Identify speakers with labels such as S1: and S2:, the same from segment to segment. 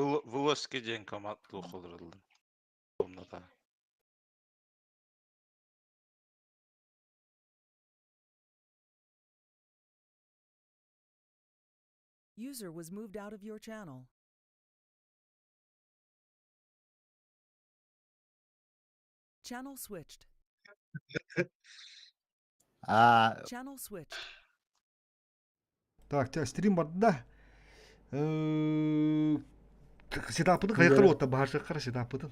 S1: Вылазки диэн команд олороллор. Комната.
S2: User was moved out of your channel. Channel switched.
S3: Аа
S2: Channel switched.
S4: Так, чэ, стрим барда. Сетаппытын хайахтар уотта баһарсыаххара сетаппытын.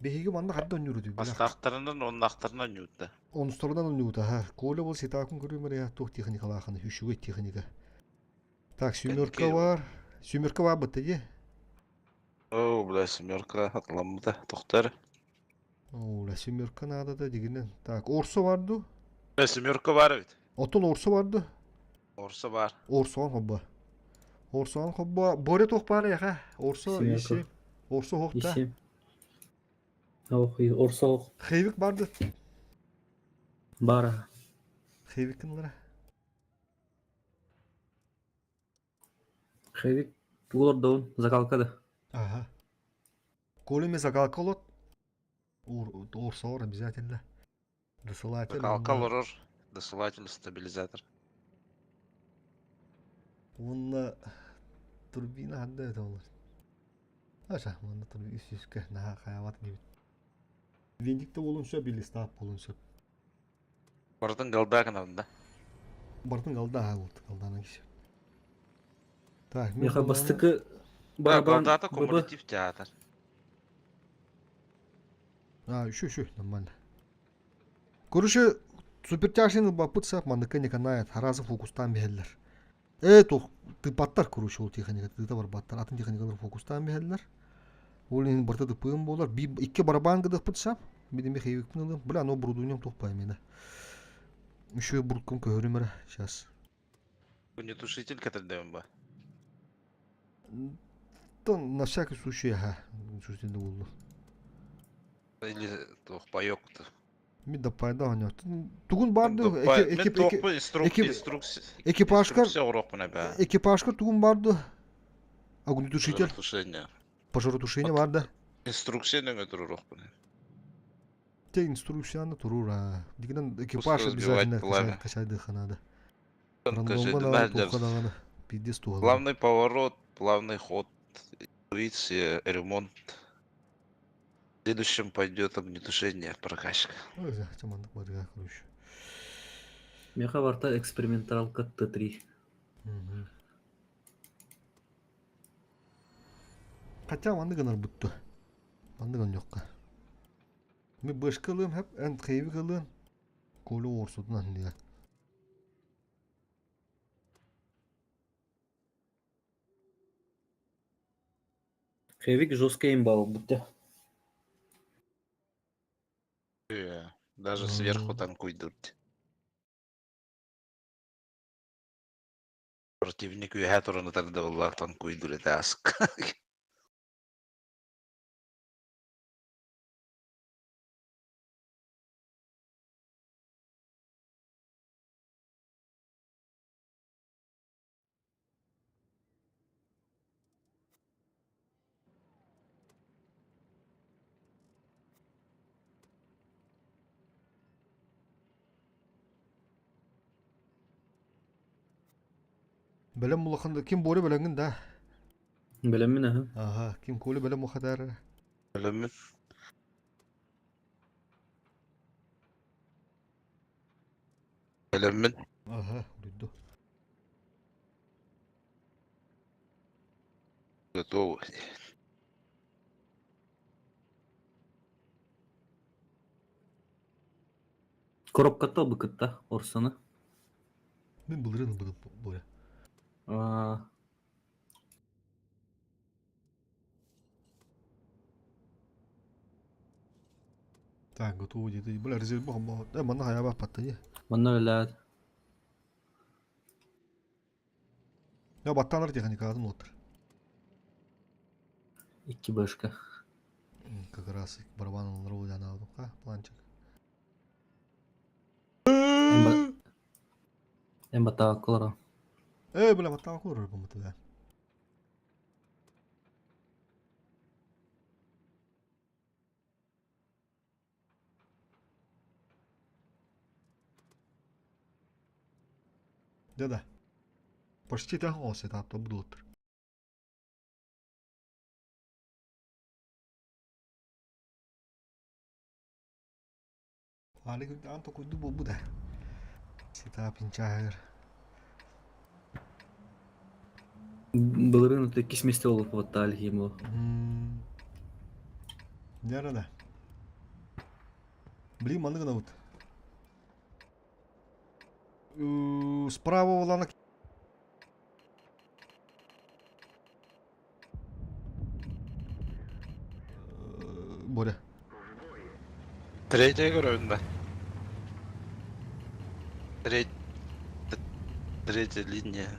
S4: Биһиги манна хадда онньуурутуй.
S1: Бастаахтарынан оннаахтарынан ньуутта.
S4: Онустарынан онньуута. Ха. Коля бол сетапкын көрүм эрэ туох техникалаахын үчүгэй техника. Так, семерка бар. Семерка бар бытта дии.
S1: Оо, бля, семерка атламмыта. Тохтор.
S4: Оо, бля, семерка надо да дигинен. Так, Орсо бар ду?
S1: Бля, семерка бар эбит.
S4: Оттон Орсо бар ду?
S1: Орсо бар.
S4: Орсоон хобба. Орсоон хобба. Боря туох баар яха? Орсо
S5: Семерка.
S4: иси. Орсо хохта.
S5: Иси. Ох, Орсо ох.
S4: Хейвик барды.
S5: Бара.
S4: Хейвик кынлара.
S5: Хейвик тугулордоун закалка да.
S4: Ага. Коли ме закалка олот. Орсоор обязательно. Досылатель.
S1: Закалка олорор. Досылатель, стабилизатор.
S4: Уонна турбина ханна это олор. Аша, манна турбина үс-үскэ наһаа хайаабат инибит. Винтик да буолуон сөп, или стаап буолуон сөп.
S1: Бартын галда гынабын да.
S4: Бартын галда аһа буолт, галдаанан кисе. Так, мен
S5: Миха
S4: буоллаҕына
S5: бастакы барабан
S1: Галдата
S5: ББ
S1: кумулятив театр.
S4: А, еще, еще, нормально. Короче, супертяжный ылбаппыт сап манныка не канает, аразы фокустаан биһэллэр. Ээ, туох тыпаттар, короче, ол техника тыыта барбаттар, атын техникалар фокустаан биһэллэр. Ол иһин барыта тыппыым буолар. Би икки барабан гыдыхпыт сап, бидими хейвикпин ылым. Бля, но оборудованием туох поймена. Еще буркум көһөрүм эрэ, сейчас.
S1: Огнетушитель кэтэрдэбин ба.
S4: То на всякий случай, ага, огнетушитель буолла.
S1: Или туох паёк
S4: Мин да пайда оонньоот. Тугун баар дуу?
S1: Мен туохпун инструкция
S4: Экипажкар
S1: инструкция оҥоруохпун эбээ.
S4: Экипажкар тугун баар дуу? Огнетушитель.
S1: Пожаротушение.
S4: Пожаротушение баар да?
S1: Инструкция нөҥө туруруохпун.
S4: Те инструкцияны турур аа. Дигинен экипаж обязательно качайдыха надо. Рандомга даҕаны туохха даҕаны пиздец туһалаах.
S1: Главный поворот, плавный ход, интуиция, ремонт. В следующем пойдет огнетушение, прокачка.
S4: Ой, маннык барыга короче.
S5: Меха барта эксперименталка Т3.
S4: Хотя маннык гынар бутту. Маннык онньокка. Ми бышка ылыам хэп, эн хейвик ылыам. Коля уорсутунан диye.
S5: Хевик жесткий имбал будто.
S1: Даже сверху танкуйдут. Противник үөһэ туран ытар да танкуйдур этэ аск.
S4: Бэлэм улахан ким Боря бэлэҥҥин да?
S5: Бэлэммин аһа.
S4: Аха, ким Коля бэлэм ухатар.
S1: Бэлэммин. Бэлэммин.
S4: Аха, уруйду.
S1: Готовы.
S5: Коробката быкытта Орсону.
S4: Мин былырыын ылбытым Боря.
S5: Аа,
S4: Так, готово где-то. Бля, резерв бах, э, манна хайа баттайы.
S5: Манна үлэлээт.
S4: Я баттанар техникатын отыр.
S5: Икки башка.
S4: Как раз барабан алыр алдым, планчик.
S5: Эн баттааккалара.
S4: Э, бля, баттааккалар бу да. Да-да. Почти таң оҕус этапта будуоттар. Алик аан токуйду буолбут ээ. Сетапин чааһыгар.
S5: Былырыын это иккис миэстэ буолбут Алихимов.
S4: Дьэ да. Блин, маннык гынабыт. Справа буолана Боря.
S1: Третья көрөбүн да. Треть... Третья линия.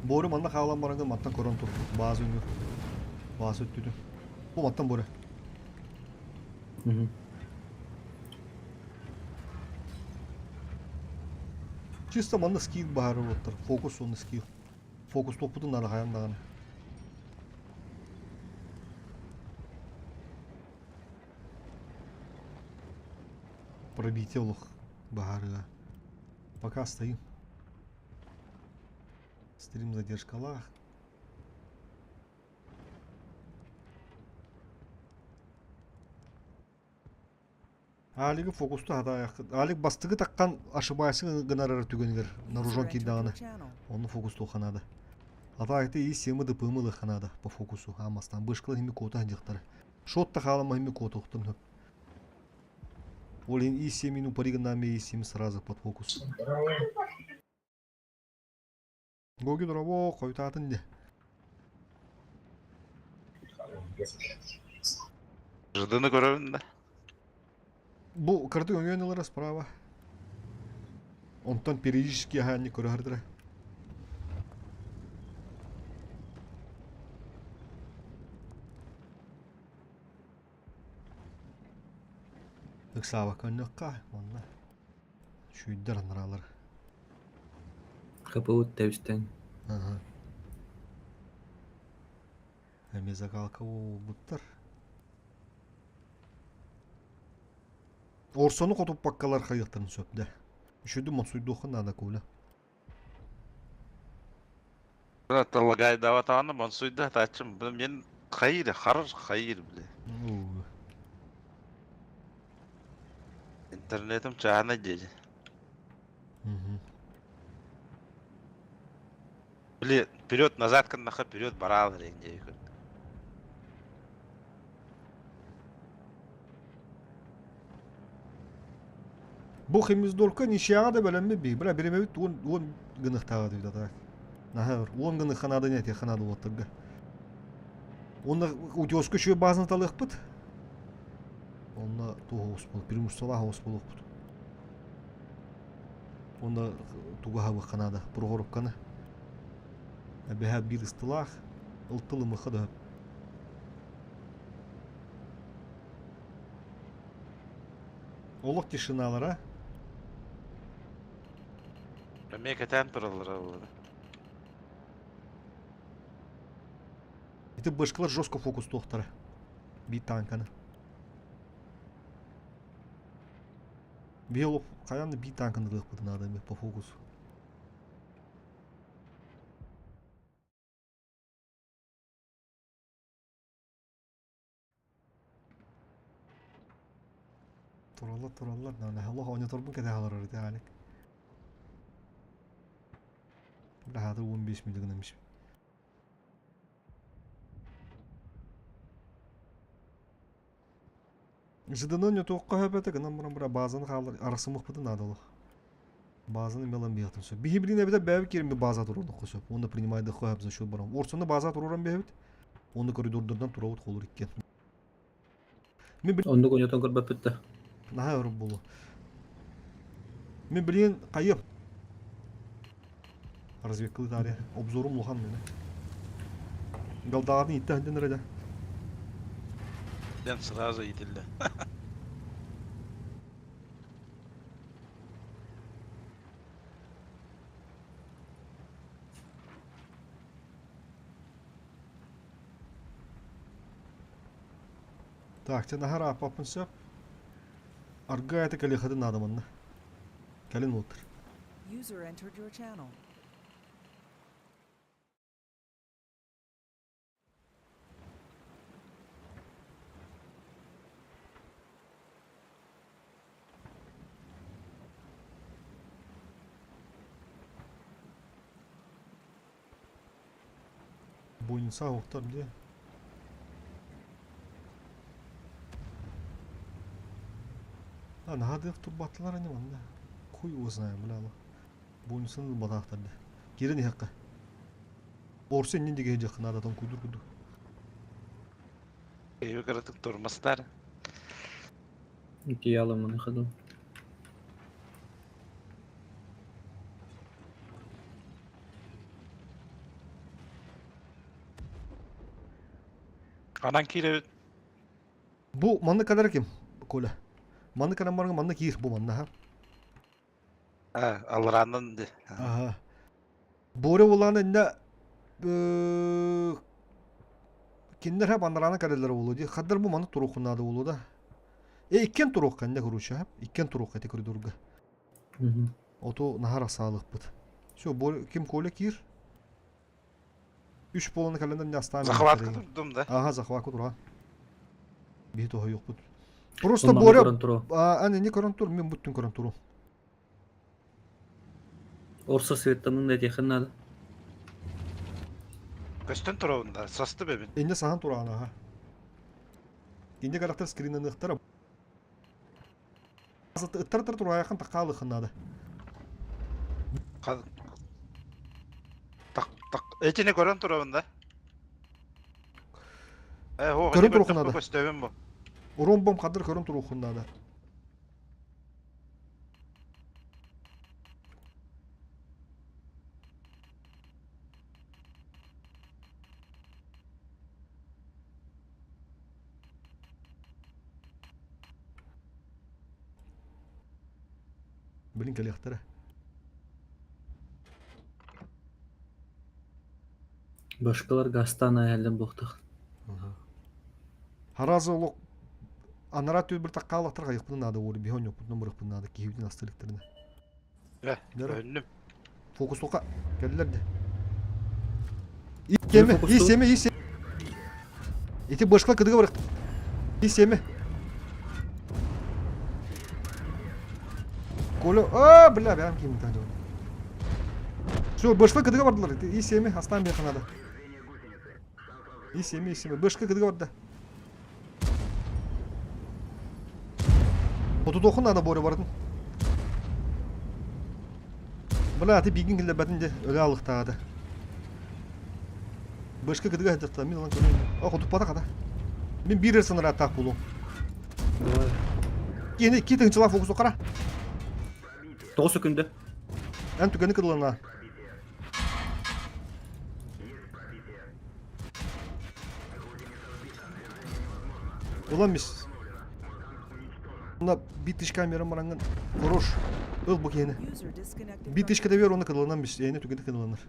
S4: Боря манна хаалан баран маттан көрөн тур. Баазы үҥүр. Баазы өттүтүн. Бу маттан Боря. Чисто манна скилл баһары оттар. Фокус уонна скилл. Фокус топпутун наада хайан даҕаны. Пробитие олох баһарыга. Пока стоим. Стрим задержкалаах. Алигы фокусту хатаайаххыт. Алик бастыгы таккан ошибайсы гынарар түгэнигэр наружон киирдэҕинэ онно фокустуохха наада. Атаакты и семы дыпымы ылыахха наада по фокусу аамастаан бышкала хими куота сылдьыахтара. Шот та хаалама хими куотуохтан сөп. Ол иһин и семину пари гыннаан и семи сразу под фокус. Гоги дорообо хойутаатын дии.
S1: Жыдыны көрөбүн да.
S4: Бу кырдык өҥөөн ылара справа. Онтон периодически аһаанньы көрө сырдыра. Ыксаабакка өннөххө уонна Чүйдэр анараалар.
S5: КПУ тэбистэн.
S4: Аха. Эмиэ закалка буолбуттар. Орсону хотуппаккалар хайыахтарын сөп да. Үчүдү монсуйдуохха наада Коля.
S1: Лагайдаватааны монсуйда таачым. Мен хайыр, харыр хайыр бile. Интернетим чаана диэри. Били вперед назад гыннаха вперед бараал эрин диэки көрдүм.
S4: Бу химиздорка ничьяҕа да бэлэммит бии. Бля, биримэбит 10 гыныхтааҕа дии так. Наһаа өр. 10 гыныхха наада не этиэххэ наада уоттарга. Уонна утеска үчүгэй баазаны талыахпыт. Онно туох оҕус буолуох, преимуществолаах оҕус буолуохпут. Уонна тугу аһабыахха наада, Прохоровканы. Эбэһээт биир ыстылаах, ылтыл ымыхха да сөп. Олох тишиналара.
S1: Эмиэ кэтээн тураллара буолла.
S4: Ити бышкалар жестко фокустуохтара. Биир танканы. Биһи хайаан да биир танканы ылыахпытын наада по фокусу. Тураллар, тураллар. Олох оонньоторбун кэтэһэ олорор ити Алик. Баһаатыр 15 мүнүүтэ гынан Жыдыны ньотуохха сөп этэ гынан баран бара баазаны хаалар арахсымыхпытын наада олох. Баазаны мелан биһатын сөп. Биһи билин эбитэ бэйэбит киирэн бааза туруордухха сөп. Уонна принимайдыхха сөп за счет баран. Орсону бааза туруоран биһэбит. Уонна коридордардан турабыт холур иккиэн. Мен бил...
S5: Оннук ойнотон көрбөппүт да.
S4: Наһаа өр буолуо. Мен билигин хайыам. Разведкалыы таарыйа. Обзорум улахан мene. Галдаҕатын иттэ сылдьан эрэ да.
S1: Дэн сразу иитиллэ.
S4: Так, чэ наһаа ырааппаппын сөп. Арга это кэлиэхэтин наада манна. Кэлин уолтар.
S2: User entered your channel. Буйунса уохтар дии. А, наһаа турбаттылар ини манна. Хуй его знает, бля. Буйунсын ылбатаахтар дии. Киирэн иһэххэ. Орсу иннин диэки сылдьыахха наада, тоҥкуйдуур курдук.
S1: Эйи кыратык турмастар.
S5: Одеяло на ходу.
S1: Анан киирэбит.
S4: Бу манна кэлэр ким, Коля? Манна кэлэн баран манна киир бу манна ха.
S1: А, алларааннан ди.
S4: Аха. Боря улаан иннэ кинилэр хап андараана кэлэллэр буолуо дии. Хаддар бу манна туруоххун наада буолуо да. Э иккиэн туруохха иннэ короче хап. Иккиэн туруохха ити коридорга. Оту наһаар асаалыкпыт. Все, ким Коля киир? Үс буолан кэлэннэр не астаан
S1: Захватка турдум да.
S4: Ага, захватка тура. Биһи тоһойуохпут. Просто Боря аны не көрөн тур, мен бүттүн көрөн туру.
S5: Орса светтанын да этиэхин надо.
S1: Көстөн турабын да, састы бэбин.
S4: Инне саһан тураан аха. Инне карактер скриннаныахтара. Ыттар тураайахын такаалыхын надо.
S1: Так так этини көрөн турабын да. Э,
S4: Көрөн туруохун надо.
S1: Көстөбүн бу.
S4: Урон бом хадыр көрөн туруохун надо. Блин, кэлиэхтэрэ.
S5: Башкалар гастан айаллан буохтах.
S4: Харазы олох анараа түл бір таккаалахтар хайыхпытын наада уолу биһи онньоппутунан бырахпытын наада киһибитин астылыктарына.
S1: Э, өннүм.
S4: Фокустука кэллэр де. Исеме, исеме, исеме. Ити башка кыдыга барык. Исеме. Коля, а, бля, бям ким там. Все, башка кыдыга бардылар. Исеме, астан бияха надо. Исеме, исеме. Башка кыдыга барда. Отутуохун наада буора бардым. Бля, аты биигин киллэрбэтин дьэ, өлө алыхтаата. Бышка кытыга сылдьахта, мин ылан көрөйүн. О, хотуппата хата. Мин биир эрэ санарааттаах буолуом.
S5: Давай.
S4: Кини икки тыһыынчалаах фокусу хара.
S5: 9 секунда.
S4: Эн түгэни кыдылана. Улам мис. Мына биир тыш камерам бараҥҥын хорош. Ыл бу киһини. Биир тышка да бер оны кыдыланан бис. Эйне түгэни кыдыланар.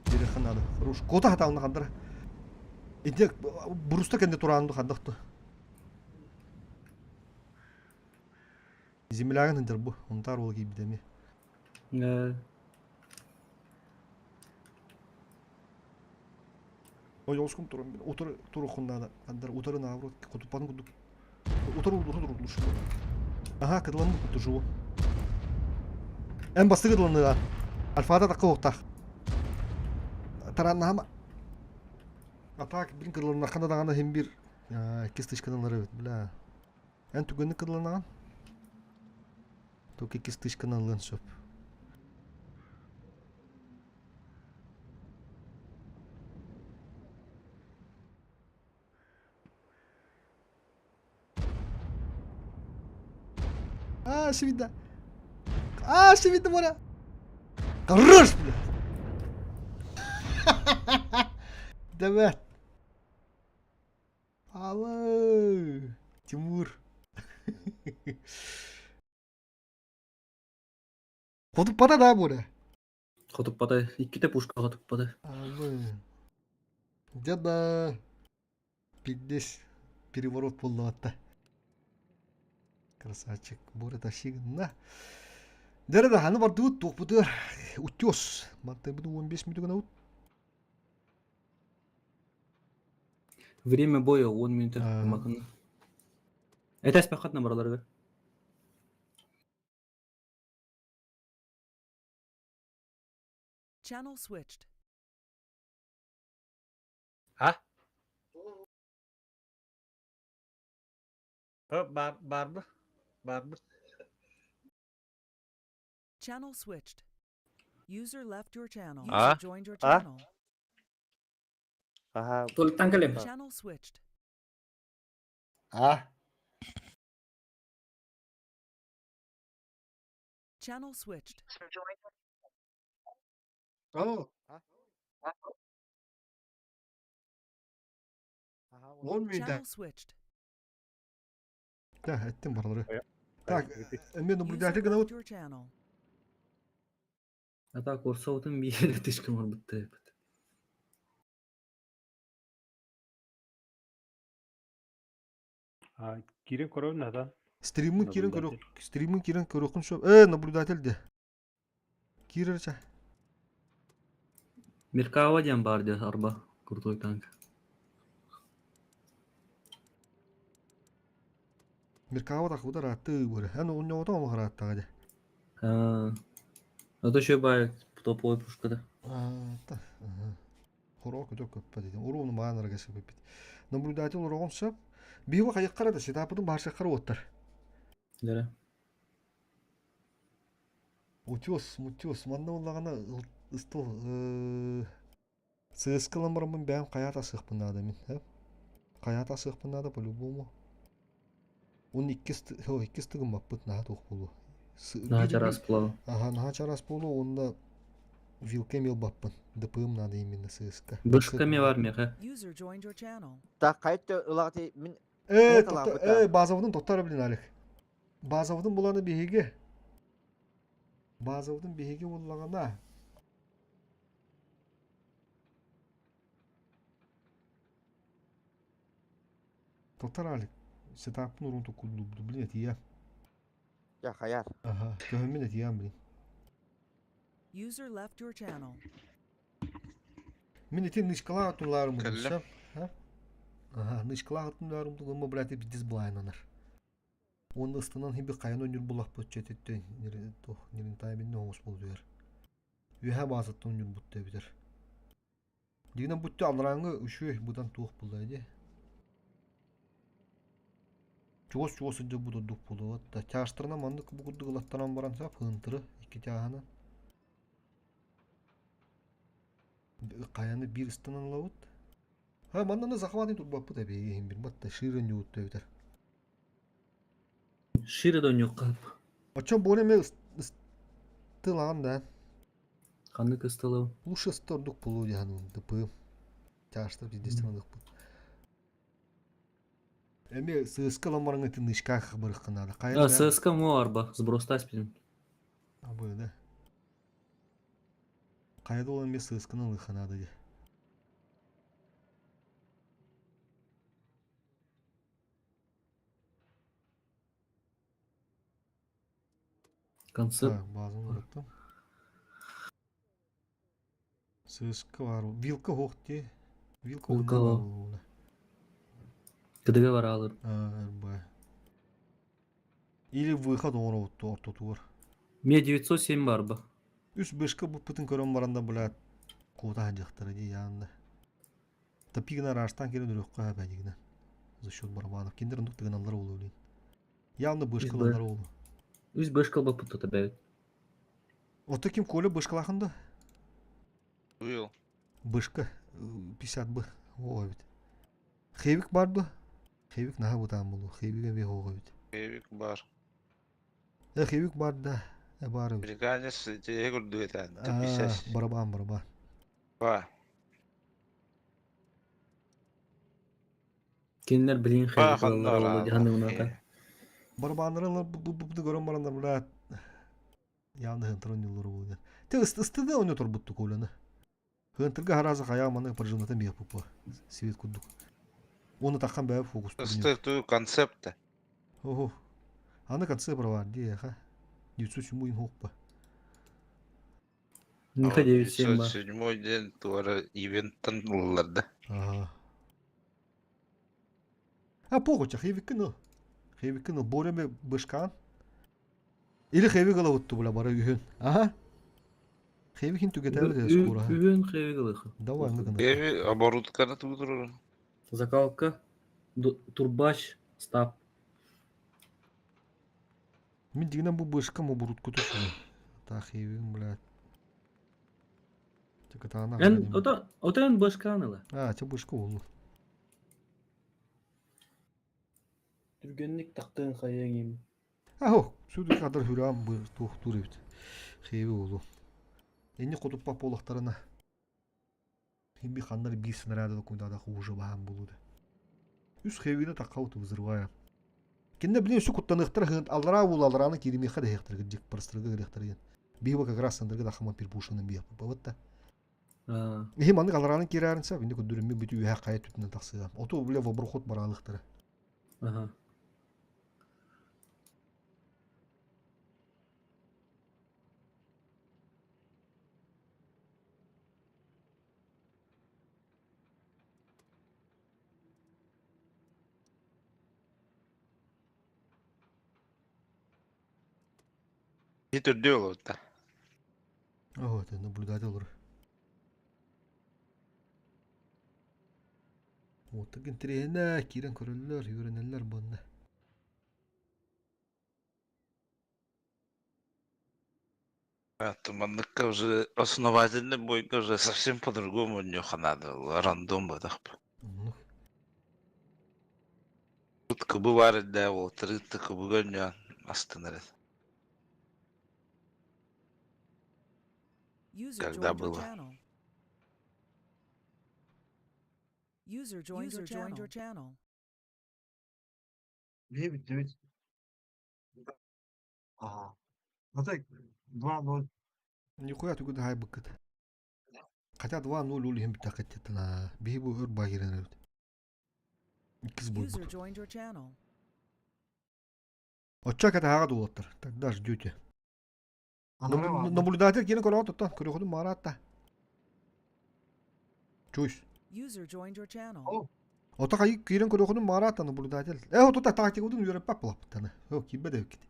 S4: Бириэххэ наада. Хорош. Кота хатаалына хандара. Ити буруста кэнде тураанду хандахту. Землягын хынтар бу. Онтар ол киирбитэ эмиэ. Ой, олускум туран утары турухун наада. Андар утары наоборот кутуппатын курдук. Утары утары туруш. Аха, кыдыланмыт кутужу. Эн басты кыдыланыга. Альфада такка уохтаах. Тараннаһама. Атак бин кыдыланнаххана даҕаны иһин бир кистычканан ылар эбит, бля. Эн түгэнник кыдыланаҕын? Только кистычканы ылыан сөп. А, видно. А, видно, море. Хорош, блядь. Давай. Алло, Тимур. Хотуппата да бура.
S5: Хотуппата. Иккитэ пушка хотуппата.
S4: Алло. Деда. Пиздец. Переворот буолла. Красавчик. Боря тащи гынна. Дәрі да аны бардыбыт туохпутугар утес. Мантайбыт 15 мүнөт гынабыт.
S5: Время боя 10 минут макын. Это спахат набраларга.
S3: Channel switched.
S6: А? Бар, барбы? Барбы.
S3: Channel switched. User left your channel.
S1: А?
S3: User joined your
S7: А?
S3: channel.
S7: Аха.
S5: Толтан кэлем.
S3: Channel switched.
S7: А?
S3: Channel switched.
S2: Алло. Он мида.
S3: Channel switched.
S4: Да, эттим барылары. Так, мен
S3: User
S4: наблюдатель
S3: left
S4: гынабыт.
S3: your channel.
S5: А так орсаутын биир тишкем бар бытты.
S8: А, кирен көрөбүн ата.
S4: Стримин кирен
S8: Наблюдатель.
S4: көрөх, стримин кирен көрөхүн шо. Э, наблюдатель де. Кирер ча.
S5: Меркава диэн баар диэ арба крутой танк.
S4: Меркава так удар атты бөр. Эн онньоото олохор аттага де.
S5: А, это еще бай топовой пушка да.
S4: Та. Хороо көтөр көппө дедим. Уруunu маанара кесеппит. Наблюдатель урогон сөп. Биһиги хайыккара да сетапытын баарсаккара уоттар.
S5: Да.
S4: Утес, мутес, манна уллаҕына ыстыл сыыскылан бараммын бэйэм хайаата сыахпын наада мин хайаата сыахпын наада по-любому. Он иккис иккис тыгыммаппыт наһаа туох буолуо.
S5: Наһаа чараас буолуо.
S4: Аха, наһаа чараас буолуо уонна вилкэм ылбаппын. ДПМ надо именно сыыска.
S5: Бышка ме бар меха.
S3: User joined your channel.
S7: Так хайты ылаҕыты мин
S4: Э,
S7: Э, талаабыта.
S4: э, базабытын тоттор блин Алик. Базабытын буланы биһиги. Базабытын биһиги буллаҕына. Тоттор Алик. Сетапын урун тукулду, блин, этия.
S7: Я хаяр.
S4: Ага, көһөммүн этиям, блин.
S3: User left your channel.
S4: Мин ити нычкалаах тулаарым
S1: Кэллим.
S4: Аха, нычкалаах тулаарым тугумма, блядь, пиздец былайнанар. Уонна ыстанан хиби хайан ойнур булахпыт чөтөттөн туох нерентабельный оҥус буолуйар. Үөһэ баазаттан ойнур бутта эбитэр. Дигинэн бутту алларааҥҥы үчүгэй быдан туох буолла дии. Чугас-чугас сылдьар бу буолуо да чаастарынан маннык бу курдук ылаттаран баран сап һыынтыры икки чааһынан хайаны биир ыстанан ылабыт. Ха манна захватын турбаппыт эбиги иһин бир батта шире ньуутта эбитэр.
S5: Шире да ньуққап.
S4: Оччон буола эмэ ыстылаҕан да.
S5: Ханнык ыстылау.
S4: Лучше ысты ордук буолуо диэн ДП. Чаастар пиздец ылыахпыт. Эми сыыска ламарыңы тынышках барыхханаада.
S5: А, ССК мо арба, сбростась пидим.
S4: Абы да. Хайда ол эми сыысканы ылыхханаада ди.
S5: Концепт.
S4: Так, базаны ырыттым. Сыыска бар. Вилка хоох дии. Вилка
S5: Вилка
S4: онно
S5: бар.
S4: буолуо.
S5: КДГ бар алыр.
S4: РБ. Или выход оҥоробут ортотугар.
S5: Ме 907 бар ба.
S4: Үс бышка буппутун көрөн баранда блядь куота сылдьыахтара дии яанда. Тапигына араастаан кэлэн үрүөххэ сөп За счет барабанов. Кинилэр оннук тыгыналлар буолуо блин. Явно бышка
S5: Б.
S4: ылаллар буолуо.
S5: Үс бышка баппыт бэбит.
S4: Ото ким Коля бышкалаахын да?
S1: Уйул.
S4: Бышка 50 б. Оо эбит. Хевик бар дуо? Хевик наһаа бытаан буолуо. Хевик эмиэ оҕо эбит.
S1: Хевик бар.
S4: Э, хевик бар да. Э, бар эбит.
S1: Американец тиһэ көрдү этэн.
S4: А,
S1: Писас.
S4: барабан, барабан.
S1: Ба.
S5: Кинилэр билин
S1: Ба
S5: хевик ылаллар
S1: ханна
S5: буолуо диэн уната.
S4: Барабаннары ылар бу бу бу көрөн бараннар блядь. Явно хынтыр ойнууллар буолуо. Те ыстыда ойно турбутту Коляны. Хынтырга хараза хайаа маны прожимната миэх пупа. Свет курдук. Оны таххан бэйэ фокус
S1: Ысты ту концепт.
S4: Охо.
S2: Аны конце бар дии, ха. 907 хоппа.
S5: Ника 9-7 бар.
S1: 907 день туара ивенттан ыллар да.
S2: Ага. А похуй, хевиккин ыл. Хевиккин ыл. Боря бышкан. Или хевик ылабытту бля бары үһүн. Ага. Хевикин түгетәбит скоро.
S5: Үһүн хевик ылыхы.
S2: Давай, ну-ка.
S1: Эви оборудканы тудурur.
S5: Закалка, турбач, стап.
S2: Мин дигинен бу бышкам оборудку түшүнү. Та хевигин, блядь. Тыкытаана.
S5: Эн ото ото эн бышкан ыла.
S2: А, те бышка болду.
S5: Түргенник тактыын хайыҥ
S2: Ахо, сүдү кадр хүрам бу тух тур эбит. Хеви болу. Энни хотуппа полохтарына. Химби ханнар бир снаряда кундада хуже бахан болуду. Үс хевини таккаут взрывая. Кинне билин су куттаныхтар хын аллара бул аллараны киримеха да хехтер гидик прострыга гирехтер ген. Биба как раз сандырга да хама пирбушаны бия бабатта. Ихи маннык аллараны кирәринсе бинди күдүрүмү бүтү үһә кая түтүнө тахсыга. Оту биле воброход баралыктары.
S5: Ага.
S1: Не түрдө болот да.
S2: Ого, это наблюдатель olur. Вот интриэнэ киирэн көрөллөр, үөрэнэллэр буонна.
S1: А туманныкка уже основательный бойга уже совсем по-другому нюха надо. Рандом бадах.
S2: Оннук.
S1: Тут кыбы бар да ол трытты кыбы гөннө астыныр.
S3: User
S1: Когда
S3: joined your
S1: было?
S3: channel. User joined your channel. Your channel.
S8: 9, 9. Ага. Ну так, 2-0.
S2: Нихуя тугу да хайбыккыт. Хотя 2-0 ол иһин бүттэххиттена. Биһи бу өр баа киирэн эбит. Иккис
S3: User
S2: буолбут.
S3: joined your channel.
S2: Оччо катаһаҕа дуулаттар. Тогда ждете.
S8: Анары бар.
S2: Наблюдатель киирэн көрөҕүт оттон. Көрөхүтүн маараатта. Чуйс.
S3: User joined your channel.
S8: О.
S2: Ото кайы киирэн көрөхүтүн маараатта наблюдатель. Э отута тактикабытын үөрэппэт булаппыттаны. О киирбэт эбиккит.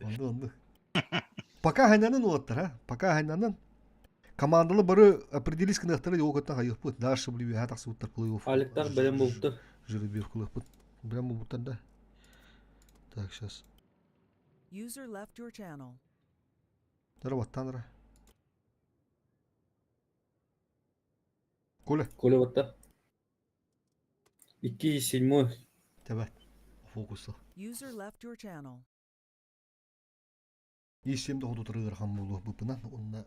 S2: Онду онду. Пока хайнанын улаттар, а? Пока хайнанын. Командалы бары определись кынахтары йоғыттан хайықпыт. Дальше били бі тақсы ұттар плей-офф.
S5: Аликтар бэлэм буолбуттар.
S2: Жеребьевкалыхпыт. Прямо буттар да. Так, сейчас.
S3: User left your channel.
S2: Тара баттанра. Коля,
S5: Коля батта. 2-7.
S2: тебе. Фокусы.
S3: User left your channel.
S2: Исемде ходу тұрғыр хан болу бұпынан. Онна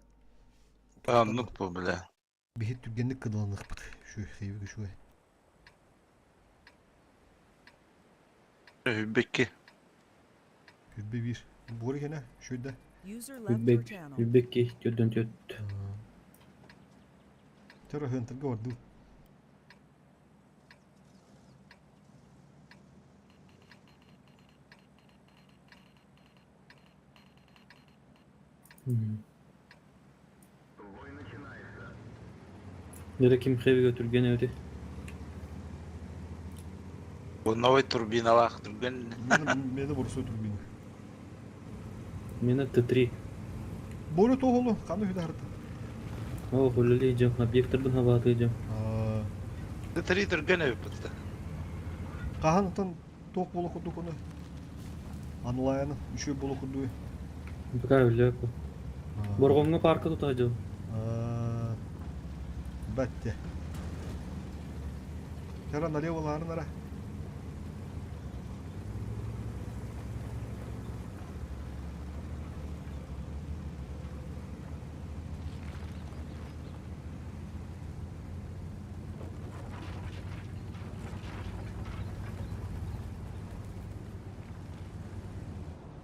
S1: Аннук бу бля.
S2: бихит түргенлік кыдыланықпыт. Şu хейві şu.
S1: Үбекки.
S2: Хүббе bir. Бори кене шүйді.
S3: User left your
S5: Үббек
S3: channel.
S5: үббекки төрдөн төрт.
S2: Тара хөнтірге барды.
S5: Нere ким хевиге түрген өтө.
S1: Бу новый турбиналах түрген.
S2: Мені бұрысы турбина.
S5: Мена Т3.
S2: Бори тоғылы, қаны хүді харты.
S5: О, хүлели жам, объекттер хабаты жам.
S1: Три түрген өпүттэ.
S2: Қахан отан тоқ болу құдды көні. Анлайны, үші болу құдды.
S5: Пока үлөкү. Боргомго парка тута жам.
S2: Бәтте. Тара налево ларын ара.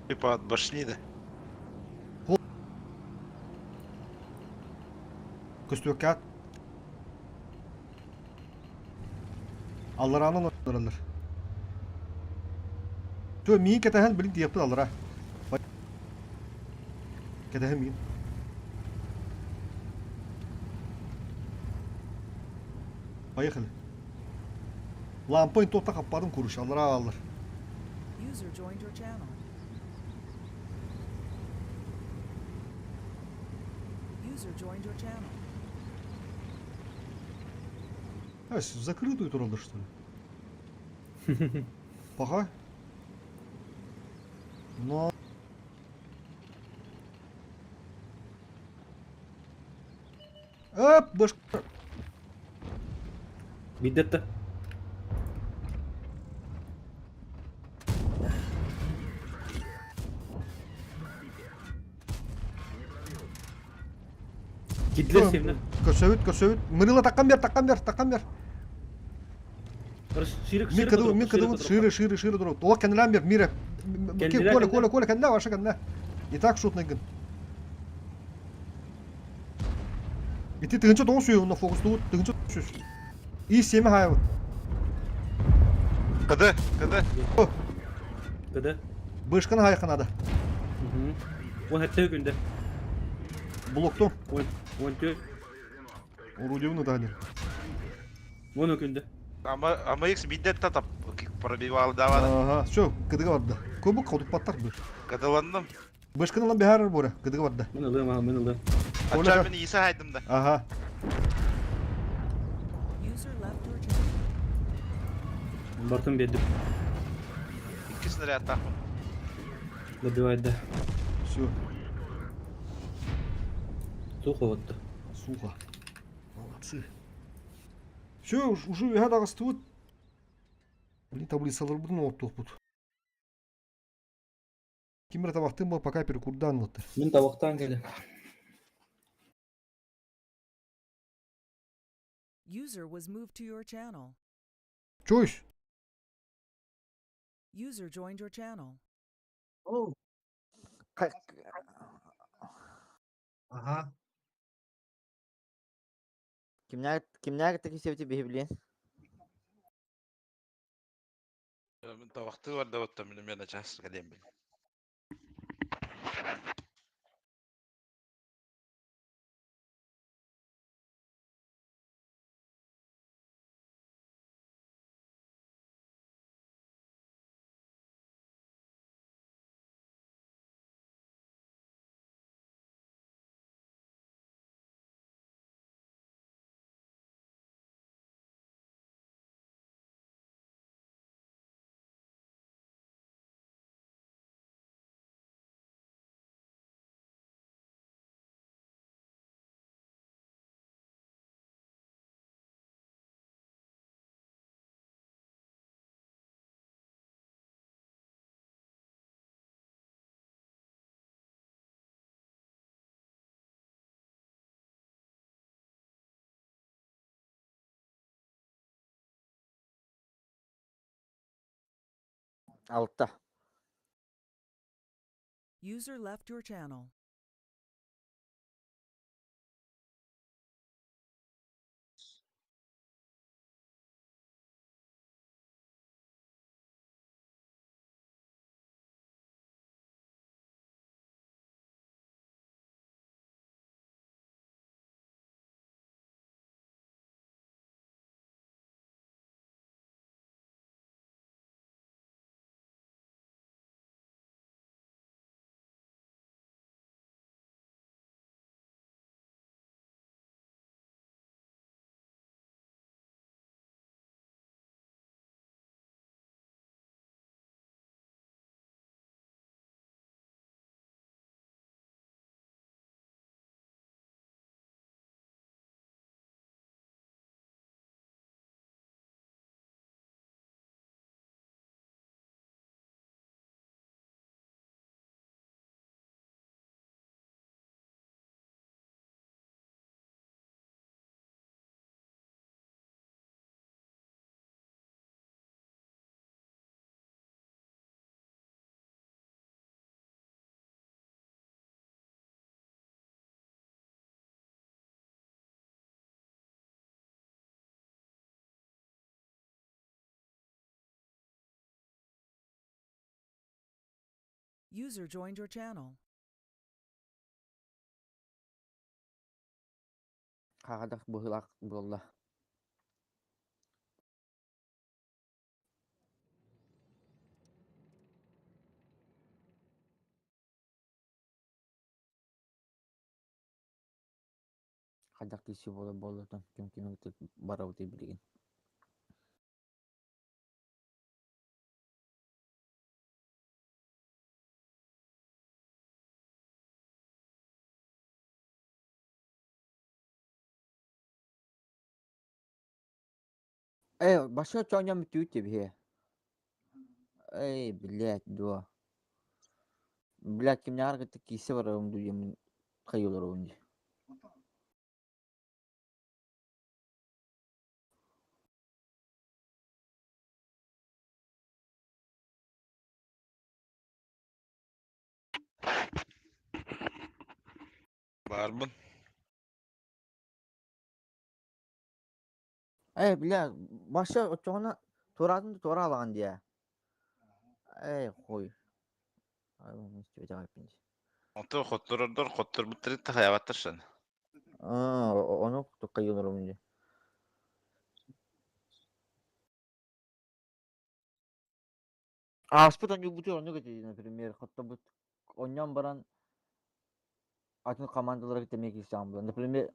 S1: Типа от башни да.
S2: Көстөкат. Алларанын оралар.
S4: Все, миин кэтэһэн билин тиэхпит аллара. Кэтэһэн миин. Поехали. Лампа туохта хаппатын куруш, аллара ааллар.
S3: User joined your channel. User joined your channel.
S4: А, закрытую тураллар, что ли? Пока. Но... Оп, башка.
S5: Бидетте. Кидлер семнер.
S4: Көрсөбүт, көрсөбүт. Мырыла таккан бер, таккан бер, таккан бер.
S5: Шире,
S4: Мин кыды, мин кыды, шире, шире, шире дуру. Тола кеннелен бер, мире.
S5: Кеннелер,
S4: Коля, Коля, Коля, кеннеле, ваша кеннеле. И так шутный гын. Ити тыгынча тоғыз сүйе, онна фокустугут, тыгынча сүйе. И семі хайыбыт.
S1: КД, КД.
S5: Кыды.
S4: Бышканы хайқанады.
S5: Он хәтта күндә.
S4: Блокту.
S5: Он он төр.
S4: Орудиевны дали.
S5: Он күндә.
S1: Ама, АМХ бидет та пробивал давай.
S4: Ага, все, кыдыга барды. Көбүк қаудып паттар бір.
S1: Кадаландым.
S4: Бышканы лан бихар боре, кыдыга барды.
S5: Мен алым, мен алым.
S4: Коля,
S1: Ача мени иса хайдым да.
S4: Ага.
S3: User left your channel.
S5: Бартын бердим.
S1: Икки снаряд тахмын.
S5: Добивает да.
S4: Все,
S5: Сухо вот.
S4: сухо. Молодцы. Все, уже үйе дағысты Блин, таблицалар бұдын оттуқ бұд. Кимір табақтың бұл пока перекурдан лыты.
S5: Мен табактан келе.
S3: User was moved to your channel.
S4: Чойс?
S3: User joined your channel.
S8: Оу.
S7: Ка-
S8: Ага.
S7: Кимнәр кимнәр таки себети биһиблин.
S1: Мен табакты бар да оттам, мен час калем бил.
S7: Алта.
S3: User left your channel. User joined your channel.
S7: Хаҕадах быһыылаах буолла. Хайдах киирсии буолар буоллутун ким кими барабытый билигин. Э, башка чоонньон бүтүүт биһи. Эй, блядь, дуо. Блядь, кимнээҕэр кытта киирсэ барарым дуу диэммин хайыы олоробун дии.
S1: Баарбын.
S7: Ээ, бля, баша оччоҕуна туораатын да туора алаҕын дии ээ. Ээ, хуй. Истибэтэҕиппин дии.
S1: Онтон хотторордор хотторбуттарын тахайабаттар шан.
S7: Аа, ону туккайы олоробун дии. Ааспыт оонньуубутугар оннук этэ дии, например, хоттобут оонньоон баран атын командалары кытта эмиэ киирсэҕин буолан. Например,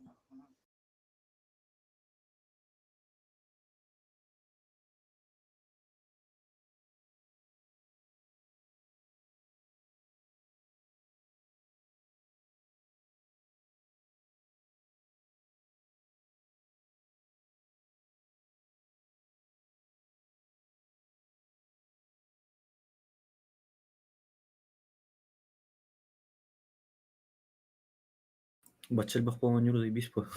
S5: Бачча элбэх оонньуур заебись по.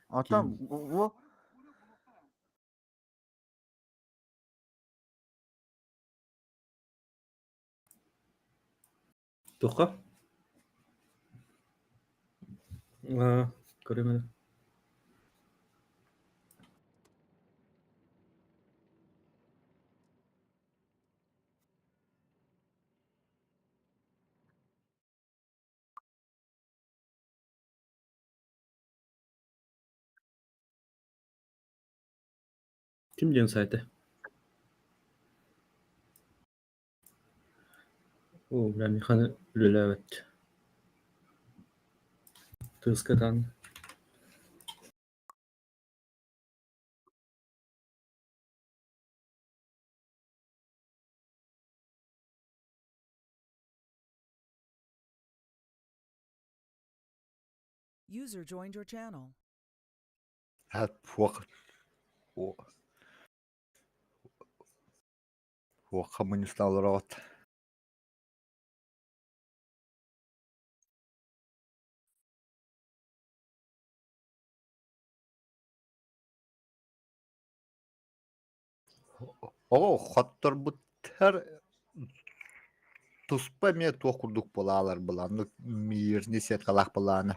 S7: Оттон бу
S5: Туохха? Аа, көрүм эрэ. Ким диэн сайты? Оо, бля, Миханы үлэлээбэт. Тыаска ытаан
S3: User joined your channel.
S9: Туох коммунистан олороҕут? Оҕо хотторбуттар туспа эмиэ туох курдук буолаалар былааннык мирный сеткалаах былааны.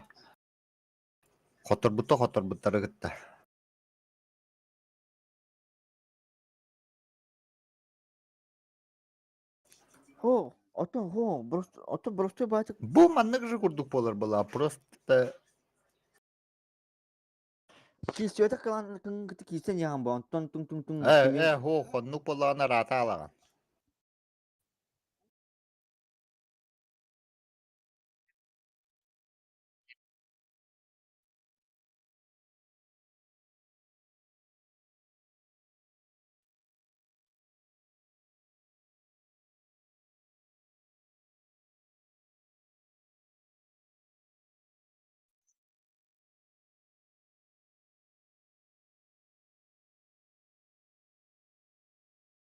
S9: Хотторбутта хотторбуттары кытта.
S7: Хо, ото хо, просто ото просто баатык
S9: Бу маннык же курдук буолар была просто
S7: киирсибэтэх кылаан кытта киирсэн иһэҕин бо онтон туҥ туҥ туҥ
S9: Э, э, хо, хоннук буоллаҕына ыраата алаҕын.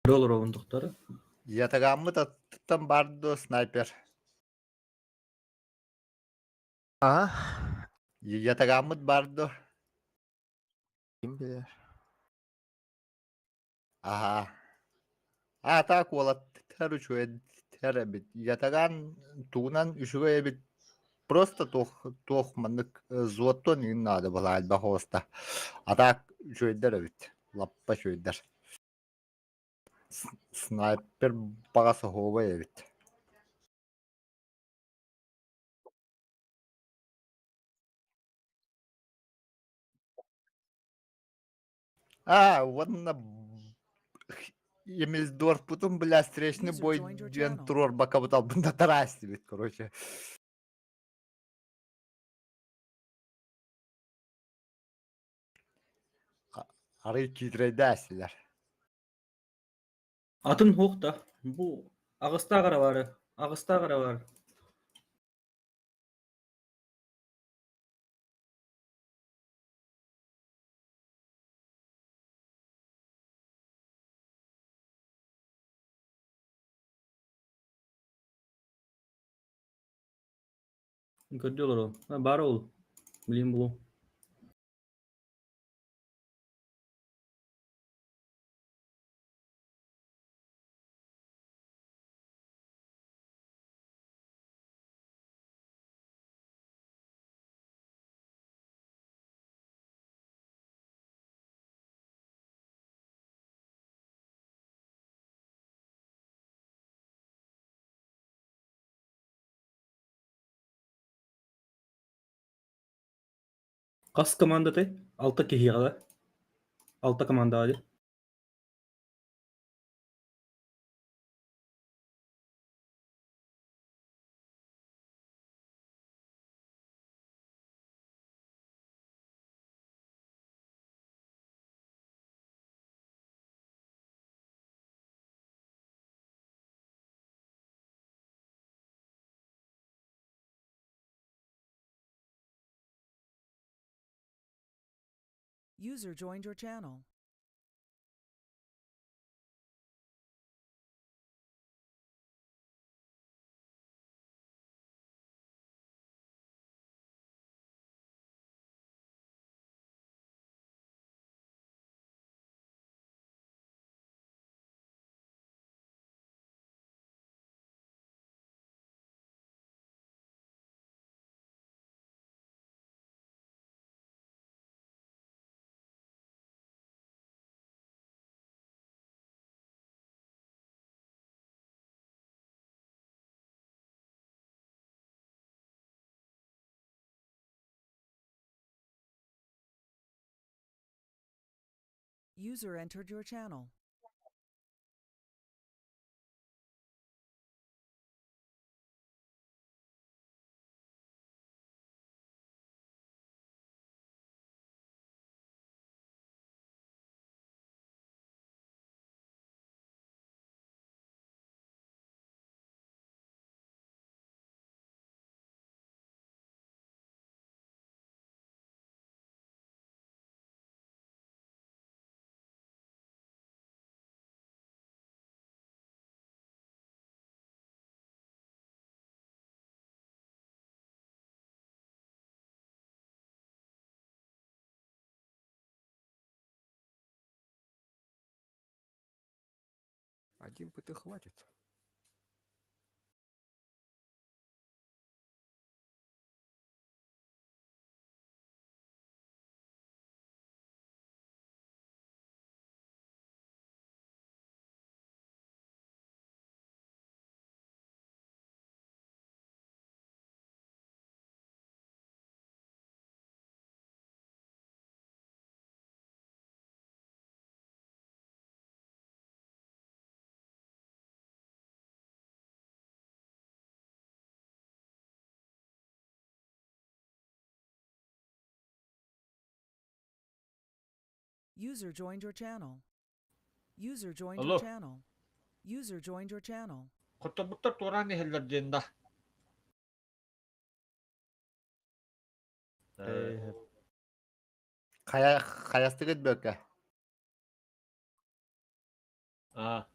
S5: Олоробун тохтор.
S9: Ятагаммыт аттыттан бар дуо снайпер?
S10: Аа,
S9: Ятагаммыт бар дуо?
S10: ким билэр.
S9: Аһаа. Аата куолаттар үчүгэйдэр эбит. Ятаган тугунан үчүгэй эбит. Просто туох туох маннык зуоттуон иҥин наада буолаа элбэх оҕуста. А так үчүгэйдэр эбит. Лаппа үчүгэйдэр. Снайпер баҕас оһуобай эбит. А, уонна Емельдорфпутун, бля, встречный
S3: User
S9: бой
S3: joined your
S9: диэн
S3: channel.
S9: туруорбаккабыт албын да тараастыбыт, короче. Арый киитирэйдээсилэр.
S5: Атын суох да. Бу аҕыстаах эрэ баары. Аҕыстаах эрэ баар. Көрдүү олорон. Баар ол. Билим булу. Хас командатай? Алта киһиэхэ да? Алта командаҕа дии.
S3: User joined your channel. User entered your channel.
S10: Один ПТ хватит.
S3: User joined your channel. User joined
S6: Алло.
S3: your channel. User joined your channel.
S6: Хотторбуттар туораан иһэллэр диэн да.
S5: Э,
S9: Хайа хайастыгыт бөкө.
S6: Аа.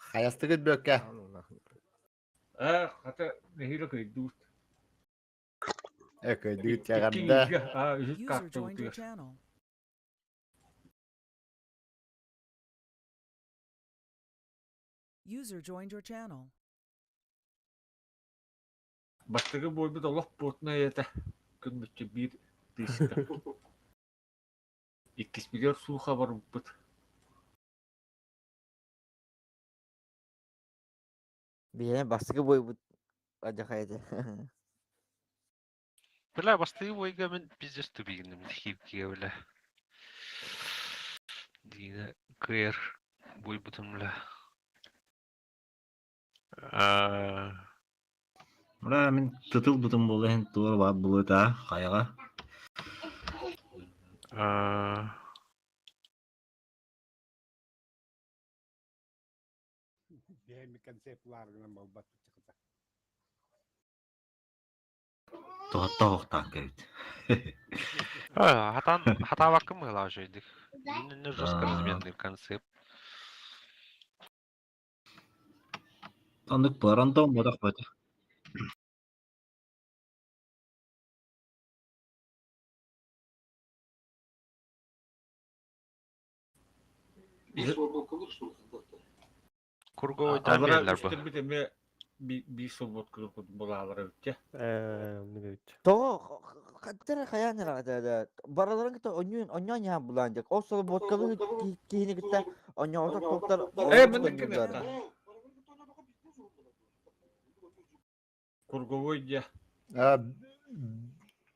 S9: Хайастыгыт бөкө.
S10: А ну нахуй.
S6: Ээ, хата нэһиилэ кыйдуут.
S9: Өкөйдүгүт
S6: Икки
S9: ягарда.
S6: ыйга, аа, үһүс
S3: User
S6: карта
S3: joined your
S6: утуйар.
S3: channel. User joined your channel.
S6: Бастакы буойбут олох пуотунай этэ. Күн бүччү биир тыыска. Иккиспитигэр сууха барбыппыт.
S7: Биһиэнэ бастакы буойбут алдьархай этэ.
S1: Бля, бастыы бойга мин пиздец тупигиним хипкиге, бля. Дина кыр буйбутум, бля.
S11: Аа. Бля, мин тытылбытым буола иһин туора баар буолуо хайаҕа.
S1: Аа.
S12: Биһэми концепт лаарынан болбат чыкыта.
S11: Туһатта оһохтоон кэбит.
S1: Хатан хатаабаккын быһылаах үчүгэйдик. Не жестко разменный концепт.
S11: Оннук баран да буотах.
S1: Круговойдан
S6: Алара
S1: биэрэллэр бу.
S6: үстэрбит эмиэ биир сылбыт курдук булаалара бүттэ.
S7: Тоҕо хаттара хайаан эрэ бараларын кытта онньуун онньоон яһан булаан дьак. Ол сол буоткалыы киһини кытта онньоҕото токтар
S6: Э, мындык кынetta. Круговой дьэ.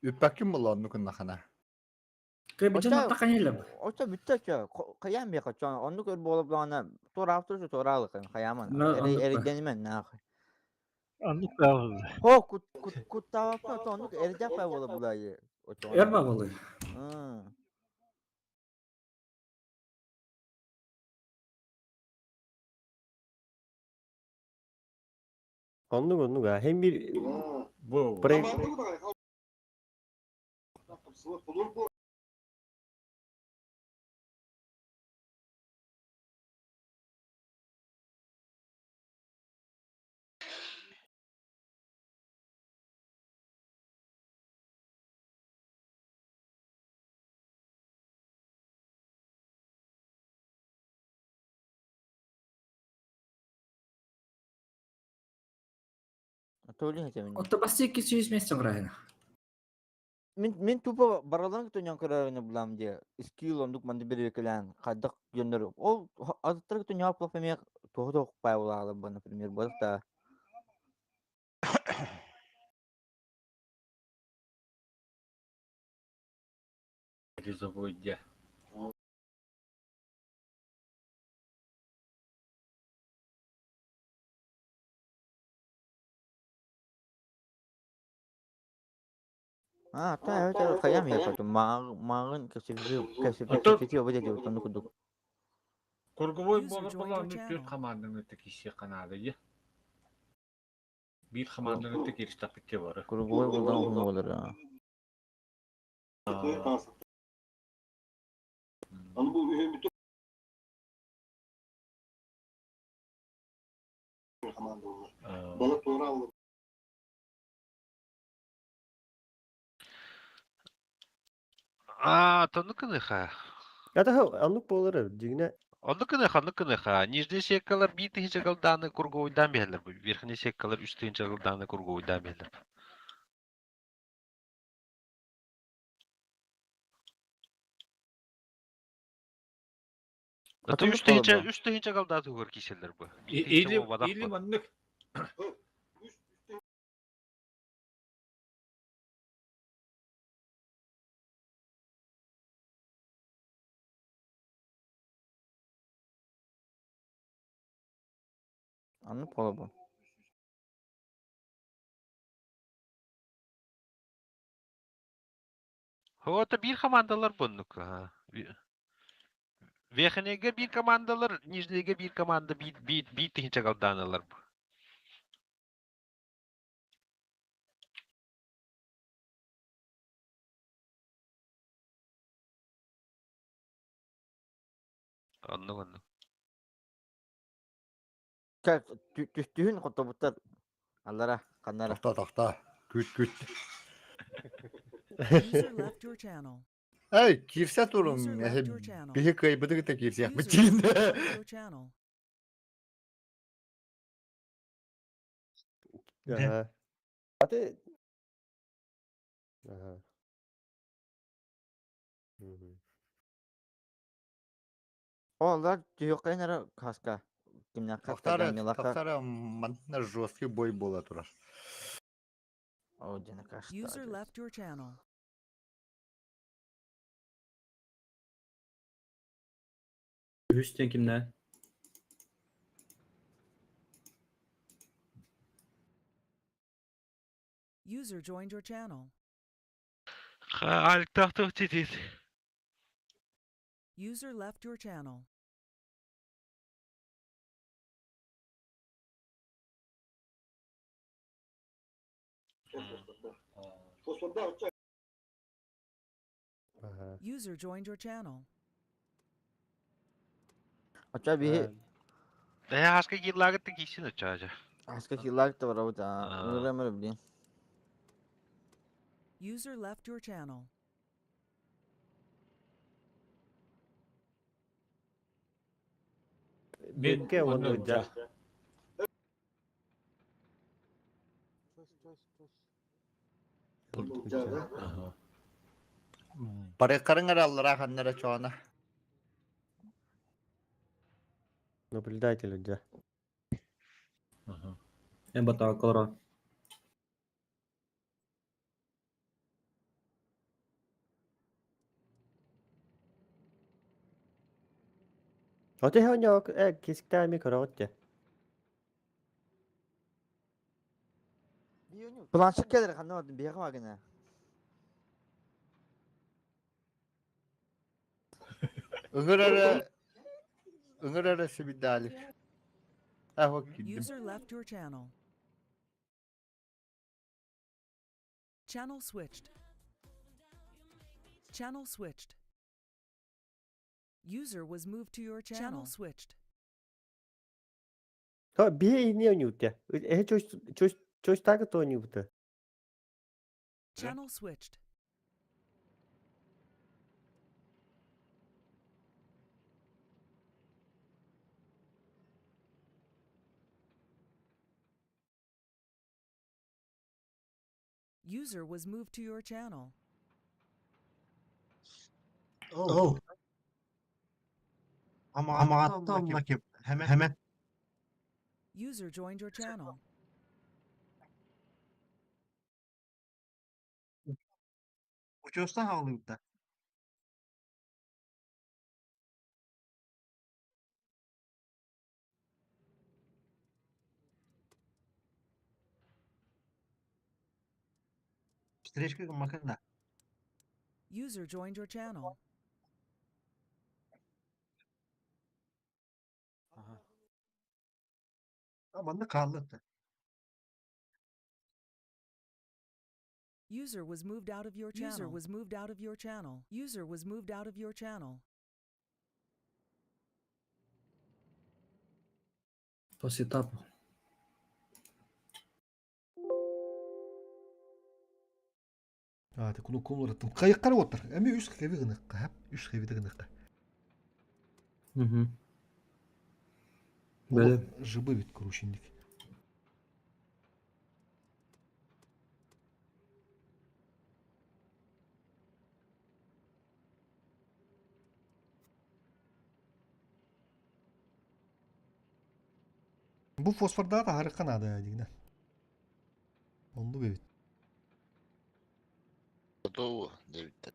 S9: Үппәккин була оннук нахана.
S7: Оча бүттэ чө хайаан бия качан оннук өр буола булаана туораахтыр туораалыкын хайааман эриденимен наах.
S13: Оннук
S7: Хо кут кут куттаабаппа оннук эрдэх буола булайы.
S5: Эр бабалы.
S13: Оннук оннук а. Hem bir
S6: Бу.
S7: Толи хатемин.
S5: Отто басты 200 месяц правильно.
S7: Мин мин тупо бараларын кытта ньон көрөрүнү булам дии. Скилл ондук манды бирекелен хаддак дьоннор. Ол азыттар кытта ньоп лофемек тоһу тоқпай булаалы бу, например, болта.
S6: Призовой дьэ.
S7: А, та это хаям я потом маагын кэсиб кэсиб
S6: Ото
S7: кэсиб ободет онну кудук.
S6: Круговой
S3: User
S6: буолар
S3: joined
S6: була
S3: your
S6: оннук
S3: channel.
S6: түөрт хамаанданы киһи канаада дьэ. Биир хамаанданы киристаппит бары.
S7: Круговой булдан ухуну болар.
S1: А, то ну-ка
S13: Это оннук буолар дьиҥинэ
S1: Оннук гыныха, оннук гыныха. Нижний секкалар 1000 голданы круговойдан биһэллэр бу. Верхний секкалар 3000 голданы круговойдан биһэллэр. Это
S7: Атыннык буолар
S1: 3000
S7: бу.
S1: 3000 голда тугар киселлер бу.
S6: Или
S1: 1000 бадах
S6: или
S1: бу.
S6: маннык
S7: Аннык буолар бу.
S1: Это бир командалар буннук. Верхнеге бир командалар, нижнеге бир команда бир бир 1000 голданалар бу. Оннук оннук.
S7: Как түстүһүн хотобуттар аллара каннара.
S9: Тохта тохта. Күт күт.
S3: User left your channel.
S9: Эй, кирсе турун.
S3: User left your channel.
S9: Биһи кыайбыты кытта кирсиэх
S3: User
S9: битин.
S3: joined your channel.
S13: Аха. Аты Аха. Мгм.
S7: Олар түйөккайнара каска. Кимнәк каска
S9: Тохтара,
S7: милака.
S9: тохтара манна жесткий бой буола турар.
S7: О, дьэ, кашта.
S3: User left your channel.
S5: Үһүс диэн кимнээ?
S3: User joined your channel.
S1: Аликтаах титит.
S3: User left your channel. User joined your channel.
S7: Оча биһи
S1: Э, хаска киллагыт кисин очаажа.
S7: Аска киллак та барабыт аа. Ырымыр блин.
S3: User left your channel.
S13: Бекке уонна Ылдьаа.
S9: Барыккарын араллара ханнара чоона.
S13: Наблюдатель Ылдьаа.
S5: Эн батаакка олорон.
S13: Ото иһэ э кисиктээми көрөҕүт дии.
S7: Планшет келер ханна бардым биһиэхэ баар
S9: Ыҥыр эрэ ыҥыр эрэ сибидалик. Ахо киирдим.
S3: User left your channel. Channel switched. Channel switched. User was moved to your channel. Channel switched.
S13: То биһи иһини оонньуубут дии. Эһэ чөс чөс чөс оонньуубута.
S3: Channel switched. User was moved to your channel.
S8: Oh. Ama ama attı ki hemen hemen
S3: User joined your channel.
S8: Uçuyorsa havlıydı. Встречка макында.
S3: User joined your channel.
S8: Aman da kaldı.
S3: User was moved out of your channel. User was moved out of your channel. User was moved out of your channel.
S5: По сетапу.
S4: А, ты куну кумлар тым кайыккар отыр. Эми үс хеви гыныкка, хап, үс хеви гыныкка.
S5: Угу. Бэлэ.
S4: Жыбы бит короче индик. Бу фосфорда та харыкка надо дигне. Онду бит.
S1: Готово, Дэвид.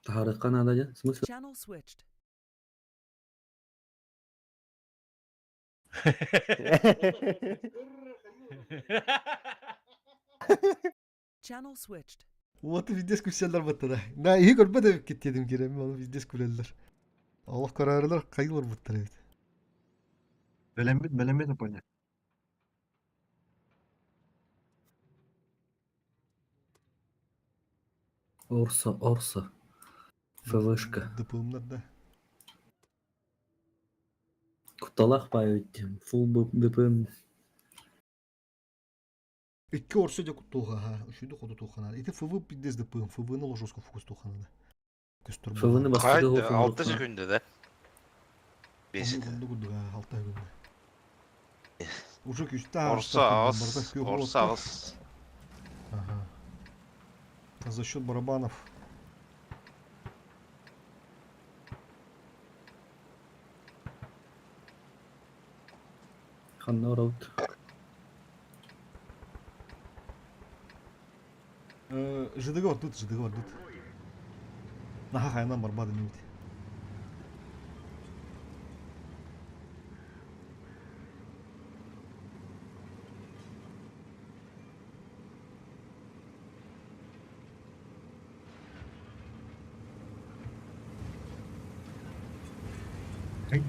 S5: Таһарыкка надо дьэ. В смысле?
S3: Channel switched. Channel switched.
S4: Вот везде күселлер бытты да. Да, iyi көрбө да кетедим керем, оны везде күлеллер. Аллах карарылар кайылар быттыр бит.
S8: Белембит белембит поня.
S5: Орса, Орса. ФВшка.
S4: ДПМнар да.
S5: Куталах паёт Фул БПМ.
S4: Икки орсо де туха, ха, үшүдү ходу тухана. Ити ФВ пиздец ДПМ, ФВ-ны ложоско фокус тухана да. Көстөр
S5: ФВ-ны бастырды
S1: Кайт,
S5: хофун
S1: 6 секунда да. Бесит.
S4: Онду курдук, алта күндө. Уже күстә
S1: Орса ағыс, орса ағыс.
S4: Ага. За счет барабанов.
S5: Ханна роут.
S2: ЖДГ ордут, ЖДГ ордут. Наха хайанан барбат инибит.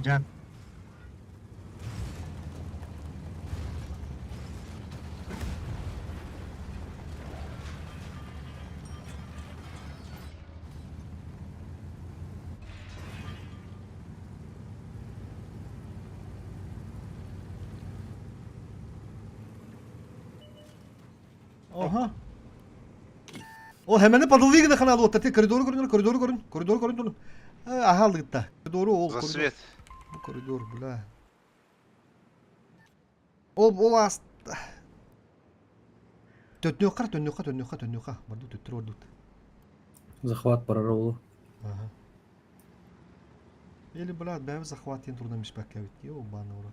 S8: Жан.
S2: Aha. O hemen padılıyı kanalı otta. Koridoru görün, koridoru görün, koridoru görün. Aha aldık da. Koridoru ol koridor.
S1: Засвет.
S2: Bu koridor бля. Ол ол ас Төтнөкка, төтнөкка, төтнөкка, төтнөкка. Барду төттөр ордут.
S5: Захват барар
S2: Ага. Или, блядь, бәбі захват ен турдан бишбәккә бит. Йо, баны ура.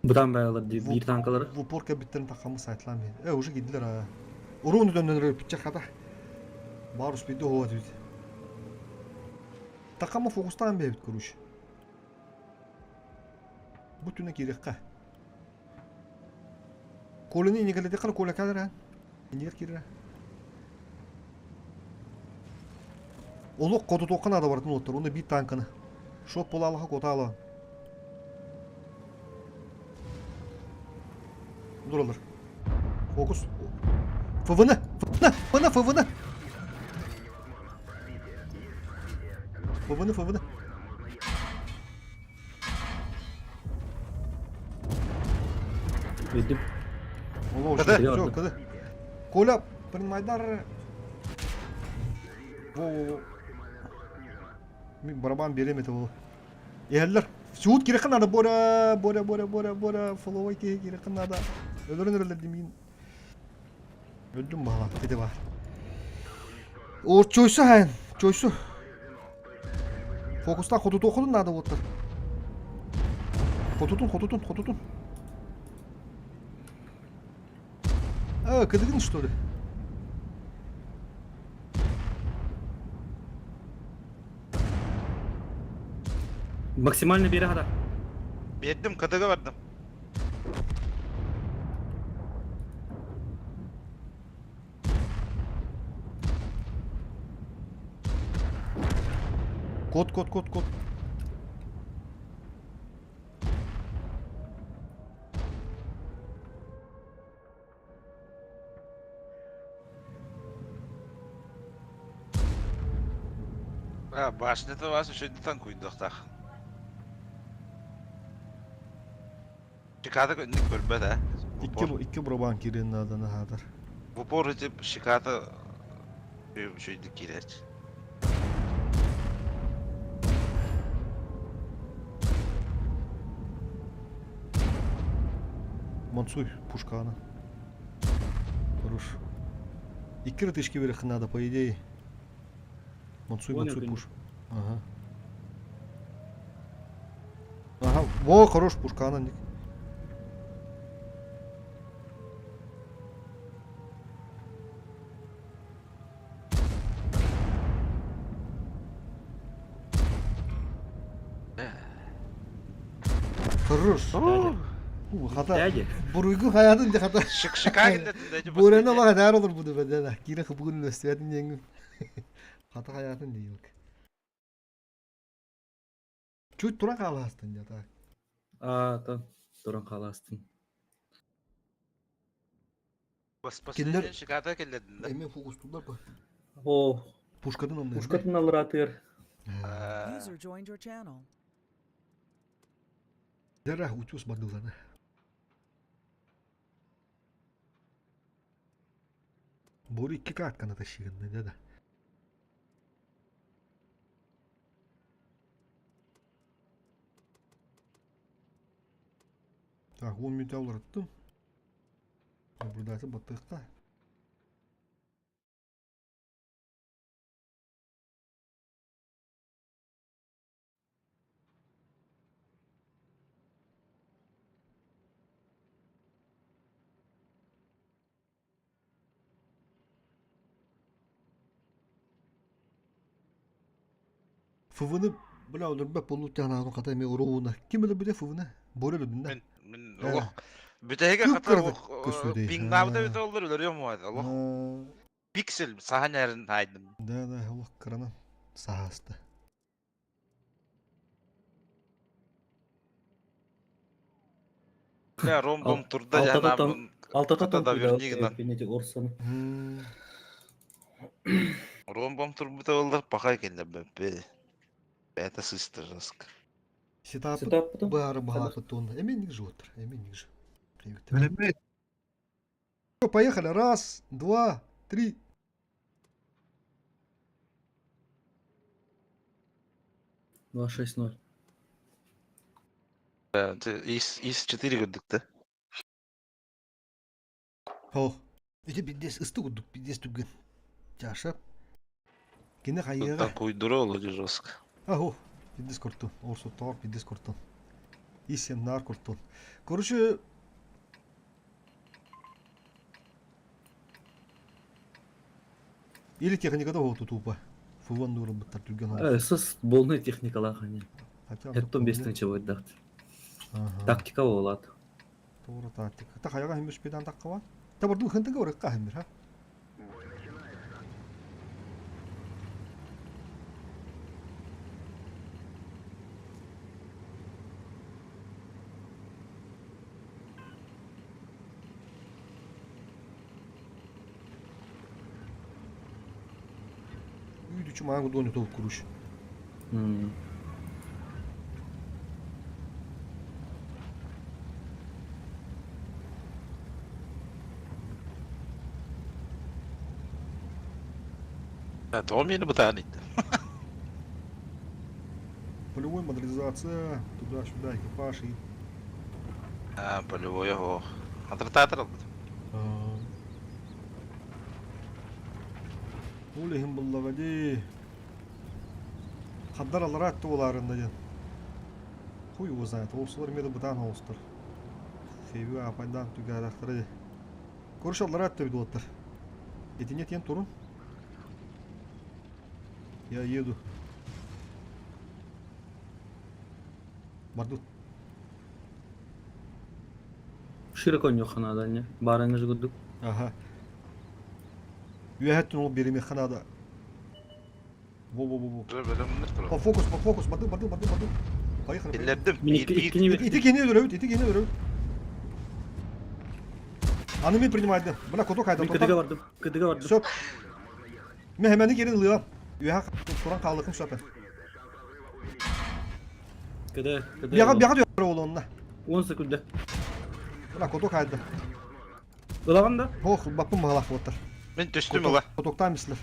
S5: Бұдан бәялар bir танкалары.
S2: В упор кәбиттерин тақамы сайтлам. Э, уже киделер а. Уруну дөннөр питче хата. Барус биде хуа бит. Тақамы фокустан бәбит короче. Бу түнә кирәккә. Колыны инегеледе кыр кола кадыр а. Инегер кирә. Олук коду тоқын ада бартын оттыр. Оны бит танкыны. Шот болалыға кота ала. Dur alır. Fokus. ФВН! ФВН! ФВН! ФВН! ФВН! ФВН!
S5: Öldüm.
S2: Ола
S1: Кыды.
S2: уже. Все, кыды. Коля, принимайдар. Во, во, во. Барабан берем это было. Ерлер. Суут керек надо, Боря, Боря, Боря, Боря, Боря, фоловай керек надо. Өлөрөн өлөр демейін. Öldüm бала, dedi var. О, чойсу хайын, чойсу. Фокуста хотуту окудун надо вот. Хотутун, хотутун, хотутун. А, кыдыгын что ли?
S5: Максимально бері хада.
S1: Бердим, КДГ бардым.
S2: Код, код, код, код.
S1: А, башня-то вас еще не танкует дохтах. Шиката не көрбөт, а? В
S2: Икки,
S1: упор.
S2: икки барабан кирен надо нахадар.
S1: В упор эти шиката еще и кирет.
S2: Мансуй, пушка она. Хорош. Икки рытышки вверх надо, по идее. Мансуй,
S5: Понял,
S2: мансуй,
S5: конечно.
S2: пуш. Ага. Ага, во, хорош, пушка она. Хорош. У, хата.
S5: Дяди.
S2: Буруйгу хаятын де хата.
S1: Шик шика килдетин
S2: Бурена бага дәр olur буду бәдә. Кире хыбыгын өстәдин еңгин. Хата хаятын дейик. Чуть тура каластын я так.
S5: А, та. Туран қаластын.
S2: Киндер-
S1: Шиката килдетин да.
S2: Эме фокус тулар ба.
S5: О,
S2: Пушкадан онда.
S5: пушкатын алыр атыр.
S3: User joined your channel.
S2: Дәрә утюс бадыланы. Бори икки катканы ташыгын дәдә. Так, 10 минут алырттым. Наблюдатель баттыкта. ФВны бля өлөрбөт буолуут диэн хата эмиэ уруuna. Ким өлөрбүтэ ФВны? Боря өлөрдүн да.
S1: Мин мин олох бүтэһигэ хата олох пингнаабыта эбитэ оллор өлөрүөм уо олох пиксель саһан эрин айдым.
S2: Да, да, олох кыранан саһаста.
S1: Да, ромбом турда жана
S5: Алтата да верни Орсон.
S1: Ромбом турбута оллар пахай кэллэ бэппе. Это сыста жестко.
S2: Сетаппыт баары баһаапыт туонна. Эми же отыр, эми же. Поехали. Раз, два, три.
S5: 2-6-0.
S1: Из 4 көрдүк да.
S2: Хо. Ити биддес ысты курдук, биддес түгэн. Чаша. Кини хайыга.
S1: Такой дурол жестко.
S2: Ахо, биддес куртун. Орсуттоор биддес куртун. Исен нар куртун. Короче, Или техникада оҕоту тупа. Фуван дууралбыттар түргэн
S5: оҕус. Сыс полный техникалаах ани. Хеттон бестен чабайдахт. Тактика болат.
S2: Тура тактика. Та хаяга химбиш педан таккава. Та барду хынтыга орыкка химбир ха. Үйдүчү мага доню толуп куруш.
S1: Да, то мені бутанит.
S2: Полевой модернизация, туда-сюда, экипаж и...
S1: А, полевой, ого. Атротатор.
S2: Ол иһин буллаҕа дии. Хаддар аллараа өттө буолаарында диэн. Хуй его знает, оҕусулар эмиэ да бытаан оҕустар. Феби аапайдаан түгээрэхтэрэ дии. Короче, аллараа өттө эбит уолаттар. Итиннэ тиэн турун. Я еду. Бардут.
S5: Широко нюха надо, не? Барыҥы курдук.
S2: Аха. Үөһэттэн ол биэримиэххэ наада. Во-во-во-во. По фокус, по фокус, барды, барды, барды, барды. Поехали.
S1: Иллэрдим.
S2: Ити кини өлөрөбүт, ити кини өлөрөбүт. Аны мен принимайды. Бына кото кайда.
S5: Кыдыга бардым, кыдыга бардым.
S2: Сөп. Мен хэмэни керин ылыам. Үөһэ туран хаалыкым сөп.
S5: Кыды, кыды.
S2: Бияга бияга дөөр олонна.
S5: 10 секунда.
S2: Мына кото кайды.
S5: Ылаган да?
S2: Ох, баппын мағалақ болаттар.
S1: Мен түстүм ыла.
S2: Котоктан мислер.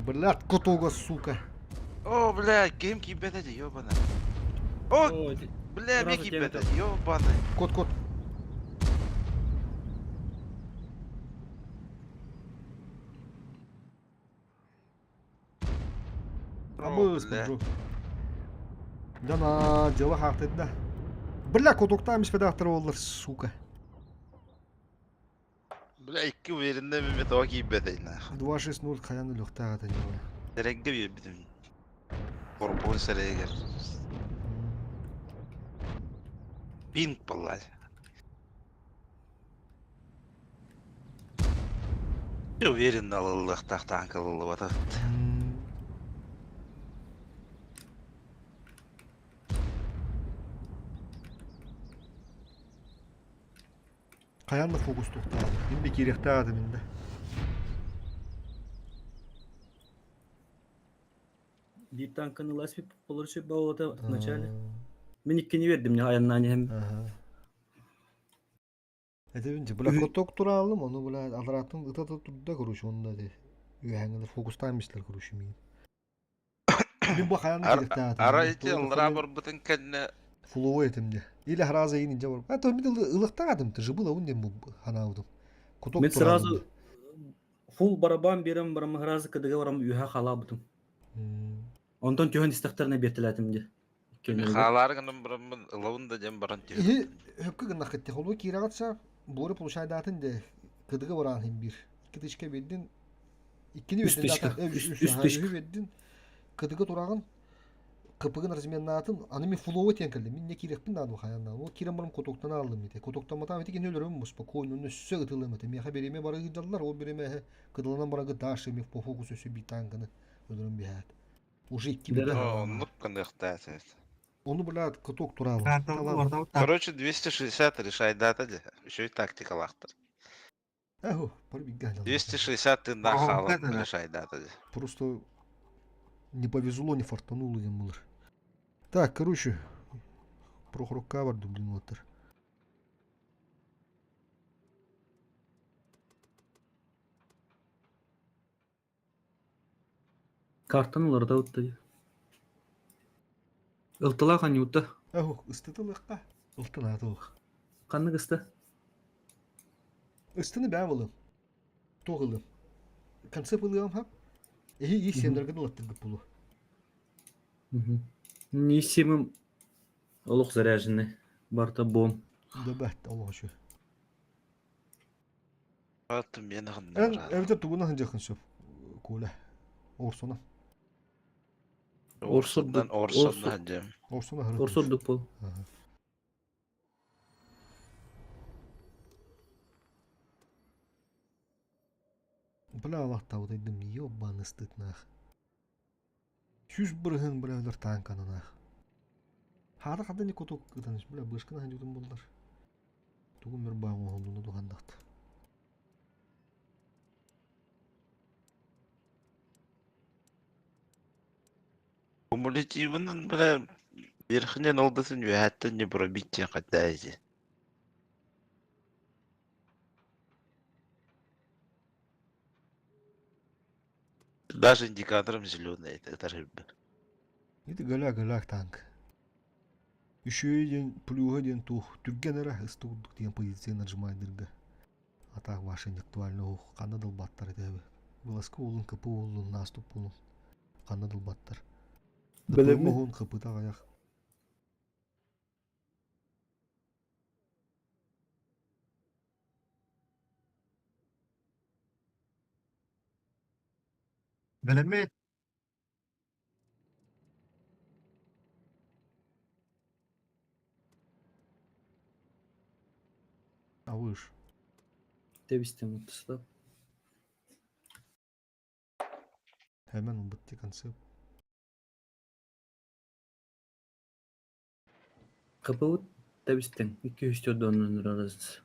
S2: Блядь, котога, сука.
S1: О, бля, ким кибет эти, ёбана. О, бля, мен кибет эти, ёбана.
S2: Кот, кот. Абыс, бу. Да на, дела хахтыт да. Бля, котоктан миспедахтар олар, сука.
S1: Бля, икки уверенный мен тоға кибет эти.
S2: 2-6-0 хайан үлөхтәгә тәне.
S1: Сәрәггә бирбитим. Корпун сәрәгер. Пинг баллар. Уверен алыллыктах танкалылы
S2: Хайан да фокус тухтаады. Мин би киириэхтаады минде.
S5: Биир танканы ласпи получив болото в начале. Мин иккини бердим не аяннан иһэм.
S2: Это бля коток туралым, ону бля аларатын ыта турда короче, онда де. Үһәңелер фокустаан мислер короче мин. Мин бу хайан киириэхтаады.
S1: Ара ити аллара барбытын кэннэ
S2: Фуловой этим де. Или храза ин инже бар. А то мин ылыктаадым, ты же было он дем бу ханаудым. Коток
S5: Мен сразу фул барабан берем барам хразы кыдыга барам үһэ халабытым. Онтон түһэн истэхтерне биэртэлээтим дии.
S1: Хаалаары гынан бараммын ылабын да дем баран түһэн.
S2: Иһи хөпкө гыннах кытты. Холбу киирагатса буору получайдаатын де кыдыгы баран хим бир. Икки тычка биэрдин. Иккини
S5: Үс
S2: биэрдин,
S5: тычка.
S2: да,
S5: Үс,
S2: үс,
S5: үс
S2: аха,
S5: тычка.
S2: үһү биэрдин. Кытыгы тураҕын. Кыпыгын разменнаатын, аны мин фуловы тиэн кэллим. Мин не киирэхпин наада хайан наада. Ол киирэн баран кутуктан ааллым ити. Кутуктамматаам ити кини өлөрөм спокойно, онно өссө ытылым этэ. Миэхэ бириэмэ бары ыйдаллар, ол бириэмэ эһэ кыдыланан баран даши ми по фокусу өссө биир танканы өлөрөн биһээт. Уже икки
S5: Дэрэ.
S2: биир.
S1: Оннук гыныахтаах этэ.
S2: Ону, блядь, кутук тураабын. Талан.
S1: Короче, 260 решай дата де. Еще и тактикалаахтар.
S2: Эху, пробегали.
S1: 260 тыыннаах хаалан решай дата де.
S2: Просто не повезло, не фартануло диэн булар. Так, короче, Прохорукка барды, блин, уолаттар.
S5: Картан уларытабыт да дии. Ылтылаах Анюта.
S2: Эху, ыстытылыахха. Ылтын аатылых.
S5: Ханнык ыста?
S2: Ыстыны бээ булым. Туох ылым. Концепт ылыам хап. Эһи и сиэннэргин ылаттыргыт булу.
S5: Не симым олох заряженный. Барта бом.
S2: Да бэт, олох үчү.
S1: Аттым мен
S2: Эн эбэтэр тугунан сылдьыаххын сөп, Коля? Орсона.
S1: Орсоннан Орсоннан дьэм.
S2: Орсона аһары.
S5: Орсордук бол.
S2: Бля, Аллах-таабытайдым, ёбаный стыд нах. 100 бырыһын бля өлөр таанкананаах. Хаата хада не кутук ытаныш бля бышкына хандютун буллар. Тугун мөр баан оһоллуну тухандахт.
S1: Кумулятивынан бля верхнен олдасын үөһэттэн не пробить диэн хатаа ити. Даже индикатором зеленый это это рыба.
S2: Ити галя галя танк. Үшөй диэн плюһа диэн туох түргэн эрэ ыстугурдук диэн позиция нажимайдырга. А так ваше не актуально ух ханна дылбаттар этээби. Вылазка уолун КП уолун наступ уолун ханна дылбаттар.
S5: Бэлэмми.
S2: Уһун КП-та аҕыйах.
S8: Бэлэммит.
S2: А выш.
S5: Тэбистим уттуста.
S2: Hemen ылбытты концепт.
S5: КПУ тэбистиҥ. 204 доннан разница.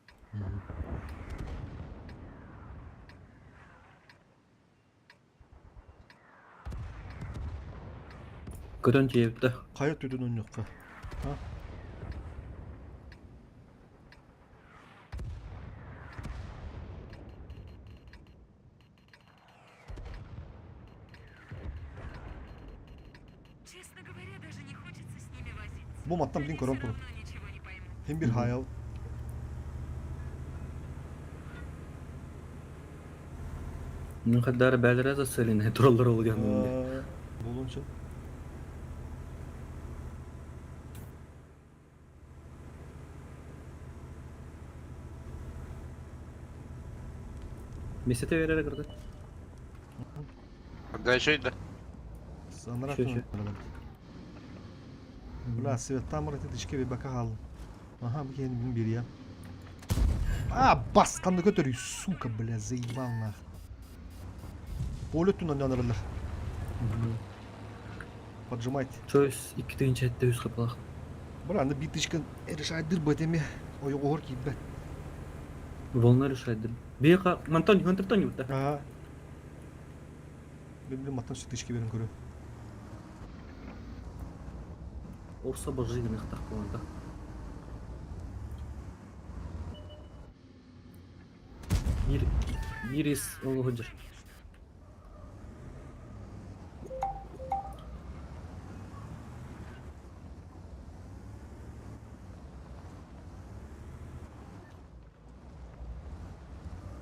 S5: Көтөн тиийбитэ.
S2: Хайа түдүн онньукка. А?
S3: Честно говоря, даже не хочется с ними возиться.
S2: Бу маттан блин
S3: Они
S2: көрөн
S3: всё
S2: турун.
S3: равно ничего не поймут.
S2: Хин бир хаял.
S5: Ну хаддара бээлэрэ зацелены тураллар ол диэн
S2: Болунча.
S5: Месяте берere кырды.
S1: Когда еще да?
S2: Анара
S5: Шö, шö.
S2: Бля, светтан бар ити бе бака халым. Аха, бу киһини мин бириям. А, басқанды көтөрүй, сука, бля, заебал нах. Поле түн анаралар. Поджимайте.
S5: Чойс 2007 капалах.
S2: Бля, аны битышка решайдыр бэтеме. Ой, оғыр кийбет.
S5: Волна решайдыр. Бейха Мантон Хантертон бутта.
S2: Ага. Мен билем маттан сүтүшке берин көрөм.
S5: Орса бажыгын ихтах боланда. Бир бир из ол ходжер.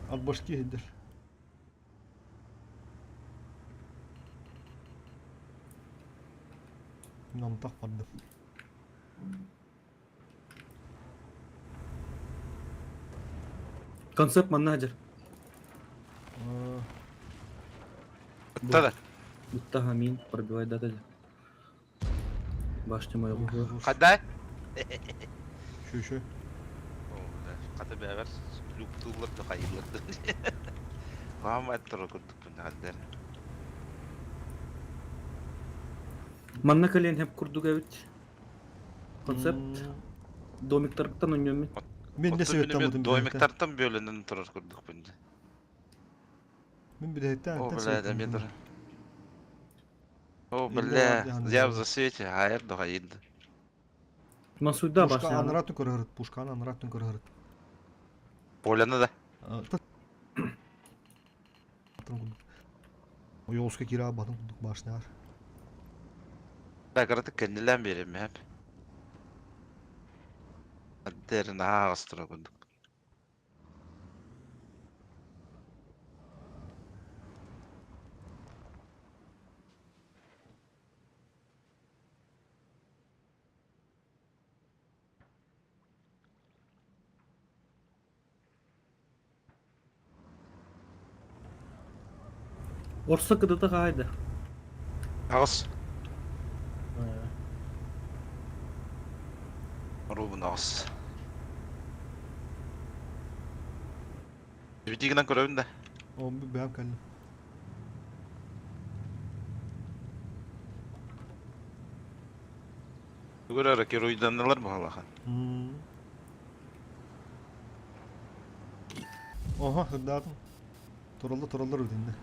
S2: От башки хиддер. Намтах барды.
S5: Концепт маннажер.
S1: Бутта да.
S5: Бутта хамин пробивай дата. Башня моя.
S1: Хадай.
S4: Şu şu.
S1: Хата бэбэр люктууллар да хайыылар да. Хаама эттер курдук күннэҕэллэр.
S5: Манна кэлиэн хеп курдук эбит. Концепт. Домиктарыттан онньоммун.
S4: Мен де себеттен
S1: Домиктартан бөлөнөн турар курдукпун.
S4: Мин бүтэһиттэн
S1: О, бля, да метр. О, бля, я в засвете, а эр дохайд.
S5: Мансуйда
S4: Пушка
S5: башня.
S4: анаратын көрөрүт, пушканы анаратын көрөрүт.
S1: Поляны да.
S4: Ойоҕуска киирэ батын курдук башняар.
S1: Да, кыратык кэннилээн биэриэм эп. Аддерин ааҕас тура курдук.
S5: Орса кыдыта хаайда.
S1: Аҕыс. Рубун аҕыс. Битигинэн көрөбүн да.
S4: О, бэйэм кэллим.
S1: Тугур эрэ геройданнылар баһалахан.
S4: Оха, ырдаатым. Тураллар тураллар үтүннэ.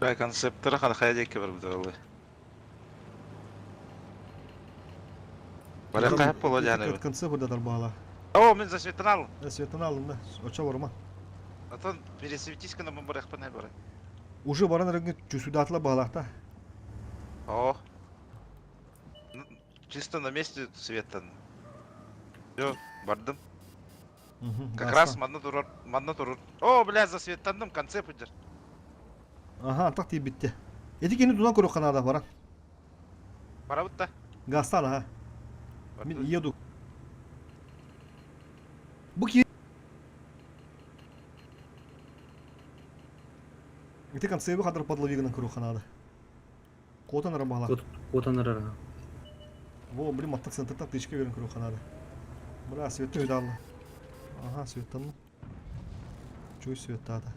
S1: Бай концепттара ханахая диэки барбыта буолуо. Барыахха сөп буолуо дьааны.
S4: Концепт ырдатар баала.
S1: О, мин засветанал.
S4: Светанал, да. Очо барма.
S1: Отон пересветись гына барыахпын бары.
S4: Уже баран эрэгин чусудаатла баалаахта.
S1: О. Чисто на месте светан. Все, бардым. Как раз манна турар, манна турар. О, бля, засветтанным, конце пыдыр.
S4: Аха, так тиийбитте. Эти кини тунан көрүөххэ наада баран.
S1: Барабыт да.
S4: Газтан, аха. Мин еду. Бу ки... Ити концебы хадыр подловигынан көрүөххэ наада. Куотан ара баҕалаах.
S5: Куотан ара.
S4: Во, блин, маттан центртан тычка берен көрүөххэ наада. Бля, светті өйдалла. Ага, светтанны. Чуй светтаата.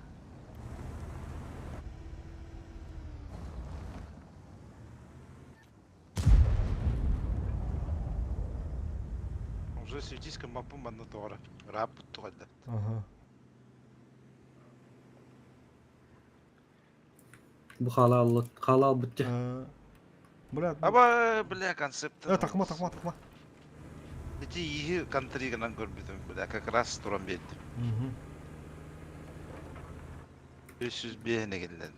S1: Уже светиска маппу манна тоҕора. Раппут туҕайда.
S4: Ага.
S5: Бу хаала алла хаала албыт
S4: Бля.
S1: Аба, бля, концепт.
S4: Э, такма, такма, такма.
S1: Ити иһи контригынан көрбүтүм, бля, как раз туран биэрдим. 305 киллэрдим.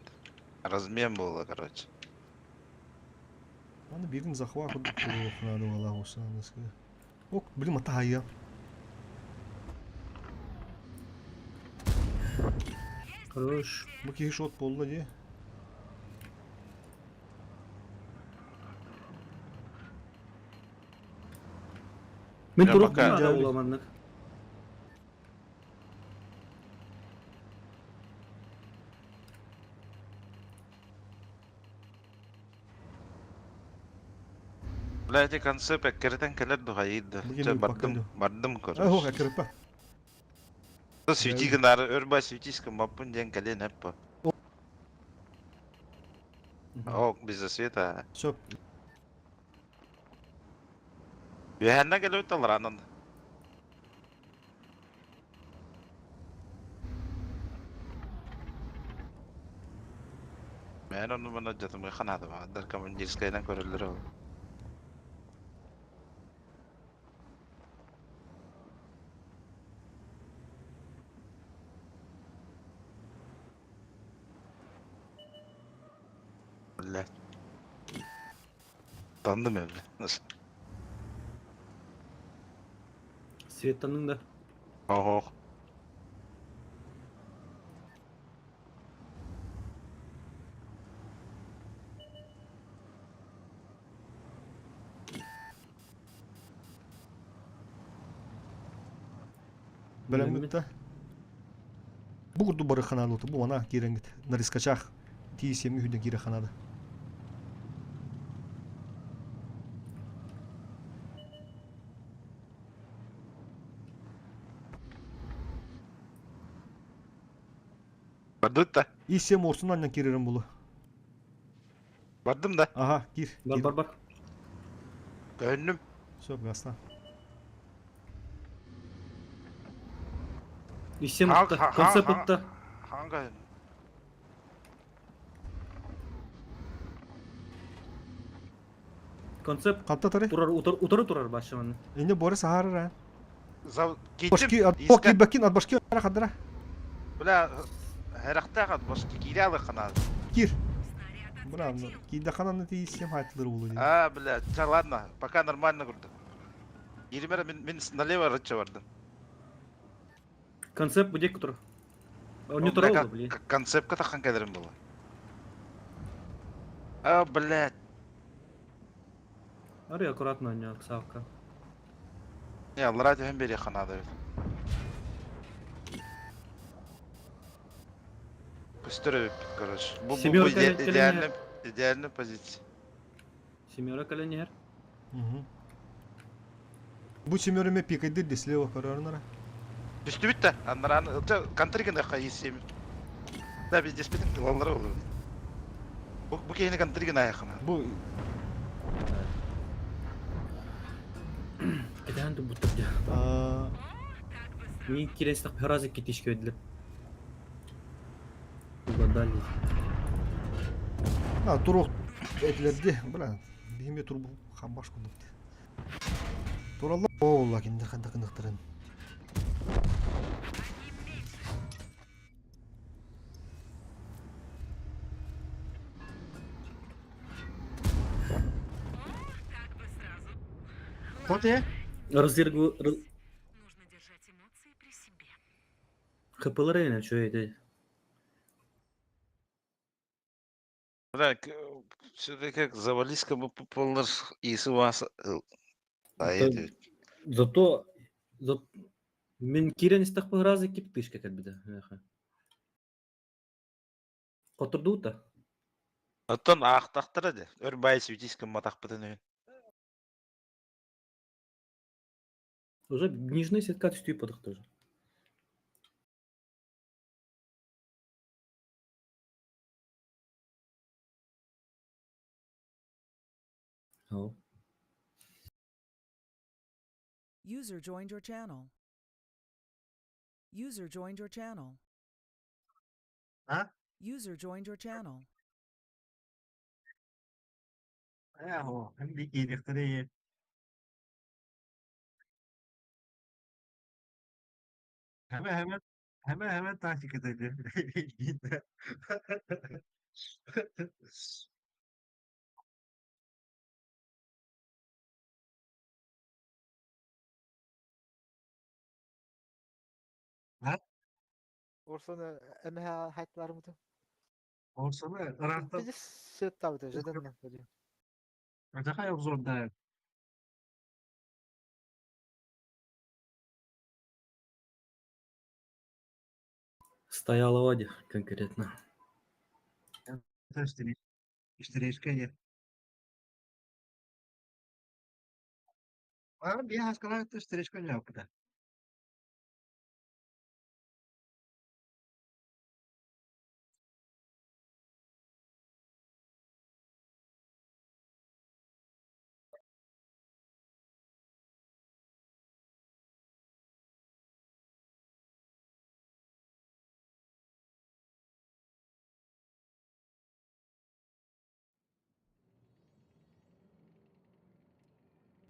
S1: Размен буолла, короче.
S4: Аны биирин захват курдук туруохунаады уолаах усааныска. Ок, блин, матаайа.
S5: Хорош.
S4: Бу киһи шот буолла дии.
S5: Мин турук наада буола маннык.
S1: Бля, эти концепт эккирэтэн кэлэр дуһайыыр да. Чэ, бардым, бардым,
S4: Э,
S1: короче.
S4: эккириппэ.
S1: Свети гынары өр ба светись маппын диэн кэлиэн эппэ. О, без засвета.
S4: Сөп.
S1: Үөһэннэн кэлэбит аларанан. Мэн ону мана жатымы ханады ба. Дар командирскайдан көрөлөр ол. Бля. Танным я, бля. Nasıl?
S5: Светтанның да.
S1: Ого.
S4: Бэлэммит да.
S2: Бу курдук бары ханаады бу мана киирэҥҥит нарискачах тии сиэмҥи хүннэ киирэ ханаады.
S1: Бардыт да.
S2: И7 орсун аннан киирэрим булу.
S1: Бардым да.
S2: Ага, киир.
S5: Бар бар бар.
S1: Көһүннүм.
S2: Все, гасна.
S5: И7 ытта. Концепт ытта.
S1: Ханга.
S5: Концепт
S2: Ханта тары?
S5: турар утар утары турар башыманы.
S2: Инде Борис сахарар а.
S1: За
S2: Башки,
S1: кийтим.
S2: от бакин от башки ара хадра.
S1: Бля, харахтаах от башки киирэ алыххана.
S2: Кир. Бра, киирдэ хананы тиийсем хайтылыр улу дии.
S1: А, бля, ча, ладно, пока нормально курдук. Кииримэр мин, мин налево рыча бардым.
S5: Концепт будет турар. Он не
S1: О, бля,
S5: турар блин.
S1: Концептка тахан кэлэрим була. А, блядь.
S5: Ари аккуратно не Савка.
S1: Не, аллара түһэн биэриэххэ наада эбит. Көстөр эбиппит, короче. Бу, бу, бу
S5: Семерка
S1: иде-
S5: кэлэн
S1: идеальный, идеальный позиция.
S5: Семерка кэлэн иһэр.
S2: Бу семереме пикайдыр де слева көрөрнара.
S1: Түстүбүт да, аннараны, контр гыныахха иссиэм. Да, биздеспитин ылаллара olur. Бу, бу киһини контр гыныаххына.
S2: Бу
S5: Кэтэһэн турбуттар дьэ. Мин киирэн истэх разы китишке өйдүлэр. Угадали.
S2: А, турук этилерди, бля, биһиме турбу хамбаш курдук. Туралла оолла кинде ханда кыныктырын.
S8: Коте?
S5: Разыргу... ХПЛР что это?
S1: Бля, все-таки как завалиска бы полныр исы вас.
S5: Зато... За... Мин киирэн истэх разы кип тышка кэлбитэ. Хотурдуута.
S1: Оттон аахтахтара де. Өр бай светиска матахпытын үһүн.
S5: Уже нижняя сетка түстүү подых тоже. О.
S3: User joined your channel. User joined your channel.
S8: А?
S3: User joined your channel.
S8: Э, хим киириэхтэрэ Hemen hemen hemen hemen takip edelim. Ha?
S14: Orson эмэһэ хайтыларымыты.
S8: Orsanı Irak'ta
S14: Биз сөт табыты жыдынна.
S8: Öteki yok zorunda.
S5: Стояла Оди конкретно.
S8: İşte Bir haskalar iştirişken yaptı.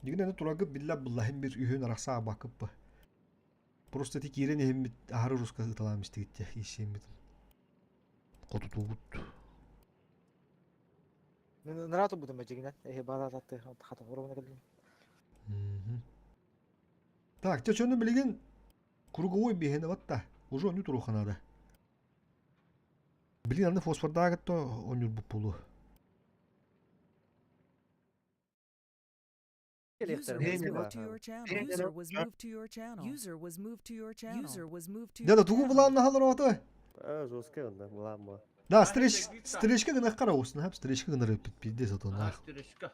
S2: Дигинен турагы билла буллахим бир үһүн арахса бакып. Просто ти киирен иһиммит аһары руска ыталаам истигитте иссиэммит. Хотутугут.
S14: Нарату будем бажигинен. Эхе бара татты хата оромuna келдим.
S2: Так, те чөну билигин круговой биһине батта. Уже оню туруханада. Билин аны фосфордаагытто онюр буппулу.
S3: User was moved to your channel. User was moved to your channel. User was moved to your channel. User was moved to
S2: Дада
S3: your
S2: тугу
S3: channel.
S2: булаан нахалар оты.
S13: А, жесткая онно, буламма.
S2: Да, стречка гына карабысın, hep стречка гына репит пиздец ато
S6: А,
S2: нах.
S6: стречка.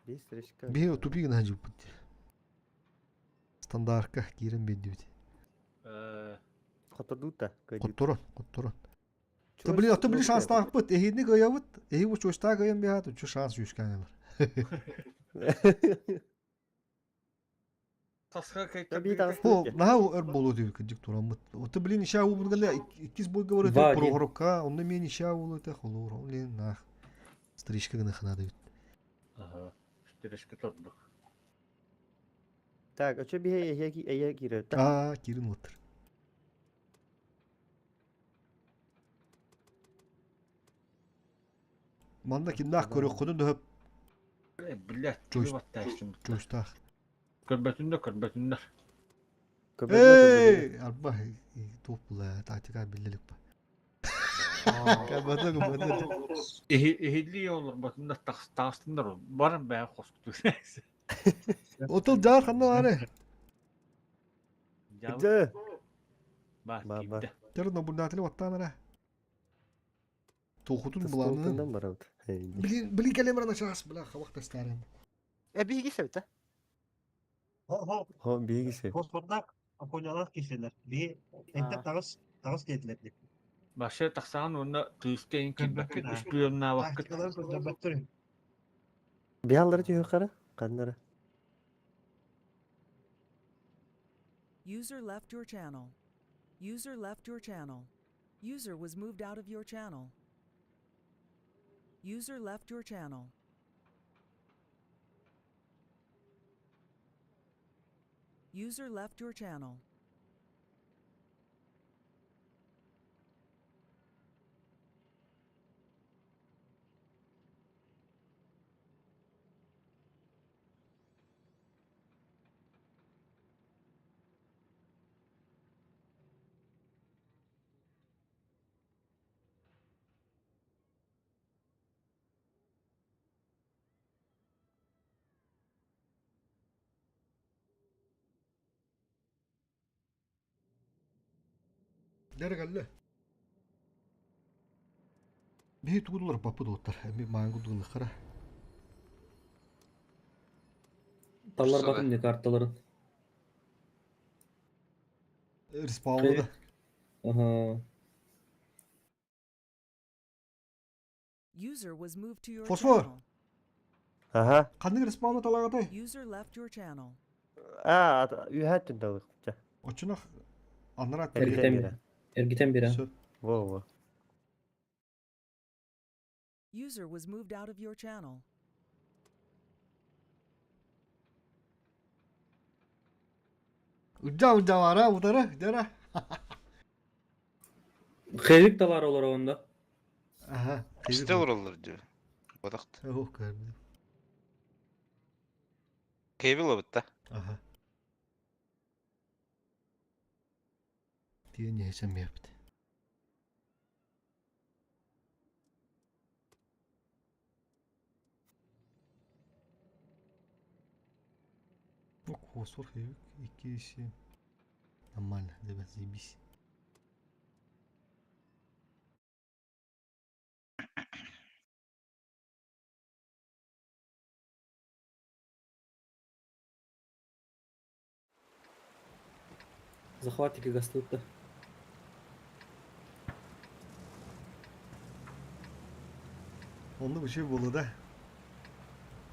S13: Бир стречка.
S2: Бие тупи гына жуппут. Стандартка киирэн биэрдибит.
S13: Хоттордуута.
S2: Хотторон, хотторон. То били, то били шанстаахпыт, эһиини кыайабыт, эһи бу чуостаах кыайан биһаат, учу шанс үскээн ылар. Бу наһаа өр буолуо диэбит кырдьык тураммыт. Ото блин ища уубут иккис бойга бар этэ Прохоровка, онно мен ища уолу этэ холуур, ол блин наах стрижка гына ханаа дебит.
S6: Ага, стрижка тордук.
S13: Так, очо биһи эйэ киирэр.
S2: Аа, киирин уоттар. Манна кимнээх көрүөххүнүн да сөп.
S6: Блядь,
S2: Чуйстаах.
S6: Көрбөтүннэр, көрбөтүннэр.
S2: Эй, арба туох була тактика биллилик ба. Көрбөтө көрбөтө.
S6: Иһиллии олорботуннар таастыннар баран бэйэ хоскуту.
S2: Отыл жаар ханна баары?
S13: Дьэ.
S6: Ба, киирдэ.
S2: Тер наблюдатели баттаан эрэ. Туохутун булаанын.
S13: барабыт.
S2: Блин, блин кэлем баран ачаас, бля, хабах тастаарым.
S14: Э, биһиги себите.
S8: Хо,
S13: Хо, биһиги сеп.
S8: Фосфордаах Афонялаах киирсэллэр. Биһи энтэн таҕыс, таҕыс диэтилэр дип.
S6: Башы тахсаан уонна тыыска ин киирбэккит, үспүйүөннаабаккыт.
S8: Тактикалары көрдөрбөттөр.
S13: Биһаллары түһүөххара? Ханнара?
S3: User left your channel. User left your channel. User was moved out of your channel. User left your channel. User left your channel.
S2: Дэрэ кэллэ. Биһи тугу баппыт уоттар. Эми маан курдук
S5: Таллар не карталарын.
S2: Респаунда.
S5: Ага.
S3: User was moved to your
S2: Фосфор.
S3: channel.
S13: Аха.
S2: Ханнык респаунда талагатай?
S3: User left your channel.
S13: Аа, үһэ түндалык.
S2: Очунах аннара
S5: Эргитен бира. Эргитен бира.
S13: Во, во.
S3: User was moved out of your channel.
S2: Удьа удьа бара утара дара.
S5: Хевик да бар олар онда.
S2: Аха.
S1: Исте олороллор дии. Бодохт.
S2: Ох, көрдүм.
S1: Кевил обытта.
S2: Аха. Тиен яйсам япты. Ну, фосфор хевик, икки Нормально, ребят, заебись.
S5: Захватики гастытта.
S2: Онно bir şey болду да.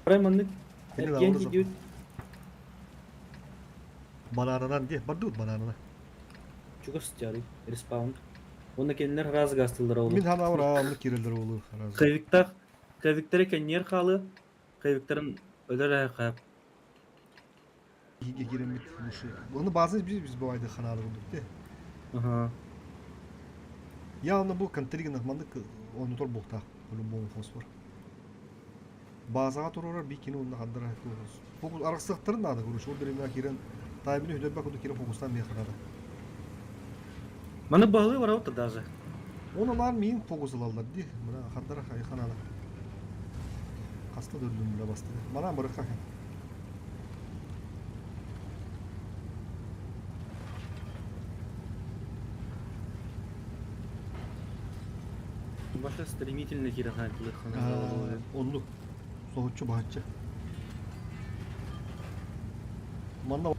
S5: Прайманнык
S2: Кини
S5: эрген
S2: лавры
S5: кидиют.
S2: Бананынан де, бардут бананына.
S5: Чугас тяры, респаун. Онна кеннер раз гастылдар олу.
S2: Мин хана ора анны кирелдер болу.
S5: Хевиктар, хевиктере кеннер халы, хевиктерин өлөр кап.
S2: Хиге киремит мушу. Оны базы biz biz bu ayda ханалы булдук де.
S5: Ага.
S2: Я оны бу контригин мандык оны тор бухта. По-любому фосфор. Базага турурар би кини онна хандара фокус. Фокус араксыктарын нада көрүш. Ол биреме кирен таймини хүдөрбө куду кирен фокустан мия ханада.
S5: Маны балы бар аута даже.
S2: Оны нар миин фокус алалар ди. Мына хандара хай ханада. Хаста дөрдүм биле басты. Мана бырыкка.
S5: Баша стремительно киирэн хааллар.
S2: Оннук. Соһуччу баһаччы. Манна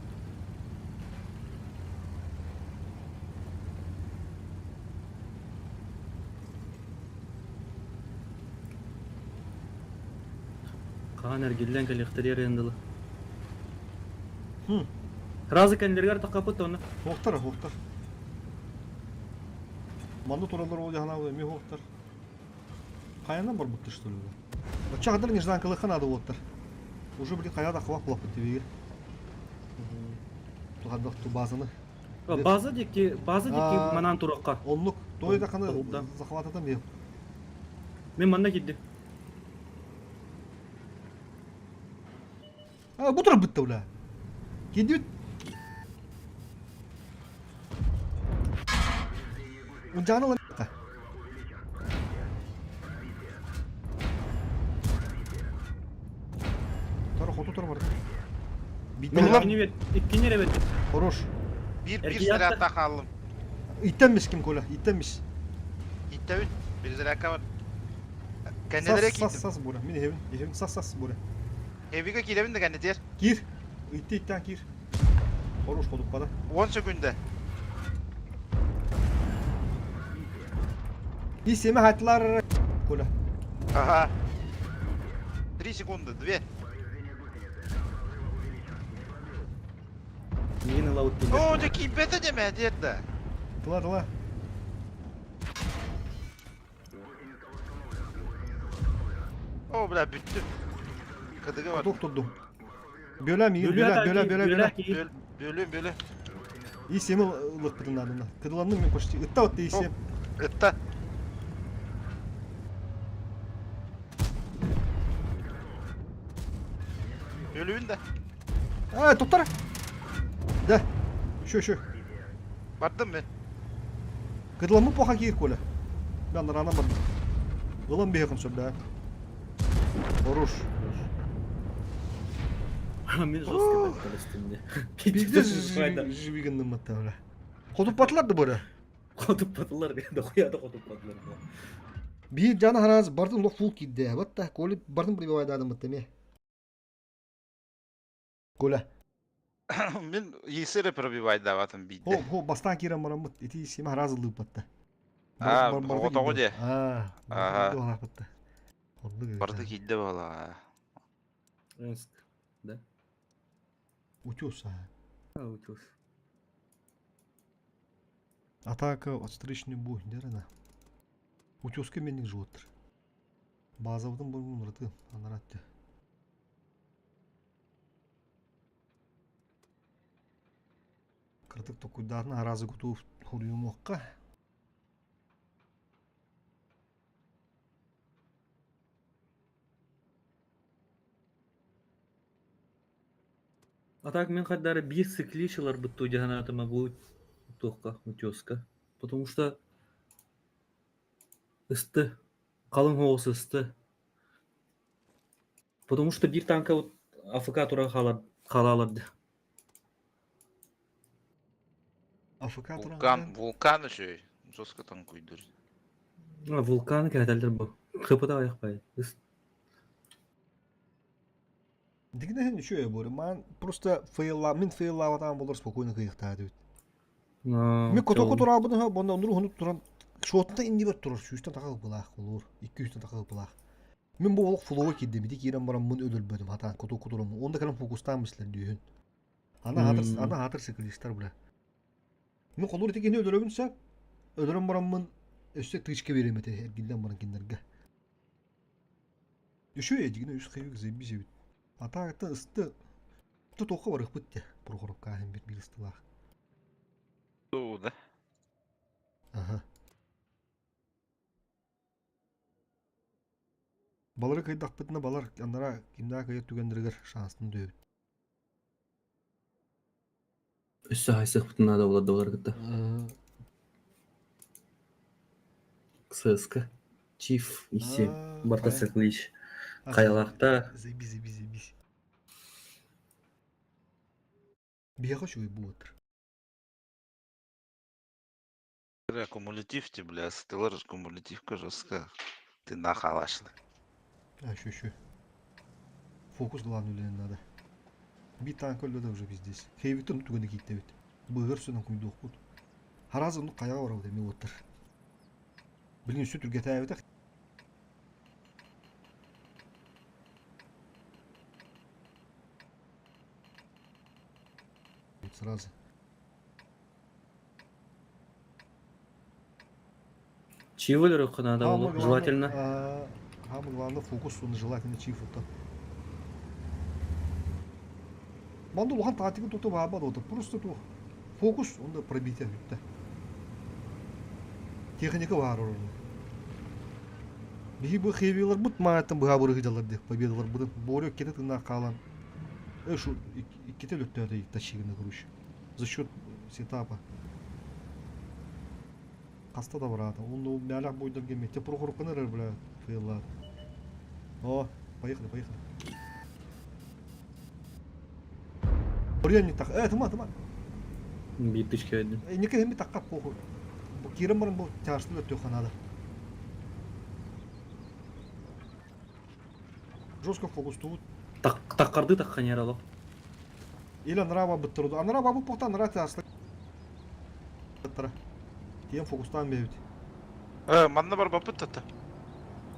S5: Хаан эргиллэн кэлиэхтэригэр арендалы. Разы кэннилэригэр таххаппыт онно.
S2: Хуохтар, хуохтар. Манна тураллар ол дьаһанаабыт эмиэ хуохтар. Хайанан барбыттар что ли? Оччо хадыр нежданкалыхха наада уоттар. Уже блин хайа да хвах булаппыт тибигир. Тухардах ту базаны.
S5: База диэки, база диэки манан турукка.
S2: Оннук. Той да ханы захвататан бе.
S5: Мен манна кирдим.
S2: А, бу турар бытта бля. Кидит. Унжаны ылан Тор хоту тор бар.
S5: Иккини иккини эрэ
S2: Хорош.
S1: Биир биир снарядта хааллым.
S2: Иттэммис ким Коля, иттэммис.
S1: Иттэбин. Bir зарядка бар. Кэннилэре
S2: киирдим. Сас сас бура. Мин иһэбин, иһэбин сас сас бура.
S1: Эвига киирэбин да кэннитиэр.
S2: Киир. Итти иттэн киир. Хорош ходуппада.
S1: 10 секунда.
S2: И семе хаттылар Коля.
S1: Ага. 3 секунды, 2.
S5: Миин ылабыт
S1: О, дьэ киирбэтэ дэмэ, диэт да.
S2: Тыла, тыла.
S1: О, бля, бүттүм. Кыдыгы бар.
S2: Туох турдум. Бөлө миин, бөлө, бөлө, бөлө, бөлө.
S1: Бөлүм, бөлө.
S2: И семи ылыппытын наадына. Кыдыланным мен почти. Ытта отты и сем.
S1: Ытта. Өлүүн да.
S2: А, туттар. Да. Еще, еще.
S1: Бардым мен.
S2: Кыдыламмыт плохо киир Коля. Мен рана бардым. Ылан бэйэхин сөп да. Хорош.
S5: Мен жестко бәттелестим де.
S2: Бигде живигенним матта бля. Хотуппатылар да бара.
S5: Хотуппатылар дохуя да хотуппатылар.
S2: Биир жана хараас бардын лох фул киирдэ. Батта Коля бардын прибивайдаадым батта ме. Коля.
S1: Мин есере пробивайдаабатым биирдэ.
S2: Хо, хо, бастаан киирэн бараммыт ити сима хараас ылыыппатта.
S1: Аа, оҕотоҕу дии.
S2: Аа,
S1: Аха.
S2: барда Оннук
S1: Барда киирдэ буолаа.
S5: Ынск, да?
S2: Утес, а.
S5: А, утес.
S2: Атака от встречный бой, дерена. Утеска менник животтыр. Базабытын бұрын ырыты, анаратты. Кыртык токуйдаатын аразы кутуuf хоруйумуохха.
S5: А так мин хардары биир цикличаларбыт дуу дьаһанаатыма бу туохха утеска. Потому что ысты, халыҥ оҕус ысты. Потому что биир танка вот АФК тура хаалар хаалааларды.
S2: АФК туран
S1: Вулкан, вулкан үчүгэй. Жестко танкуйдур.
S5: А, вулкан кэһэтэллэр бу. ХПта айахпай. Ыс
S2: Дигнэһин үчүгэй буолар. Маан просто фейла, мин фейлаабатаан болор спокойно кыйыктаа дебит.
S5: Аа,
S2: Мен котоку тураабытын ха бонда оннур хонук туран шотта иннибер турар сүүстэн таха былаах болур. Икки үстэн таха былаах. Мин бу олох флоуга киирдим. Ити киирэн баран мын өлөрбөтүм хатаан котоку турам. Онда кэлэн фокустаан мислер дүйүн. Ана хатыр ана хатыр циклистар бля. Мин холур ити кини өлөрөбүн сэ. Өлөрөн бараммын өссө тычка берем эте эргиллэн баран кинилэргэ. Үчүгэй дигинэ үс хайык заебись эбит. Атаакта ысты тутуохха барыахпыт дии Прохоровка иһин бир биир ыстылаах.
S1: Да.
S2: Аха. Балары кыйдахпытына балар анара кимнээх кыйар түгэннэригэр шансын дөйөбүт.
S5: Өссө хайсыахпытын наада буолар да балары кытта. ССК. Чиф и Барта Саклыч. Хайалаахта.
S2: Заебись, заебись, заебись. Биһиэхэ үчүгэй буолуоттар.
S1: Бля, кумулятив ти, бля, сытылар кумулятивка жестко. Ты нахалашны.
S2: А, еще, еще. Фокус главный үлэлэн надо. Биир танк өллө да уже пиздец. Хейвитин түгэни кииттэбит. Быыһыр сүнэн куйдуохпут. Хараас оннук хайаҕа барабыт эмиэ уоттар. Билин үсү түргэтээбитэх. Сразу.
S5: Чивы өлөрүөххэ наада
S2: Самое
S5: буолуо,
S2: главное,
S5: желательно.
S2: самое главное фокус уонна желательно чифута. Манна улахан тактика тута баабат ота просто туох фокус онда пробитие бүттэ. Техника баар оройуна. Биһи бу хевиларбыт мааттан быһа бырыһыдалар диэх победаларбытын Боря иккитэ тыыннаах хаалан шу иккитэ өлөттөөтө тащигына короче за счет сетапа Хаста да бараата. Онно мээлэх буйдарга мете Прохоровканы эрэр бля фейлаат. О, поехали, поехали. Орыйан не так. Э, тыма, тыма.
S5: Биир тычка бердим.
S2: Инники хэмми такка похуй. Бу киирэн баран бу чаарсты өттүөххэ наада. Жестко фокустуут.
S5: Так таккарды такканер олох.
S2: Или анараа быттырды. Анараа бабы похта анараа тааслы. Тиэн фокустаан бэйбит.
S1: Э, манна барбаппыт тата.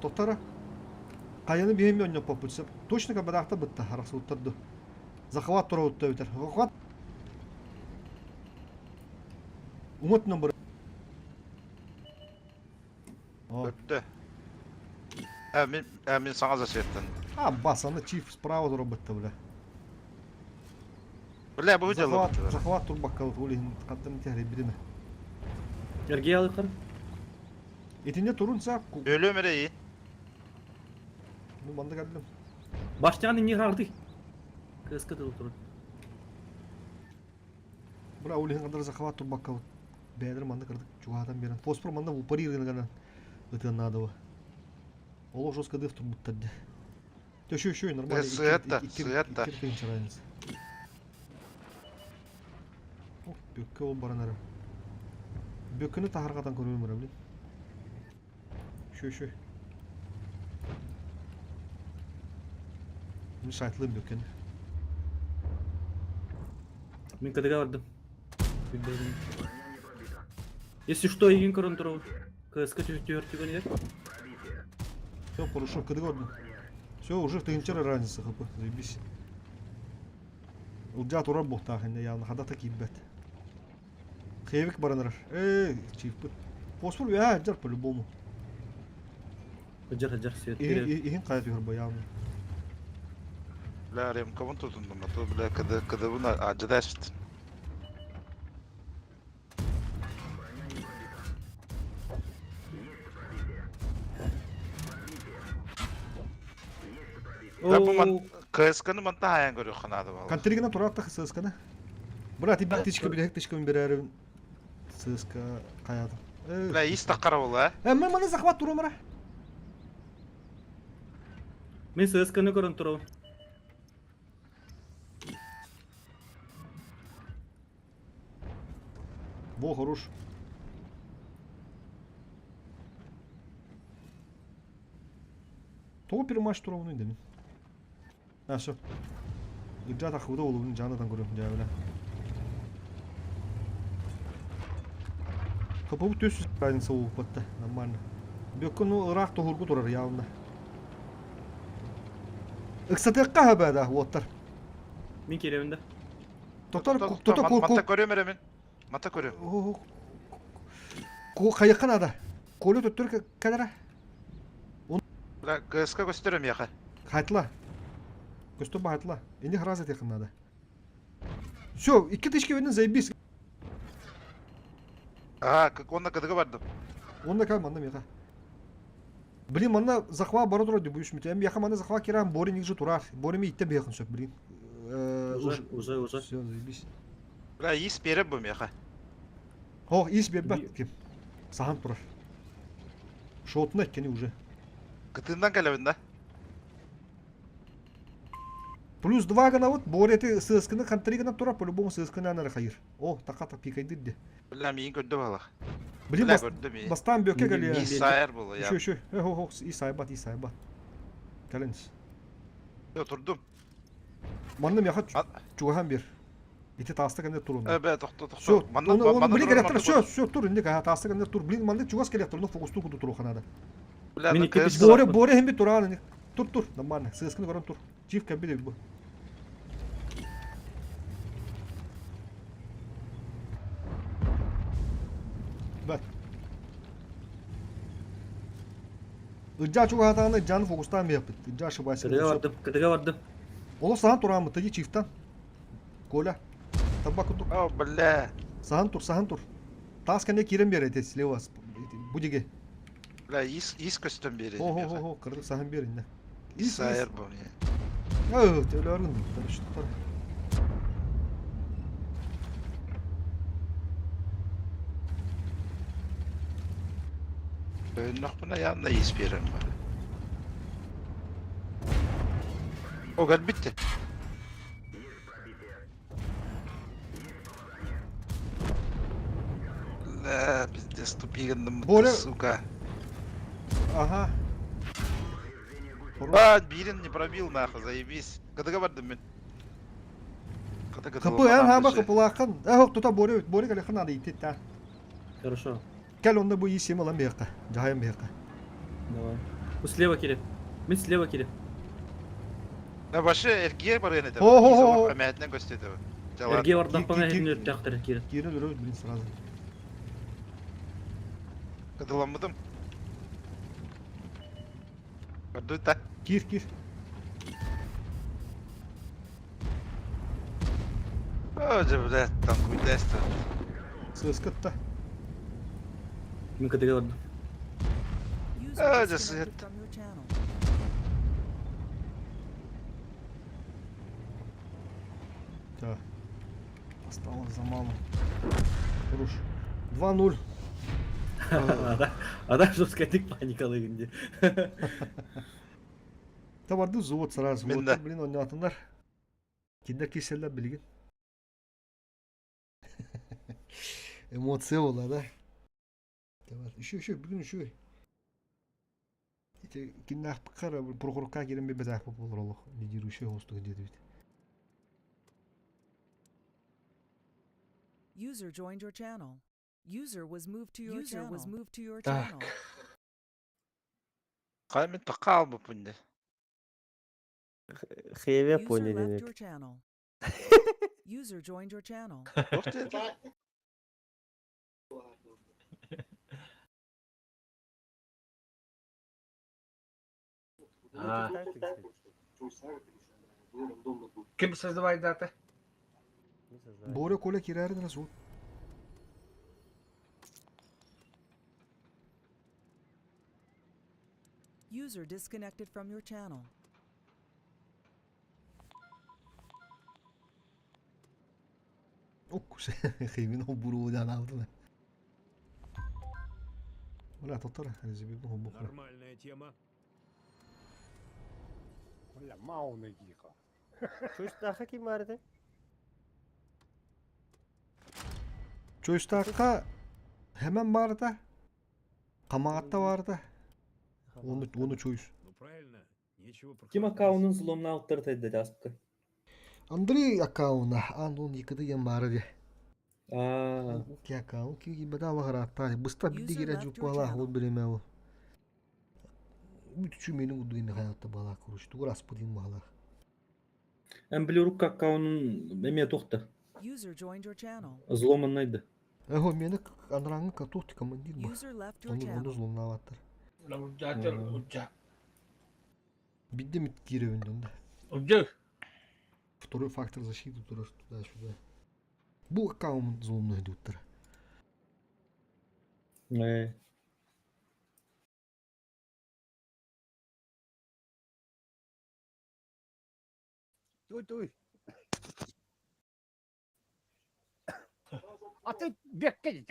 S2: Тоттара. Хайаны биһэми онньоппоппут сөп. Точно кабадаахта бытта харахсыбыттар Захват тура битер. Захват. Умут номер.
S1: Өттө. Э, мин, э, мин саҥа засветтан.
S2: А, бас, аны чиф справа тура бытта, бля.
S1: Бля, бу дело
S2: Захват, захват турбакка ол иһин хантан тиһэр бидеме.
S5: Эргий алыкар.
S2: Итинне турун сап.
S1: Өлөм эрэ и.
S2: Ну, манна кэллим.
S5: Баштаан инни харды. Кыска тыл турун.
S2: Бля, ол иһин хандар захват турбакка бэйэлэр манна кырдык чугаһатан биэрэн. Фосфор манна упариргана ытыан наадава. Олох жестко дыв турбуттар де. Еще, еще, нормально.
S1: Сыатта, сыатта.
S2: Икки тыһынча разница. Ох, бүккө ол баран эрэ. Бүккүнү таһарҕатан көрүөм эрэ, блин. Еще, еще. Мин сайтлыым бүккүнү.
S5: Мин кытыга бардым. Если что, игин көрөн турабын. КСК түһүр түгэнигэр.
S2: Все, хорошо, кыдыга ордун. Все, уже тыһынча разница хп, заебись. Ылдьаа турар буохтаах иннэ явно хадата киирбэт. Хевик баран эрэр. Ээ, чифпыт. Фосфор үөһэ сылдьар по-любому.
S5: Хыдьар хыдьар свет
S2: Иһин иһин хайа түһэр бо явно.
S1: Бля, ремкабын тутундум, а то, бля, кыды, кыдыбын адьыдаспыт. Да бу ман КСК-ны манта хайан көрүөххэ наада буолла.
S2: Контригынан турааттах ССК-ны. Брат, ибак тычка билэһик тычкабын берээрибин ССК хайаатым.
S1: Бля, ис таххара буолла,
S2: э? Э, маны захват турумара.
S5: Мин ССК-ны көрөн турабын.
S2: Во, хорош. Тоҕо перемаш туругунуй да мин. А, все. Ырдьа тахыбыта уолубун дьаанатан көрүөм дьээбэлэ. Хапыбыт түс разница ууппатта нормально. Бүккө ну ыраах тоһургу турар явно. Ыксатыахха хаба да уоттар.
S5: Мин киирэбин да.
S2: Тотор тото ку
S1: Мата көрүөм эрэ мин. Мата көрүөм.
S2: Ку хайыхха наада. Коля төттөр кэлэрэ.
S1: Бля, КСК көстөр миэхэ.
S2: Хайтла. Көстөр бахайтла. Ини храза этиэххин надо. Все, икки тысяча бердин заебись.
S1: Аа, онно кыдыгы бардым.
S2: Онно кал манна миэхэ. Блин, манна захват бара турар дии буюш мите. Миэхэ манна захват кираан Боря ниже турар. Боря ми итте биэхин сөп, блин.
S5: Уже, уже, уже.
S2: Все, заебись.
S1: Бля, ис биэрэр бу миэхэ.
S2: О, ис биэрбэт ким. Саһан турар. Шотуна иккини уже.
S1: Кытыындан кэлэбин да.
S2: Плюс два гына вот Боря эти сыскыны хантри гына турар, по-любому сыскыны анары хайыр. О, така так пикайдыр де.
S1: Бля, миин көрдө балах.
S2: Блин,
S1: Бля, көрдүм и.
S2: бастаан бүөккэ кэлиэ.
S1: Исайр була я.
S2: Үшө, үшө. Э, хо, хо, исайбат, исайбат. Кэлин.
S1: Yo турдум.
S2: Манна миэхэ чугаһан бир. Ити тааста кэннэ тур онно.
S1: Э, бэ, тохто, тохто.
S2: Все,
S1: Манна,
S2: оны, оны,
S1: манна
S2: блин,
S1: турар,
S2: кэлэхтэр,
S1: манна
S2: все,
S1: турар.
S2: все, тур, инник, аха, тааста кэннэ тур. Блин, манна чугас кэлэхтэр, ну фокустуу курдук туруохха наада.
S1: Бля,
S5: Мин
S1: на
S5: икки
S1: КС.
S2: Боре, Боре хэмби тураан, инник. Тур, тур, нормально. Сыасканы көрөн тур. Чиф кэлбит эбит бу. Бэт. Ыдьаа чугаһатаҕына ыдьааны фокустаан биэхпит. Ыдьаа ошибайся.
S5: Кытыга бардым, кытыга бардым.
S2: Олох саһан турааммыт, тади чифтан. Коля, таба курдук.
S1: О, бля.
S2: Саһан тур, саһан тур. Таас кэннэ киирэн биэр эти слева. Бу диги.
S1: Бля, ис, ис көстөн биэрэ.
S2: Хо хо хо хо, кырдык саһан биэр инне. Ис, ис.
S1: Исайр бу.
S2: Өө, төлөөрүн, төлөштөр.
S1: Өннөхпүнэ явно ис биэрэн бар. О, кэлбитти. Бля, пиздец, тупигандым,
S2: Боря-
S1: сука.
S2: Ага.
S1: А, Бирин не пробил, нахуй, заебись. Кытыга бардым мин. Кытыга
S2: Капы эн хаба капылаахын. Э, хок тута Боря, Боря кэлэхин надо идти та.
S5: Хорошо.
S2: Кэл онно бу исим ылан биэххэ. Дьаһайан биэххэ.
S5: Давай. Бу слева кире. Мин слева кире.
S1: Да вообще эргиэ барыан этэ.
S2: Хо-хо-хо.
S1: Эмээтинэн көстү этэ.
S5: Эргиэ бардахпына иһин өртөөхтөр кире.
S2: Киирэн өрөбүт блин сразу.
S1: Кыдыламмытым. Көрдүт да.
S2: Киир, киир.
S1: О, же, блядь, там хуйдесто.
S2: Сыскытта.
S5: Мин кытыга бардым.
S3: User
S1: А, же,
S3: disconnected
S1: свет.
S3: from your channel.
S2: Так. Осталось за малым. Хорош. 2-0.
S5: Ада жесткий паникалыгын ди.
S2: Та барды взвод сразу.
S1: Мин
S2: Вот,
S1: да.
S2: блин, ойнатындар. Киндер киселлер билигин. Эмоция була да. Давай, еще, еще, бүгүн еще. Ити киннахпыккар Прохоровка кирен бебетаах болор олох лидирующий хостук диэбит.
S3: User joined your channel. User was moved to your User was
S14: channel.
S3: moved to your
S6: Так.
S3: channel.
S1: Хай мин тоққа албыппын де.
S13: Хеве
S3: User
S13: поняли.
S3: left your channel. User joined your channel.
S1: Туох диэтэ?
S6: А. Ким создавайдата?
S2: Боря Коля кирәрин раз вот.
S3: User disconnected from your channel.
S2: Ок, хеймин обуруу алдын. Бля, тотор, резибиб обухра.
S12: Нормальная тема. Бля, мауны гиха.
S13: Чуйстаха ким барды?
S2: Чойстакка hemen барда. Камагатта барда. Оны оны чойс.
S12: Ну правильно, нечего
S5: Ким аккаунтун взломна алттыр тедде аспыка.
S2: Андрей аккаунта, ан он екіді ен бары де.
S5: А,
S2: Ки аккаунт ки бада вагратта. Быста бидди
S3: User
S2: кире
S3: left your
S2: жуп бала,
S3: channel.
S2: ол биреме ол. Бүтүчү менин удуйны хаятта бала куруш. Тугур аспыдын бала.
S5: Эн биле рукка аккаунтун эме тухта.
S3: User joined your channel.
S5: Взломаннайды.
S2: Эхо мени анраңы катухти командир ба.
S3: User left your
S2: Оны оны
S3: channel.
S2: зломнаваттар.
S6: Удьатыр, удьа.
S2: Бидди мит киребин да.
S6: Удьа.
S2: Второй фактор защиты турар туда-сюда. Бу аккаунт зломнайды уттар.
S5: Э.
S12: Туй, туй. А ты бекке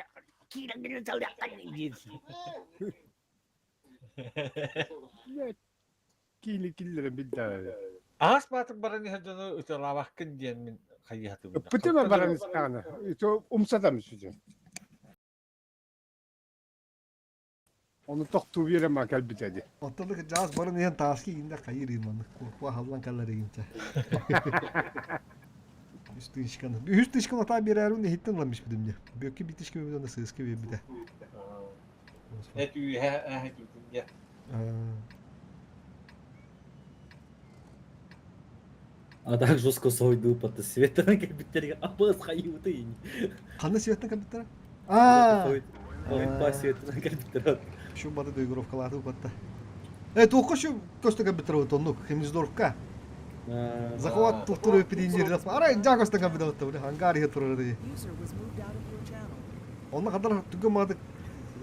S12: Кили киллere bildi.
S6: Аас баатыр баран иһэр дьону ыталаабаккын диэн мин хайыһатыбын.
S12: Бүтүн баран истаана. Ито умсадам сүдү. Ону тохтуу биэрэн маа кэлбитэ дии.
S2: Оттон кырдьаҕас баран иһэн тааска ииннэ хайыр иин маннык куоппа аһыллан кэллэр игинчэ. Үс тыычканы. Үһүс тыычканы атаа биэрээрин иһиттэн ылан биспитим дии. Бүөккэ биир тыычка биэрбит уонна сыыска биэрбитэ.
S6: Эт үөһэ ээһэ киирдим дьэ.
S5: А так жестко сойду под светтан кэлбиттэригэр абыс хайыыбыты
S2: Ханна светтан кэлбиттэрэ? Аа!
S5: Хойутпа светтан кэлбиттэр.
S2: Шу бады доигровкалааты упатта. Э, туохха шу көстө кэлбиттэр вот оннук, Хемнисдорфка. Захват тухтур өппитин Арай жаа көстө кэлбит вот били ангар иһэ турар дии. Онно хадар түгэн маадык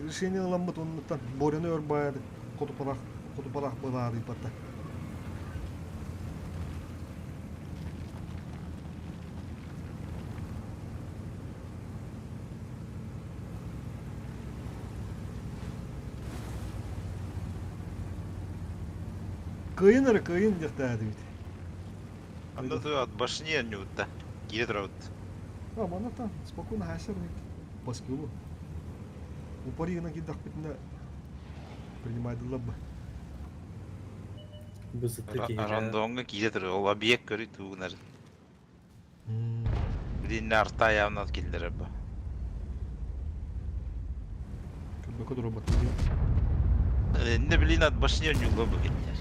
S2: решение ыламмыт оннуттан Боряны өр баайадык хотупалах хотупалах былаадыйбатта. Кыайын эрэ кыайын диэхтээдибит.
S1: Анда ту от башни анньубутта. Киирэ турабыт.
S2: А, манна там спокойно хасер по скиллу. Упори гына киирдэхпитинэ принимайдылар бы.
S1: Рондоҥҥа киирэ турар. Ол объект көрүй тугунар. Билиннэ арта аявнат киллэрэр бу.
S2: Көрбөкө туруорбат
S1: Инне билин от башни онньулла бу кинилэр.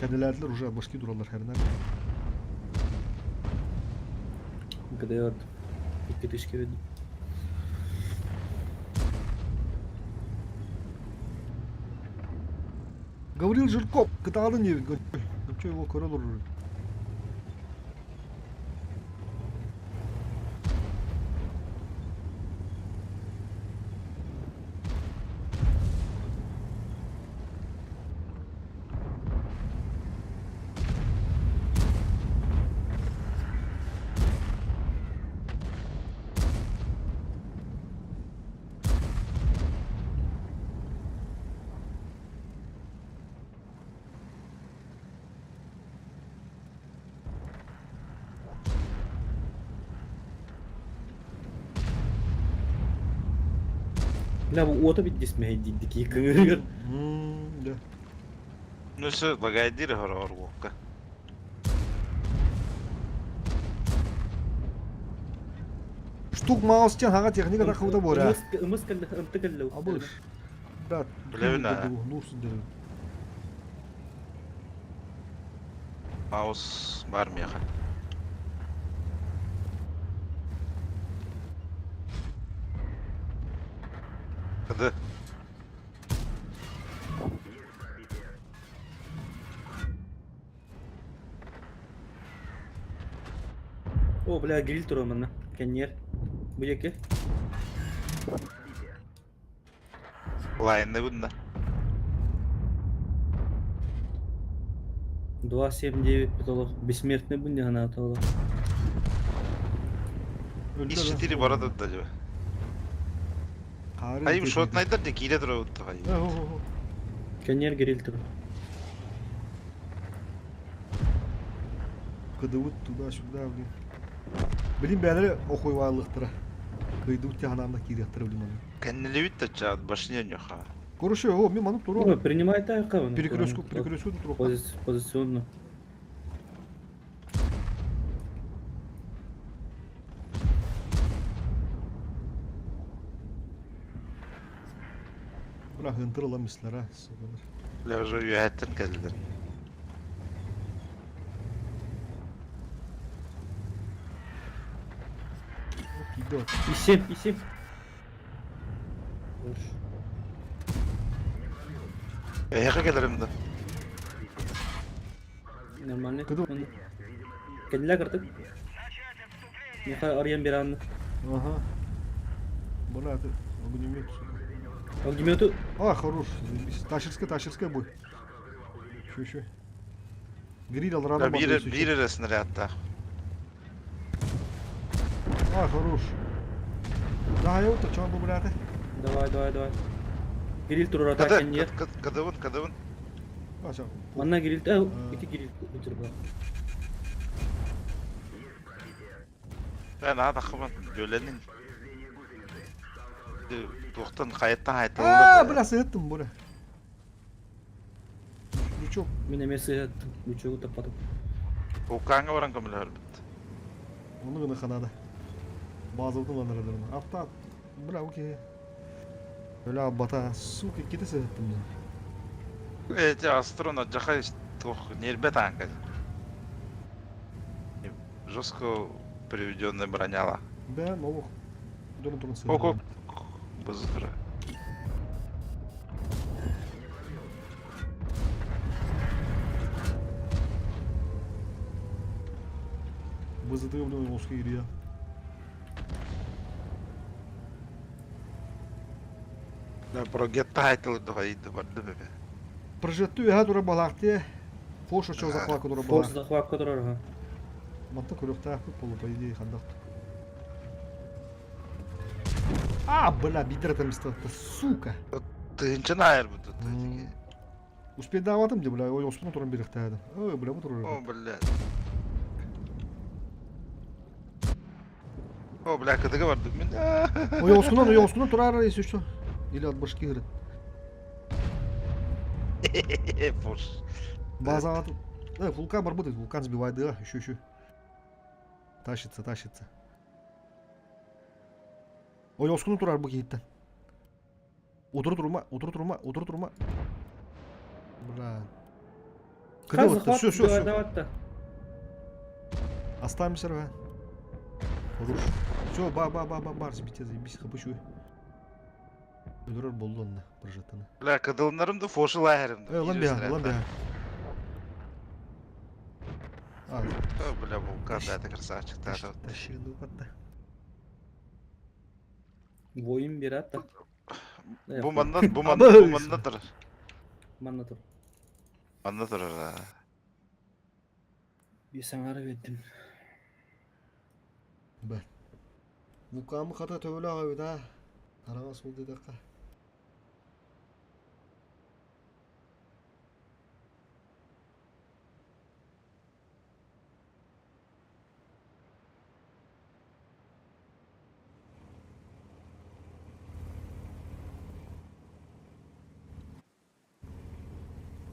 S2: Кэннилээтилэр уже башки тураллар хэрнэр.
S5: ГДР 2000 видно.
S2: Гаврил Жирков кытаҕын диэбит Гапча его көрө олорор.
S5: Бля, бу уота биддис мэһэйдиирдик кыҥырыгар.
S2: Да.
S1: Ну все, лагайдир хороор уокка.
S2: Штук маус тен хаҥа техника тахыбыта буора.
S5: Ымыс кэллэ, ымты кэллэ.
S2: Абыш. Брат,
S1: Билэбин аа.
S2: нур сылдьар.
S1: Маус бар миэхэ. Кыды.
S5: О, бля, гриль турар манна. Кэнниэр. Бу диэки.
S1: Лайныбын да.
S5: 2,79 потолок. Бессмертный бун диэн аата
S1: Ис 4 бара турда дьэ. Айым шотнайдар де киирэ турабыт хайы.
S5: Кэнниэр гриль турар.
S2: Кыдыбыт туда-сюда, блин. Блин, бээлэри охуйваалыахтара. Кыйдыбыт тяханаамна киириэхтэрэ блин аны.
S1: Кэннилибит да чаат башня ньоха.
S2: Короче, о, мен манып туруом.
S5: Принимай так,
S2: Перекрестку, перекрестку туруох.
S5: Позиционно.
S2: Бля, хынтыр ылам мислера, сугалар.
S1: Бля, уже үөһэттэн кэллилэр.
S2: Идет.
S5: Исем, исем.
S1: Эһиэхэ кэлэрим да.
S5: Нормально. Кэллэ кыртык. Миха арыйан биранны.
S2: Ага. Бля, это огнемет.
S5: Огнемету.
S2: А, хорош. Ташерская, ташерская бой. Еще, еще. Гриль алрана
S1: Биир биир эрэ снарядтаах.
S2: А, хорош. Да, я вот что он был,
S5: Давай, давай, давай. Гриль турар атака нет.
S1: Кадывын, кадывын.
S5: Манна гриль, э, ити гриль бар.
S1: Бэн аатаххыбын дьүөлэнин. Туохтан хайаттан
S2: Аа,
S1: хайытыллар.
S2: бля, сыһыттым, бля. Лючок.
S5: Мин эмиэ сыһыаттым, лючогу таппатым.
S1: Вулкаҥҥа баран көмөлөһөрбүт.
S2: Ону гына ханада. Базабытын ылан эрэллэр. Автоат. Бля, окей. Өлө албата. Сука, иккитэ сыһыттым мин.
S1: Эти Астрон алдьархай туох ньиэрбэ тааҥка. Жестко приведенная броняла.
S2: Да, олох. Дурун турун
S1: Ок,
S2: сыһыттым.
S1: Бызытыра.
S2: Бызытыы блин, оска киирия.
S1: Да, прогетта хайтылы хайды барды бебе.
S2: Прожетту үһэ тура балаахтыа. Фош очо захвакка тура
S5: Форс
S2: балаах.
S5: захвакка турар ха.
S2: Манта көрүөхтээхпит буолу, по идее, хандах. А, бля, бидер там сука.
S1: Тыынчын айыр бу
S2: Успейдаабатым дии, бля, ой, оспун туран бириэхтээдим. Ой, бля, бу турар.
S1: О, бля. О, бля, кытыга бардым мин.
S2: Ой, оскунан, ой, оскунан турар, если что. Или от башки, говорит.
S1: Фош.
S2: База Э, вулкан работает, вулкан сбивает, да, еще, еще. Тащится, тащится. Ой, оскуну турар бу киһиттэн. Утуру турума, утуру турума, утуру турума. Бля.
S5: Хас
S2: Кыды
S5: захват
S2: все, все, все.
S5: даватта.
S2: Оставимся, рва. Хорош. Все, ба, ба, ба, ба, бар, забейте, заебись, хапычуй. Өлөрөр болду онна, прожеттаны.
S1: Бля, кыдылынарым да фошы лайырым да.
S2: Э, ламбия, ламбия. А,
S1: О, бля, вулкан, да, это красавчик. Да, да.
S2: тащи, ну,
S5: Воин бират
S1: Бу манна, бу манна, бу манна турар.
S5: Манна тур.
S1: Манна турар.
S5: Bir саңары бердим.
S2: Б. Вулкамы хата төбөлө аҕабыт аа. Хараҥа суол диэтэххэ.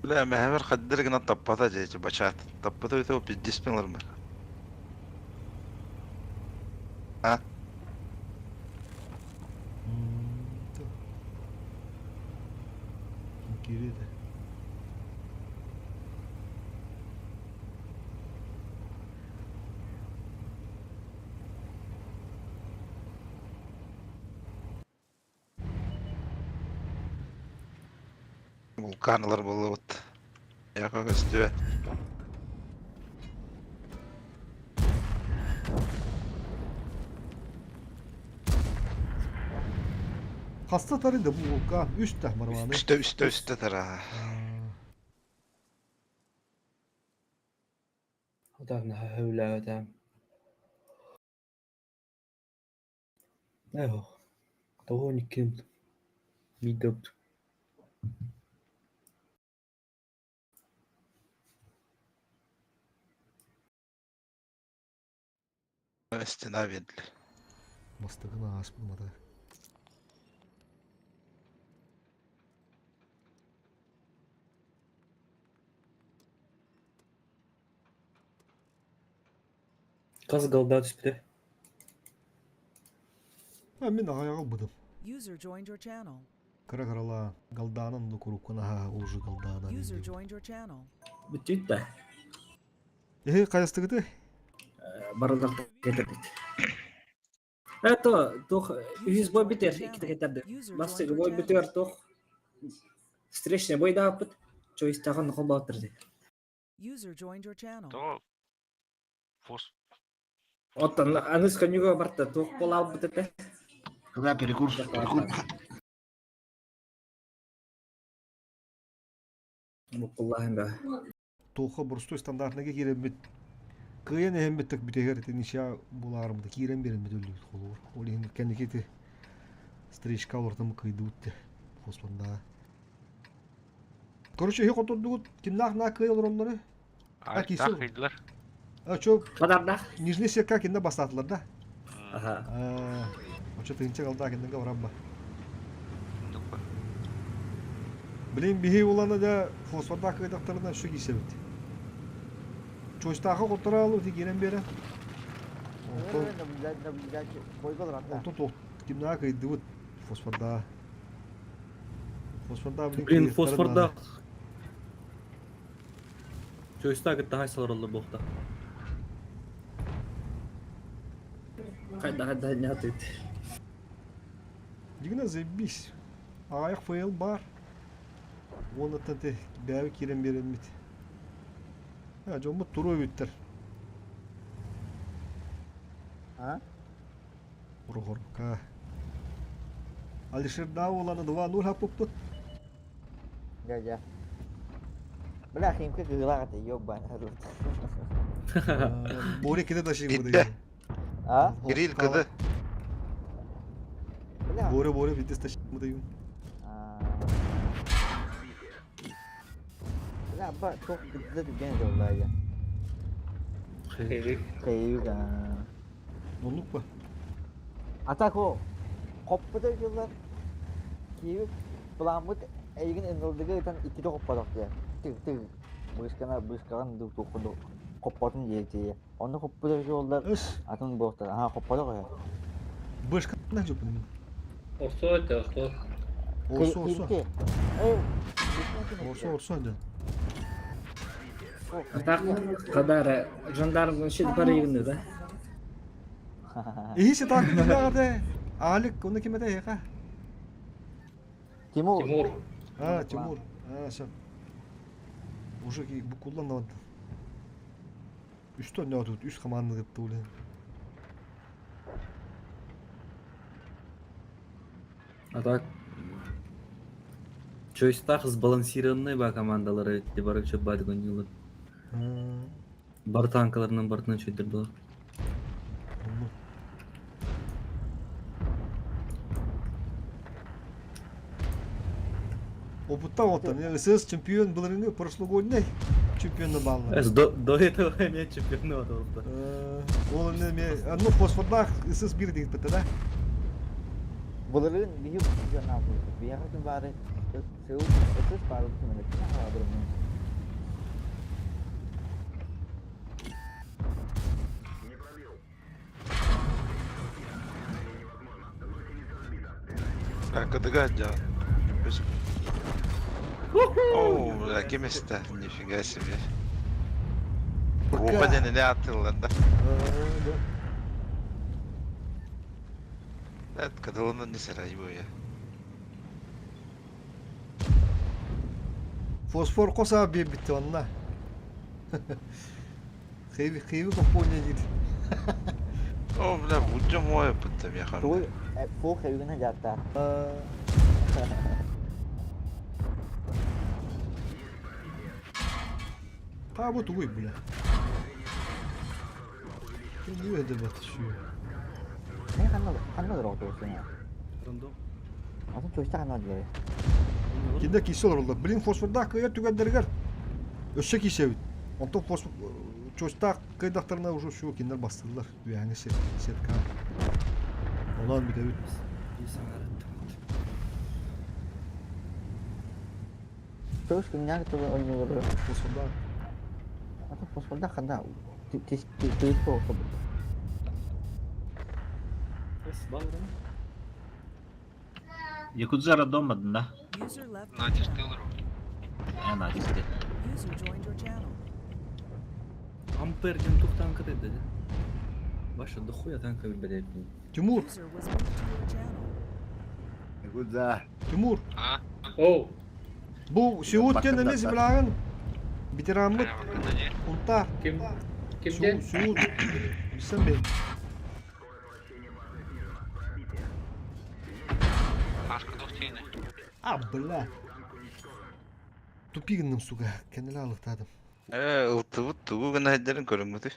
S1: Бля, мэхэмэр хаддыр гына таппата дьэ, бачаат. Таппата өтө пиздец пилармар. А?
S2: Киирии этэ.
S1: Вулканалар болуут. Яка көстүө.
S2: Хаста тарыйда бу вулкан. Үс да барбаны.
S1: Үстэ, үстэ, үстэ тара.
S5: Ударна хөүләвәдә. Эho. Того никем. Мидоп.
S1: Стена ведли.
S2: Бастыгына ааспытым ата.
S5: Каз голда түспүтэ.
S2: А мин аҕайаҕа ылбытым.
S3: User joined your channel.
S2: Кыра кыралаан галдаанан да куруккун аһаа уже галдаанан
S3: User
S2: диэбит.
S3: joined your channel.
S15: Бүттүт да.
S2: Эһи хайастыгыты?
S15: Барылар кетердит. Это туох үһүс бой битер иккитэ кетерди. Бастыгы бой битер туох встречный бой дааппыт. Чойстаҕын холбоотыр
S3: User joined your channel.
S6: То фос.
S15: Оттон аныс конюга барта туох буолаабыт этэ.
S11: Когда перекур, перекур.
S15: Буккуллаһын да.
S2: Туохха боростуой стандартныга киирэммит кыайан эһэммит бүтэһэр ити ничья булаарбыта киирэн биэрэммит өллүбүт холобур. Ол иһин кэнники ити стрижка олортон кыйдыбыт те хоспоннаа. Короче, иһи хотурдугут кимнаах наа кыай олороллору? А,
S6: Ай,
S2: кисе.
S6: кыйдылар.
S2: А чё,
S15: Хадардаах.
S2: нижний сетка кинде бастаатылар да?
S15: Аха.
S2: Очо тыынча калда киннеге барабба. Блин, биһи улана да фосфордаах кыйдахтарына өссө киисэбит. Чойстаахы хоттораалу ити киирэн биэрэ. Онтон онтон туох кимнаа кыйдыбыт фосфордаа. Фосфордаа блин
S5: Блин, фосфордаах Чойстаа кытта хайсалар буолта.
S15: Хайда хайда нятыт.
S2: Дигина заебись. Аҕыйах файл баар. Уоннаттан те бэйэбит киирэн биэрэммит. Э, дьоммут туруо эбиттэр.
S7: А?
S2: Прохоровка. Алишердаа уолана 2-0 хаппыппыт.
S7: Дьэ, дьэ. Бля, химка кыылаах этэ, ёбаный рот.
S2: Боря киде ташыйбыт
S1: Битте.
S7: А?
S1: Кирилл кыды.
S7: Бля.
S2: Боря, Боря, битте ташыйбыт.
S7: Бля, ба, туох битте түргэн дьоллаа я.
S15: Хейвик.
S7: Хейвик, аа.
S2: Оннук ба?
S7: А так о, хоппута дьыллар. Киевик пламмыт эйигин НЛДга ытан иккитэ хоппотох диэ. Тыг тыг быыскана быыскаҕын ду туоххун хоппотун диэ Онно хоппута дьоллар атын буолтар. Аха хоппотох үһү.
S2: Бышкана жопун.
S6: Орсо это, орсо.
S2: Орсо, орсо. Орсо, орсо да.
S15: А так, кадара, жандарм вообще паригны, да?
S2: Иһи ситак күннээҕэ Алик, оны ким этэ эһиэхэ?
S7: Тимур.
S6: Тимур.
S2: А, Тимур. А, все. Уже букуллан алды. Үстө ойноотубут, үс хамаанны кытта улен.
S5: А так Чойстах сбалансированный ба командалары эти бары чөп бадык ойнуулар. Бар танкаларынан бартынан чөйдер была.
S2: Опыттан оттан, СС чемпион былырыҥҥы прошлогодний чемпионна бааллар.
S5: Эс до, до этого эмиэ чемпионы отолта.
S2: Ол эмиэ ну фосфордаах СС биир диэбит да?
S7: Былырыын биһи чемпионнаабыт. Биһиэхэ күн баары сыл СС баары күмэлэттэн хаалабырым.
S1: Кыдыга дьон. О, бля, ким истэ? Нифига себе. Руха диэн атыллар да. Это кыдылынан не сарай буя.
S2: Фосфор коса биэрбитти онна. Хейви хейви компония диир.
S1: О, бля, будем мой опыт меха.
S7: Тугуй фу хейвигин жаатта.
S2: Та бу тугуй бля. Тугуй эдебат сүү.
S7: Мен ханна ханна дороготуусуна.
S5: Рандом.
S7: Атын чойста ханна диэри.
S2: Кинде кисе олороллор. Блин, фосфордаах кыйар түгэннэригэр өссө киисэбит. Онтон фосфор чостаах кыйдахтарына уже всё кинилэр бастыыллар үөһээҥи сетка. Онон бүтэбит.
S7: Тоҕус күннээх тылы ойнуулары.
S2: Фосфордаах.
S7: Атын фосфордаах ханна тыыс буолбут.
S11: Якудза роддом да?
S3: User left.
S6: Натис тылру.
S11: Э, натисти.
S3: User joined your channel.
S5: Ампер диэн тух танка деді. Ваша дохуя танка билбэт
S2: Тимур.
S3: User was moved to your channel.
S9: Якудза.
S2: Тимур.
S6: А? Оу.
S2: Бу Сеут диэн эмиэ землягын ветераммыт Унтаар.
S6: Ким? Кимден?
S2: Сеут. Билсэн бэй.
S6: Ашка дохтины.
S2: А, бля. Тупи гынным, сука. Кэннилэ алыктаатым.
S1: Э, ылтыбыт тугу гына хайдарын көрүҥмүтүй.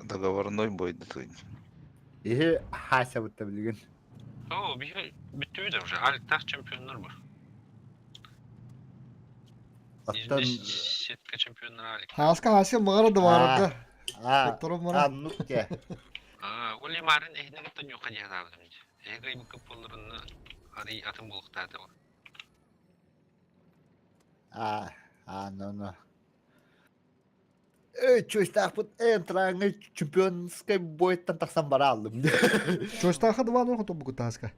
S1: Договорной бойду туйн.
S9: Иһи хася бутта билигин.
S6: О, биһи бүттүбүт уже. Аликтах чемпионнар бар.
S9: Оттон
S16: Сетка чемпионнара
S4: Хааска хаасия маҕара да баарга.
S9: А,
S4: Хотторон мара.
S9: аннук те.
S16: Ол марын эһини кытта ньуха диэн аабытым дии. Эһиги ыйбыкка буолларына арый атын буолуохтаата.
S9: А, а, ну, ну. Э, чуйстаахпыт энтраҥы чемпионскай бойтан тахсан барааллым.
S4: Чуйстааха 2-0 хотон тааска.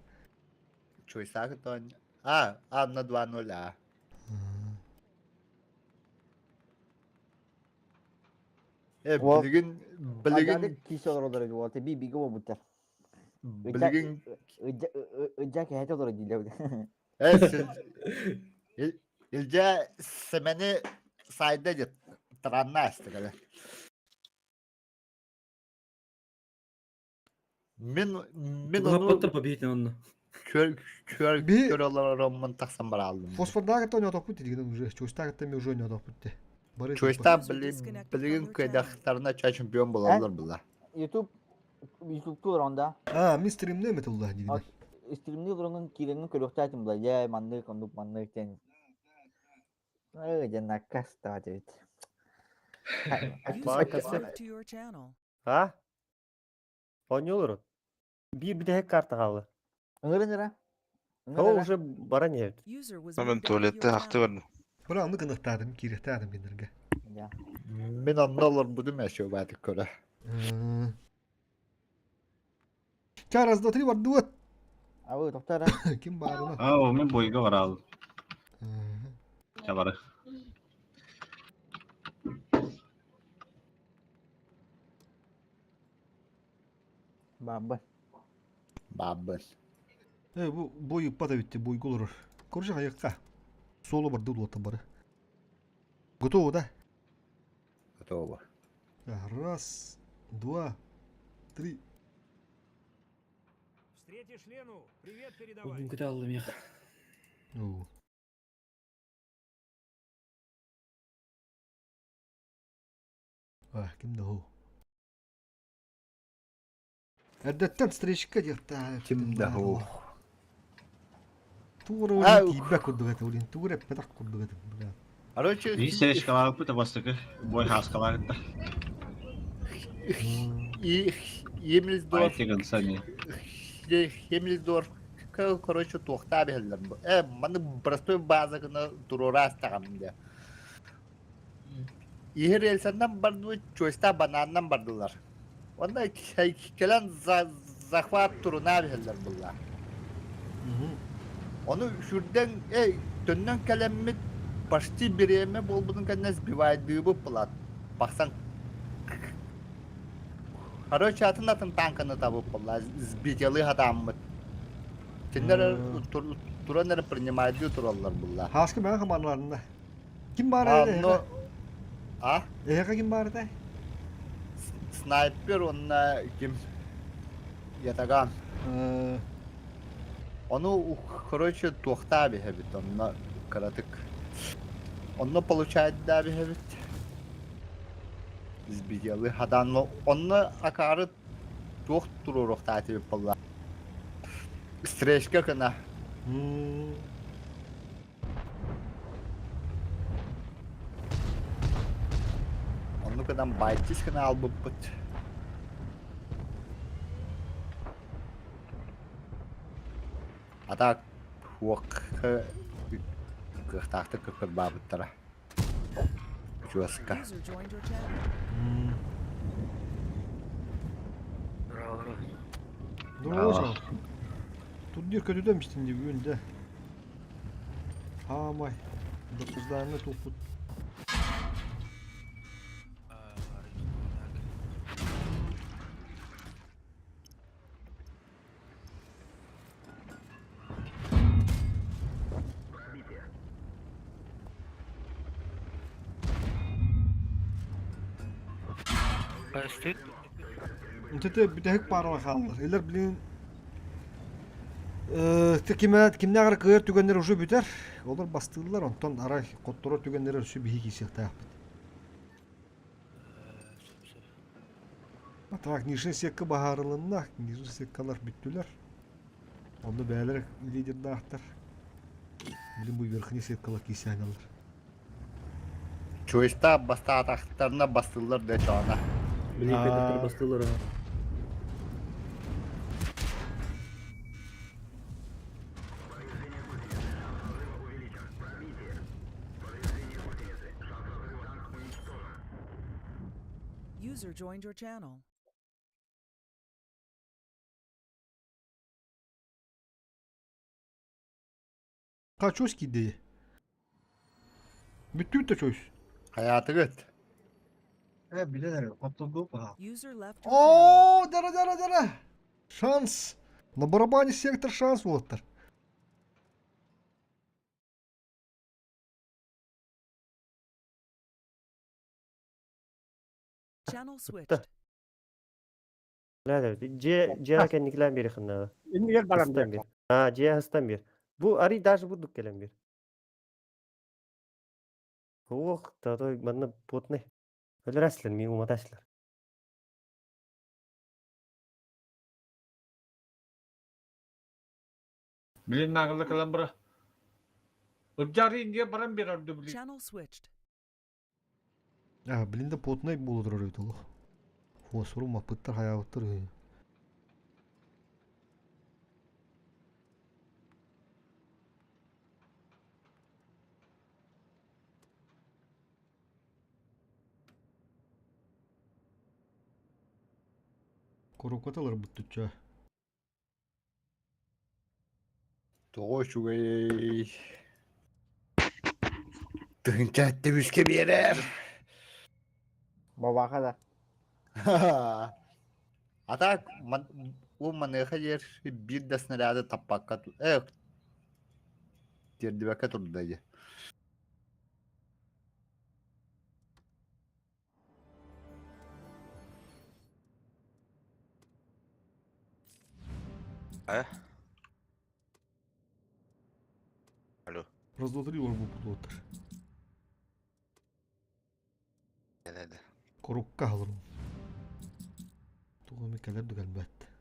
S9: Чуйстаахы тон. А, Анна 2-0, а. Э, билигин, билигин...
S7: Кисе олоролор эби уолта би биге болбуттар.
S9: Билигин...
S7: Ыдьа кэһэте олорор диилэр.
S9: Э, Илдьэ Сэмэни сайда дет таранна астыгала. Мин мин
S5: Тугу
S9: ону
S5: хаппаттар победитель онно.
S9: көр көр
S4: Би
S9: көр олоророммун тахсан барааллым.
S4: Фосфордаах это ойнотохпут дигин уже. Чуйстаах это ми уже ойнотохпут те. Бары
S9: Чуйста билигин кыдахтарына ча чемпион болалар була.
S7: YouTube YouTube олоронда.
S4: А, ми стримне металла дигин.
S7: Стримни олоронун кииреңин көрүөхтаатым була. Дьэ маннык оннук маннык диэн. Э, дьэ наказ таат эбит.
S3: User was moved to your channel.
S13: А? Оонньуу олорон. Биир бүтэһик карта хаалла.
S7: Ыҥырын ыра.
S13: Ол уже баран иһэбит.
S3: User was
S1: Мен
S3: moved out of
S1: туалетте
S3: your
S1: ахты
S3: channel.
S1: бардым.
S4: Бара анны кынахтаатым, киирехтаатым кинилерге.
S9: Мин онно олорбутум эшө баатык көрө.
S4: Ча раз, два, три, бардыбыт.
S7: Абы тоқтара.
S4: Ким баарына?
S11: Аа, мен бойга барал. Чабары.
S7: Бабы.
S9: Бабы.
S4: Э, бу бой ыппата битти, бойга олорор. Короче, хайыкка. Соло барды улуоттан бары. Готово, да?
S9: Готово.
S4: Раз, два, три.
S17: Встретишь Лену, привет передавай.
S5: Бүгүн көтө аллым я.
S4: Оо. А, ким да ол? Эрдэттэн встречка диэхтээ.
S9: Ким да ол?
S4: Тугура олин тиийбэт курдук этэ олин тугура эппэтэх курдук этэ бля.
S9: Короче,
S11: Биир сережкалаабыппыт бастакы бой хааскалаабыт.
S9: И Емельсдорф
S11: Айтыгын сами.
S9: Емельсдорф короче туохтаа биһэллэр. Э, маны простой база гына туруораастаҕам дэ. Иһи рельсаннан бардыбыт, чуоста банааннан бардылар. Онно кэлэн захват турунаа биһэллэр булла. Ону сүрдэн, эй, төннөн кэлэммит почти бириэмэ буолбутун кэннэ сбивайдыыбыт булат. Бахсан Короче, атын атын танканы табып булла, сбителы хатааммыт. Кинилэр туран эрэ принимайдыы тураллар булла.
S4: Хааска мэҥэ хамааныларында. Ким баар этэ
S9: Онно а?
S4: Эһэхэ ким баар этэй?
S9: Снайпер уонна ким? Ятаган. Ону, короче, туохтаа биһэбит, онно кыратык. Онно получает биһэбит. Сбиделы хадан, онно акаары туох туруоруохтаатыбыт буолла. Стречка кына. Оннук гынан байтис гына албыппыт. А так уокка кыахтаахтык кырбаабыттара. Чуоска.
S3: User joined your channel.
S4: Здорово. Турнир көтүтэн истин дии бүгүн дэ. Хаамай. Докуздааны туппут. Ити бүтэһик паарала хааллар. Илэр билин кимэ кимнээҕэр кыайар түгэннэр уже бүтэр. Олор бастыыллар, онтон арай хотторор түгэннэр өссө биһи киирсиэхтээхпит. А так, нижний сетка баһаарылынна, нижний сеткалар бүттүлэр. Онно бэйэлэрэ лидердаахтар. Билин бу верхний сеткалар киирсээнэллэр.
S9: Чуйста бастаатахтарына бастыллар да чоона.
S5: Билии кыдаттар бастыллар.
S3: User joined your channel.
S2: Качусь кидей. Бүттүүт да чойс.
S9: Хайаатыгыт?
S8: Э, билер, оттугу паха.
S3: User left your channel.
S2: О, дара дара дара. Шанс. На барабане сектор шанс уолаттар.
S3: Channel switched.
S13: Ләлә, дьиэ дьиэҕэ кэнникилээн биэриэххин наада.
S12: Иннигэр баран
S13: Хастан биэр. Аа, дьиэ хастан биэр. Бу арый даже бурдук кэлэн биэр. Ох, татой манна потный. Өлөрәслер, мин уматаслар.
S6: Билин нагылы кылан бара. Ырдьаары Индия баран биэрэр дубли.
S3: Channel switched.
S2: А, блин да потный буола турар эбит олох. Фосфору маппыттар хайаабыттар үһү. Коробката ыларбыт түччэ.
S9: Тоҕо үчүгэй тыһыынча үскэ биэрэр.
S7: Бабаха да.
S9: А так у маныаха диэр биир да снаряды таппакка э тиэрдибэккэ турда дии.
S1: А? Алло.
S2: Раз, два, три, орбуппут уолаттар.
S1: Кэлэдэ.
S2: Корукка аһылырым. Тугу эмэ кэлэр да кэлбэт.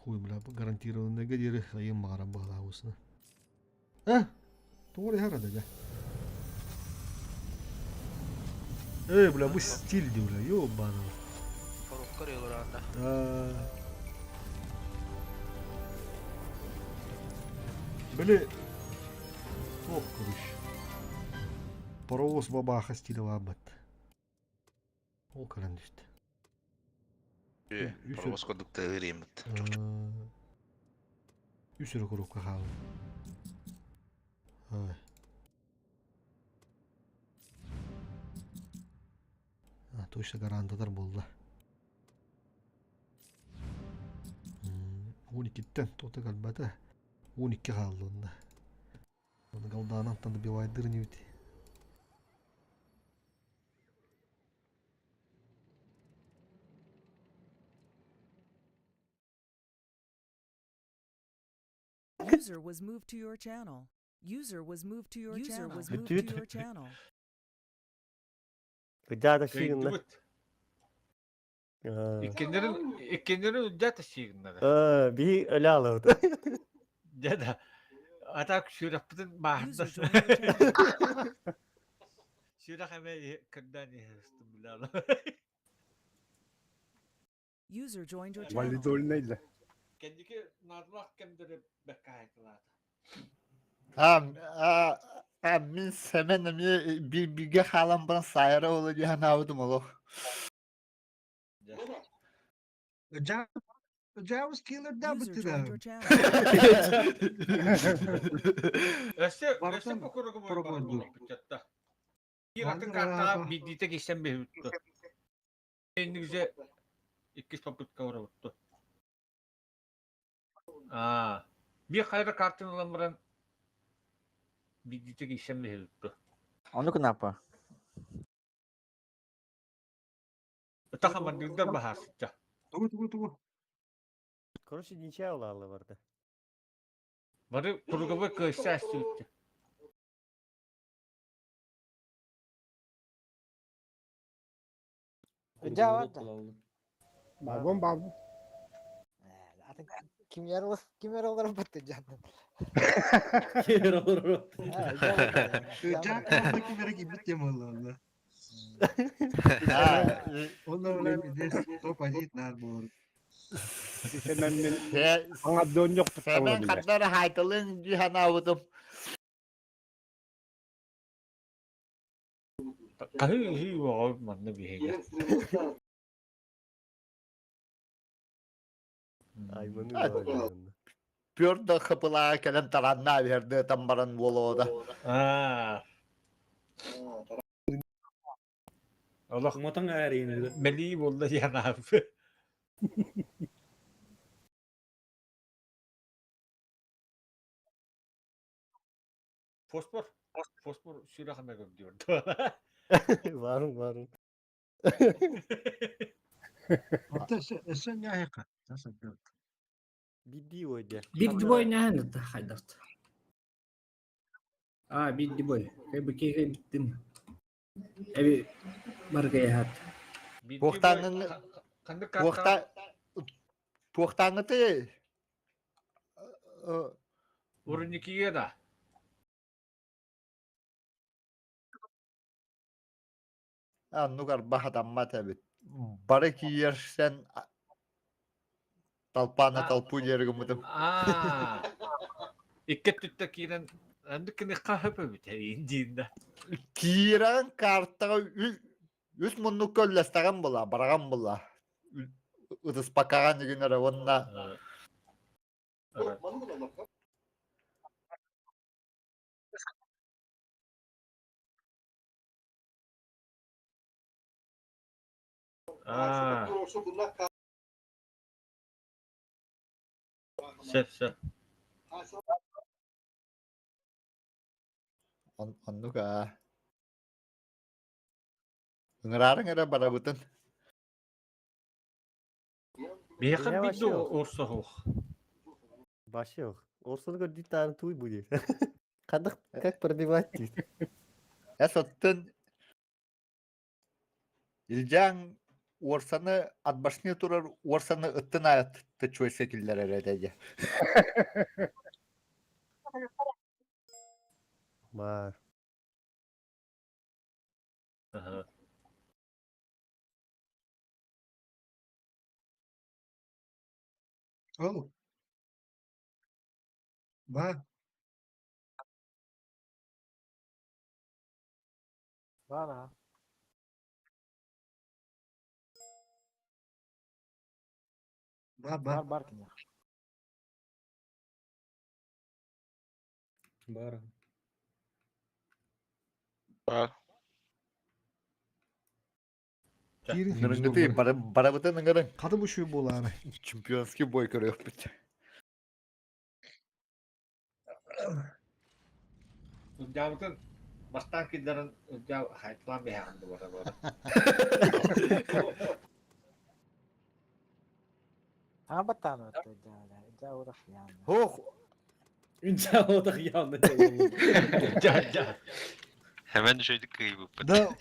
S2: Хуй, бля, гарантированныйга диэри сайын баҕарар быһалаабысына. Э, тоҕо эрэ иһэр да Эй, бля, бу стиль дии, бля, ёбаный.
S18: Коробка регулярно.
S2: Били, туох короче. Паровоз бабаха стиле баабат. Ол кэлэн түстэ.
S1: Ү, паровоз курдук тыырыймыт.
S2: Үс өрө коробка хаалла. Ай. А, точно гарантатар буолла. 12-тэн тута кэлбэтэ. 12 хаалла онно. Оны галдаанантан добивайдыр инибит.
S3: User was moved to your channel. User was moved to your channel. was moved to
S13: Бүтүүт.
S3: your channel.
S13: Кыдьаата сиигинна.
S6: Кыйдыбыт. Иккеннерин иккеннерин удьата сиигиннара.
S13: Аа, биһи өлө алабыт.
S6: Дьэ да. А так сүрэхпитин бааһырда.
S3: User joined your channel.
S6: Сүрэх эмэ кырдаан иһэстим билала.
S3: User joined your channel.
S12: Валидольный да.
S6: Кэнники наадалаах кэмдэрэ бэккэ хаайталаата.
S9: А, а, а мин Сэмэн эмиэ биир бииргэ хаалан баран сайара ола дии санаабытым олох.
S8: Жабыс киллердә
S3: User
S8: битте
S3: joined your channel.
S6: Өссө өссө
S8: Барытын
S6: покуругу
S8: пробуйду.
S6: бара Биир атын картаҕа биирдиитэ киирсэн биһиттэ. Иннигизе иккис попытка оробутту. Аа, биир хайра картын ылан баран биирдиитэ киирсэн биһиттэ.
S7: Ону кынапа.
S6: Ытаха мандыгдар баһаарсычча.
S8: Тугу тугу тугу?
S13: Короче, ничья улаалы барды.
S6: Бары круговой кыайса астыбыт.
S14: Жа
S12: Бабым бабым.
S14: Атын ким ярыл ким ярылар батты жаным.
S5: Кемер олорор.
S8: Жа ким эрэ киммит диэн буолла. Онно билэр топ-один наар буолар.
S12: Сэмэн мин аңаддыон
S9: Сэмэн ханна эрэ хаайталыаҥ дии санаабытым.
S6: Хаһыы-ыһыы оҕо манна биһиги.
S13: Айманы
S9: Пёрдө хапылаа кэлэн тараннаа биһэрдыатан баран буолуода.
S6: Аа. Олох
S5: Мотоң ээрийин
S6: мэлии буолла диэн ааппы. Фосфор. Фосфор сүрэхимэ көрдүөр.
S13: Баарым баарым.
S8: Оттон өссө ньааһыка.
S13: Бидди ойде.
S15: Бидди бой нэһэн хайдарт. А, бидди бой. Кайбы киһи биттим. Эби баргаяхат.
S9: Туохтааҥҥын туохта туохтааҥҥыты
S6: Урникиге да.
S9: Оннук арба хатаммат эбит. Бары киирсэн толпа на толпу диэри гыммытым.
S6: Аа. Икки өттүттэ киирэн анды кини хаһып эбит диин да.
S9: Киирэн картаҕа үс муннукка үллэстэҕим була, бараҕам була. Ытыспакаҕа нигин эрэ уонна
S6: Аа. Сөп, сөп.
S9: Оннук аа. Ыҥыраарыҥ эрэ барабытын.
S6: Биһиэхэ биир да орсоһуох.
S13: Вообще Орсону көрдүүт туй будет. Хадах как пробивать дейді.
S9: Эс оттон Илдьаҥ уорсаны атбашны турар уорсаны ыттын аят тычуйса киллэрэр этэ дьэ.
S13: Бар.
S8: Ол. Ба.
S14: Бар
S8: Ба
S14: Бар бар киниэх.
S5: Бар.
S1: Бар.
S9: Нырынгыты барабытын ыҥырыҥ.
S4: Хаты бу шүй буолаары.
S9: Чемпионский бой көрүөхпүт.
S6: Ылдьаабытын бастаан киллэрэн Ылдьаа хайтылаан биһэҕин дуота буола.
S14: Аҥа баттаан отто дьаа урах яан.
S9: Хух.
S5: Үнча отах яан.
S6: Дьаа.
S16: Hemen düşeydik кыйбыппыт.
S4: Да,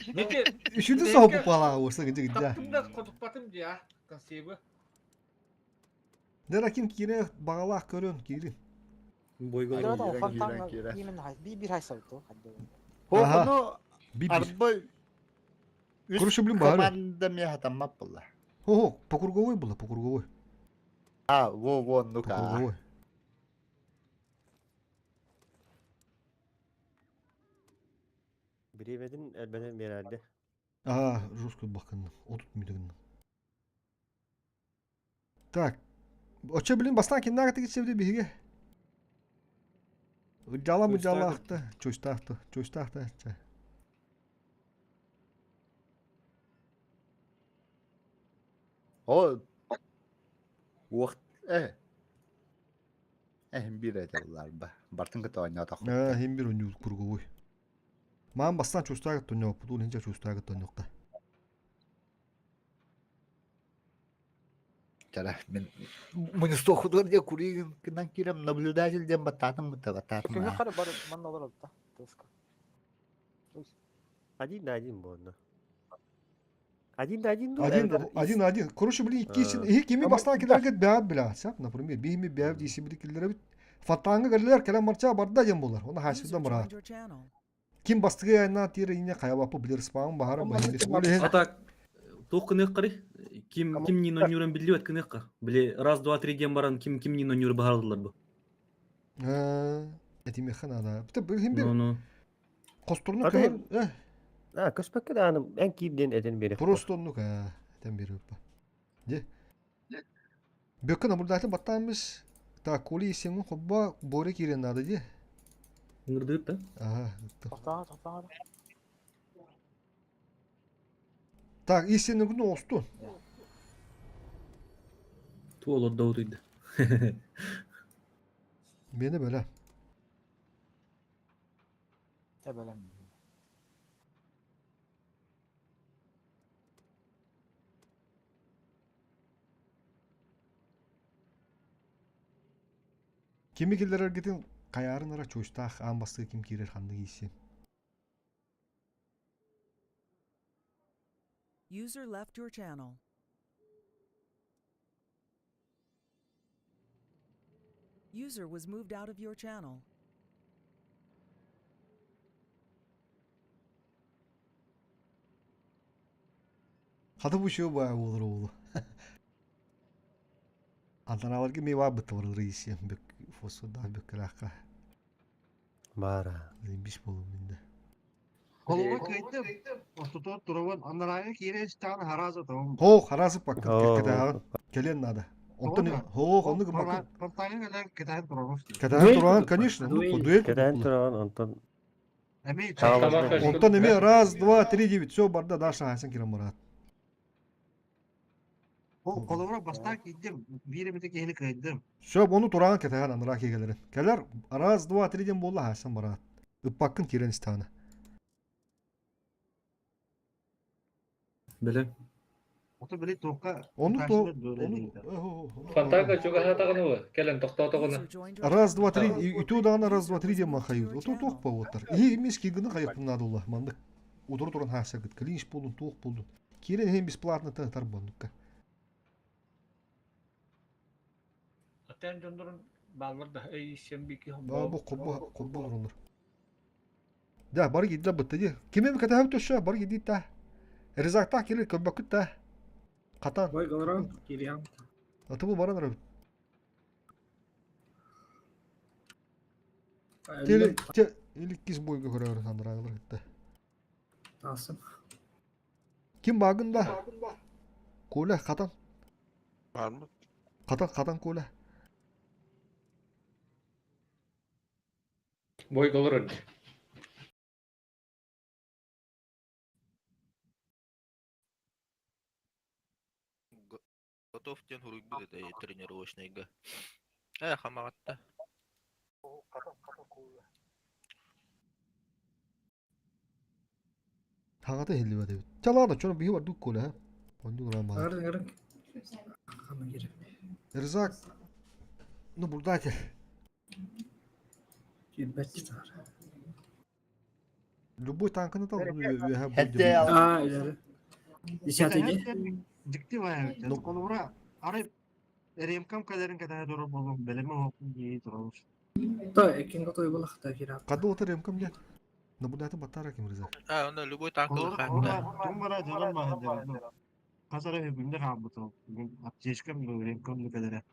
S4: үшүнү соһуппут буолаҕа уорса гыдьы гыдьа.
S6: Таптым да хотуппатым дия консейбы.
S4: Дера ким киирэ баҕалаах көрөн киирин.
S14: Бойго Именно би бир хайсабыт
S9: Хону арба үс
S4: Короче, блин, баары.
S9: команда мне хатаммат буолла.
S4: Хо, по круговой было, по круговой.
S9: А, во, во, ну-ка.
S4: По круговой.
S13: Бириэбэтин элбэтэн биэрэрди.
S4: А, жестко бакынным. Отут мүдігіннім. Так. Оча, блин, бастан киннага тигитсебди биһиги. Ыдьала мыдьалаахта, чуйстаахта, чуйстаахта.
S9: О, уох, э. Эһин бир этэ буллар Бартын кыта ойноотох.
S4: А, хим бир ойнуур круговой. Маан бастан чуйстаага тонньооппут, уун хинча чуйстаага тонньоқта.
S9: Чара мин мунустуохутугар диэ куригынан киирэн наблюдатель диэн баттаатым бытта баттаатым.
S14: Күнү хары бар манна олорор да. Тыска.
S13: Один на один буолла. Один на один
S2: Один, один, один. Короче, блин, иккисин, иһи кими бастаан килэргит бэҕэт билэҕит сап, например, биһими бэҕэт диси били киллэрэбит. Фатаҥҥа кэллилэр, кэлэн марча барда диэн буолар. Оны хаасыдан бараат. Ким бастыгы айаннаан тиэрэ инне хайабаппы билер спаамын баһара баһын.
S5: А так, туох кыныаххарый? Ким ким не ноннюран биллибэт кыныахха. Били раз, два, три диэн баран ким ким не ноннюру баһараллар бу.
S2: Этимиэххэ наада. Бу хим бир Хосторну көһөр э.
S13: А, көспөккө даҕаны эн киир диэн этэн биэриэх.
S2: Просто оннук ээ, этэн биэриэхпэ. Дьэ. Бөккө наблюдатель баттааммыс. Так, Коли исемин хобба Боря киирэн наада дии.
S5: Ыҥырдыыр да?
S2: Ага.
S14: Тохтоо, тохтоо.
S2: Так, исемин оосту.
S5: Туол ордо утуйда.
S2: Мені бөлө.
S14: Тэбэлэм.
S2: Кими киллэрэргитин хайаарын ара чуустаах аан бастыы ким киирэр ханнык иисин.
S3: User left your channel. User was moved out of your channel.
S2: Хата бу шоу баа буолар уолу. Антаналарга ми баа бытта барылыр иисиэн бүк фосфордаах бүккэлээххэ.
S13: Баара.
S2: Бис болум минде.
S8: Холуга кыйдым. Ортотугар турабын. Анарааҥҥа киирэн истэҕинэ харааза тоҕум.
S2: Хоо, хараазы пакка кэтэҕин. Кэлиэн наада. Онтон хоо, оннук гыммаккын.
S8: Портаҥҥа кэлэн кэтэһэн турабын.
S2: Кэтэһэн тураҕын, конечно, ну, дуэль.
S13: Кэтэһэн тураҕын, онтон
S2: Онтон эмиэ раз, два, три девять, все барда Даша Хасан кирэн бараат.
S8: Ол холобура бастаан киирдим, биир эмитэ киһини кыайдым.
S2: Все, ону тураҕын кэтэһэн анараа киһилэрин. Кэлэр раз, два, три диэн буолла Хасан бараат. Ыппаккын киирэн истэҕинэ.
S5: Били.
S8: Ото били туохха
S2: Ону то ону
S6: Фантага чугаһаатаҕына кэлэн тохтоотоҕуна.
S2: Раз, два, три, үтүө даҕаны раз, два, три диэн махайыт. Ото туох буолуоттар. Иһи имис кигыны хайыппын наада маннык. Удуру туран хаасаргыт. Клинч буолун, туох буолун. Киирэн иһин бесплатно тар буоннукка.
S6: Атен дьоннорун бааллар да эй сем бики
S2: Баа бу хоббо хоббо олороллор. Да, бары киирдилэр бытта дии. Кими кэтэһэбит өссө бары киирдит да. Резактаах киирэр көрбөккүт да. Хатан.
S15: Ой, голорон, киириэм.
S2: Аты бу баран эрэ. Теле, те, иккис бойга көрөр сандрагылар кытта.
S15: Тасым.
S2: Ким багын да? Коля, хатан.
S1: Бар mı?
S2: Хатан, хатан Коля.
S6: Бойга олорор.
S18: Готов диэн суруйбут этэ тренировочнайга. Э, хамаҕатта.
S2: Хаҥата иһиллибэт эбит. Чэ ладно, чону биһи бардык Коля, һэ? Оннук ыран баар.
S15: Ырын ырын. Ханна киирэр.
S2: Рызак, наблюдатель.
S15: Киирбэт саар.
S2: Любой танканы тал, үөһэ
S9: Хэтте
S15: А, илери. Десятый день.
S8: Дьикти баайа эбит. Холобура, арай ремкам кэлэрин кэтэһэ турар буолуом, бэлэмэ оһохпун дии турабын.
S15: То, экин готовый была хата киирэ.
S2: Хады отыр ремкам диэн. Наблюдатель баттара ким Рызак?
S18: А, онно любой танк
S8: Холобура,
S18: ылхаатта.
S8: тугум бара дьонум баһын Хас эрэ күндэ хаалбытым. Бүгүн аптечкам да ремкам да кэлэрэ.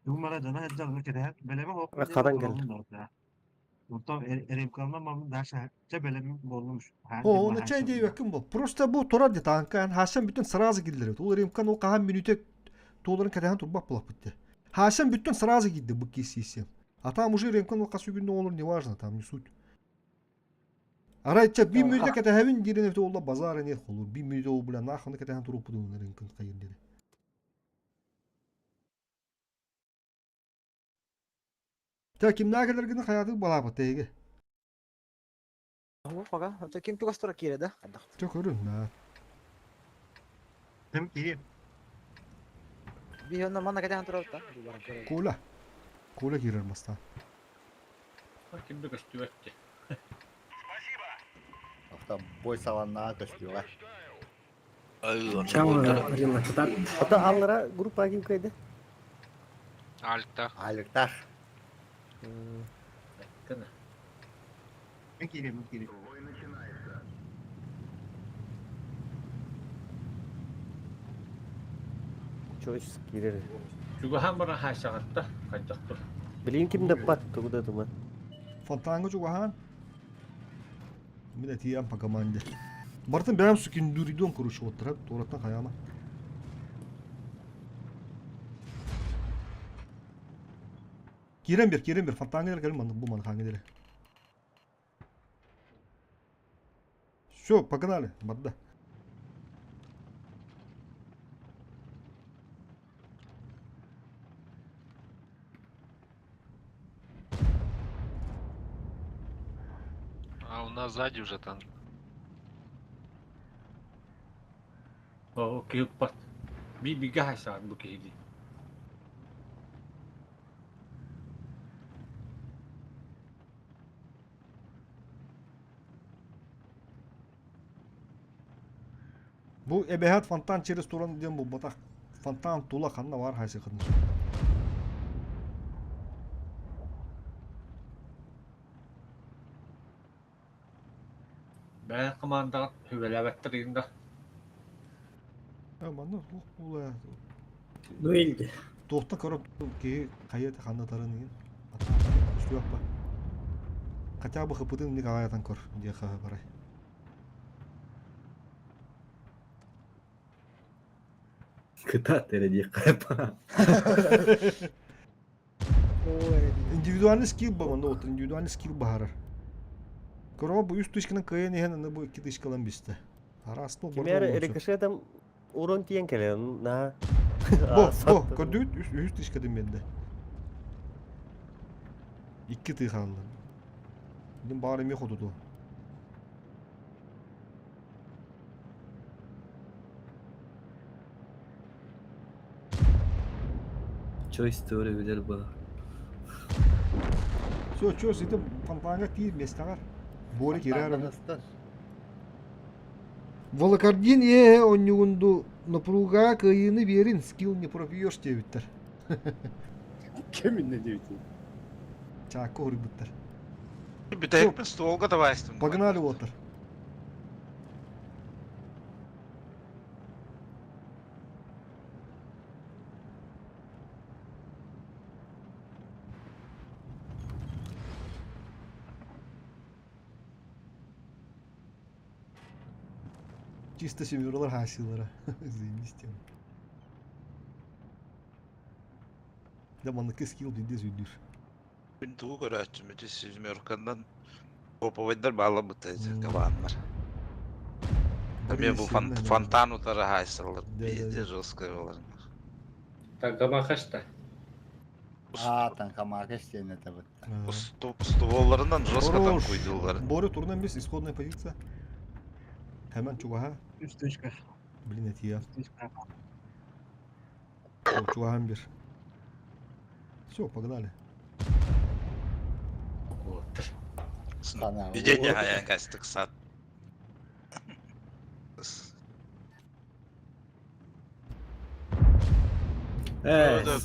S8: Тугум бара дьоно сылдьар ону кэтэһэн бэлэмэ оһохпун диэн
S13: Хатан
S8: турабын
S13: кэлэр.
S8: да. Онтон ремкамнан мамын Даша чэ бэлэмим буоллум.
S2: О, оны чай диэбэккин бол. Просто бу турар ди танка хасан бүтүн сразу киллэрет. Ол ремкан ол хаһан мүнүүтэ туоларын кэтэһэн турбат буолаппыт де. Хасан бүтүн сразу киирди бу киссиисем. А там уже ремкан ол хас күннэ олор неважно, там не суть. Арай чэ би мүнүүтэ кэтэһэбин диирин эбит олла базар не холур. Би мүнүүтэ ол бля нахуй кэтэһэн туруппутун ремкан хайыр дири. Тэ кимнээх кэлэргин хайаатык балаабат тэйиги.
S14: Пока. Это ким тугастара киирэ да?
S2: Чэ көрүн, да.
S8: Ким киир?
S14: Биһи онно манна кэтээн турабыт да. Бу баран көрөбүт.
S2: Коля. Коля киирэр мастаан.
S6: Ким да көстүбэт дии.
S9: Охта бой саланнаға көстүөҕэ.
S13: Ата аллара группа ким кыайда?
S16: Альтах.
S9: Аликтах.
S8: Мен киирем, мен киирем.
S13: Чойс киирэр.
S6: Чугаһаан баран хаайсаҕатта, хайдах тур.
S13: Билигин ким да бат тугу да туман.
S2: Фонтанга чугаһаан. Мин этиям по команде. Бартын бэйэм сукиндуридон короче оттара туораттан хайаама. Киирэн бер, киирэн бер, фонтанга кэлин манна бу маны хаҥа дире. Все, погнали, барда.
S16: А у нас сзади уже танк.
S6: Оо, киһи укпат. Би бигэ хайсаҕат бу киһи дии.
S2: Бу эбэһээт фонтан через туран диэн булбатах. Фонтан тула ханна баар хайсыхын.
S6: Бэйэн командаҕыт сүбэлээбэттэр игин да.
S2: Э, манна туох буолуо?
S15: Ну илди.
S2: Туохта көрөп киһи хайа ханна тарын игин. Көстүөппа. Хотя бы хыпытын ник аҕайатан көр диэхэ барай.
S5: Кытаат эрэ диэххэ па.
S2: Индивидуальный скилл ба манна вот индивидуальный скилл баһарар. Көрөҕө бу үс тысячканан кыайан иһэн аны бу икки тысячкалан бистэ. Араас ну
S13: Кимээр рикошетом урон тиен кэлэн на.
S2: Бу, бу, көрдүгүт үс үс тысячкатын биэрдэ. Икки тыы хаалла. Дим баар эмиэ хотуту.
S5: Choice теория билэр баа.
S2: Все, чё, ити фонтаҥҥа тиий миэстэҕэр. Боря киирэр
S9: Фонтаннан
S2: Волокордин ээ онньугунду напруга кыайыыны биэрин скилл не пропьешь диэбиттэр.
S12: Ким иннэ диэбитий?
S2: Чаакка уруйбуттар.
S1: Бүтэһикпин стволга табаайстым.
S2: Погнали уотар. Чисто семералар хаасыылара. Заебись тема. Да маннык скилл биирдэ сүйдүүр.
S1: Мин тугу көрөөччүм ити семерканан топовайдар бааламмыта кабааннар. Эмиэ бу фонтан утары хаайсаллар. Везде жесткая болар.
S6: Танкамахашта.
S9: Аа, танкамака истиэнэ табытта.
S1: Стволларынан жестко танкуйдулар.
S2: Боря турнан бес исходная позиция. Hemen чугаһа.
S8: Үс точка.
S2: Блин, это я.
S8: Үс точка.
S2: Чугаһан бир. Все, погнали.
S1: Видение аянгастык сат.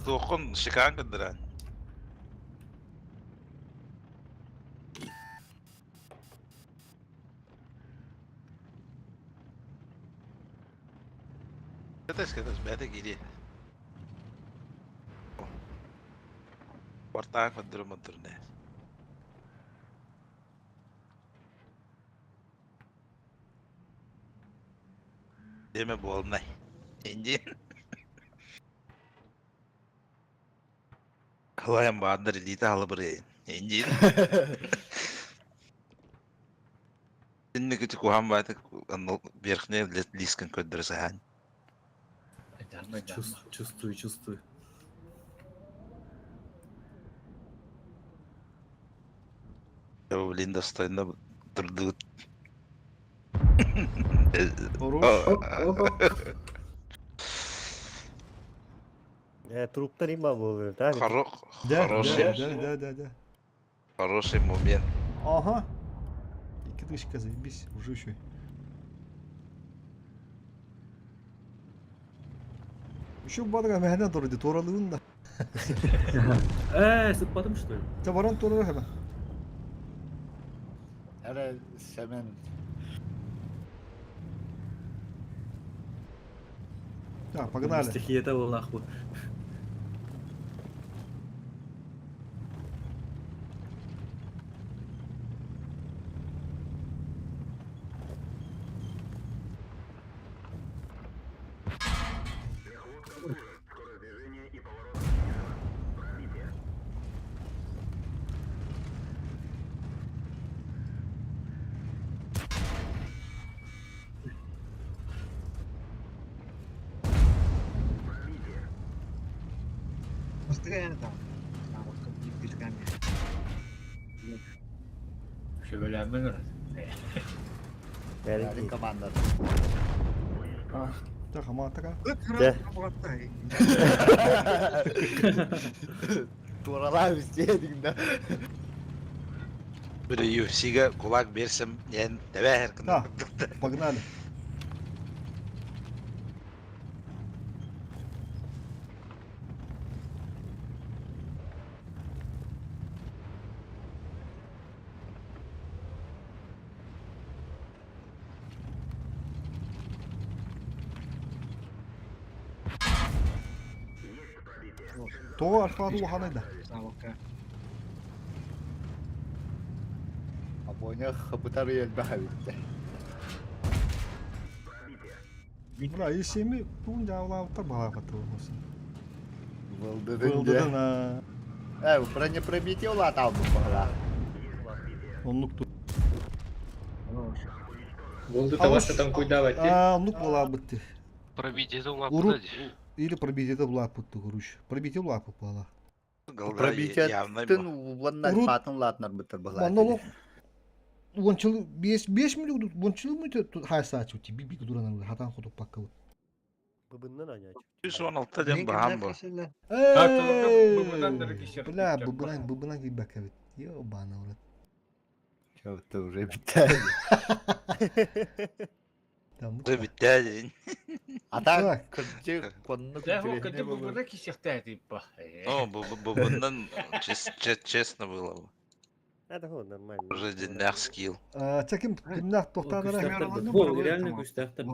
S1: Туоххун шикаан кындыран. Кэтес, кэтес, бэйэтэ киириэ. Бартаан көрдөрө моддурне. Деме буолнай. Инди. Халайан баандар илиитэ халыбыры. Инди. Инники куһаан баайта верхний лискин көрдөрө саһаан.
S5: Чувствую, чувствую.
S1: Блин, достойно турдугут.
S13: Труптар има буолуо, да?
S4: Да,
S1: Хороший.
S4: да, да, да, да.
S1: Хороший момент.
S4: Ага. Икки тысячка, заебись, уже еще. Еще бадыга мэһэнэ дорди туоралыын да.
S5: Э, сыппатым что ли?
S4: Те баран туорар хэбэ.
S9: Эрэ Сэмэн.
S4: Так, погнали.
S5: Стихията буолаах бу.
S6: Сөбөлөммүн ырат.
S9: Бәрин командата.
S4: Так, хамаатака.
S13: Дэ.
S9: Туоралаа бистиэ да.
S1: Бір UFC-ге кулак берсем, мен тәбәһер
S4: Да, погнали. Тоҕо альфа улаханай да.
S9: Абоня хабытар елбэхэ битте.
S4: Бля, есеми туун жаалаабыттар балаабатты болмасын.
S9: Вылдыдын
S4: Вылдыдын, а.
S9: Э, бронепробитие улаатаалбыт баҕала.
S4: Оннук ту.
S6: Болды тавашта там куйдавать.
S4: А, оннук буолаабыт.
S16: Пробитие
S4: Урут
S16: улааппыта
S4: или пробитие улааппыт короче. Пробитие улааппыт буола.
S9: Пробитиетын уонна
S4: Урут-
S9: альфатын улаатынарбыттар
S4: Манна
S9: баҕала.
S4: олох уончылы бес бес миллион уончылы мы хайсаачы ти би би дуранар хатан хотук пакка.
S13: Быбыннан аняч.
S1: 116 ден баһан бу.
S4: Бля, быбынан быбынан кийбэккэ бит. Ёбана урат.
S9: Чөптө уже битте.
S1: Уже битте ден.
S9: Ата кырдьык коннук
S6: Да, ол
S9: интересный
S6: кыды
S9: болу.
S6: бубуна кисехтää типа.
S1: Ну, бубуннан честно было бы.
S13: Это вот нормально.
S1: Уже деннях скилл.
S4: Чаким кимнах тохтаанара.
S5: Бу реально күстәхтер.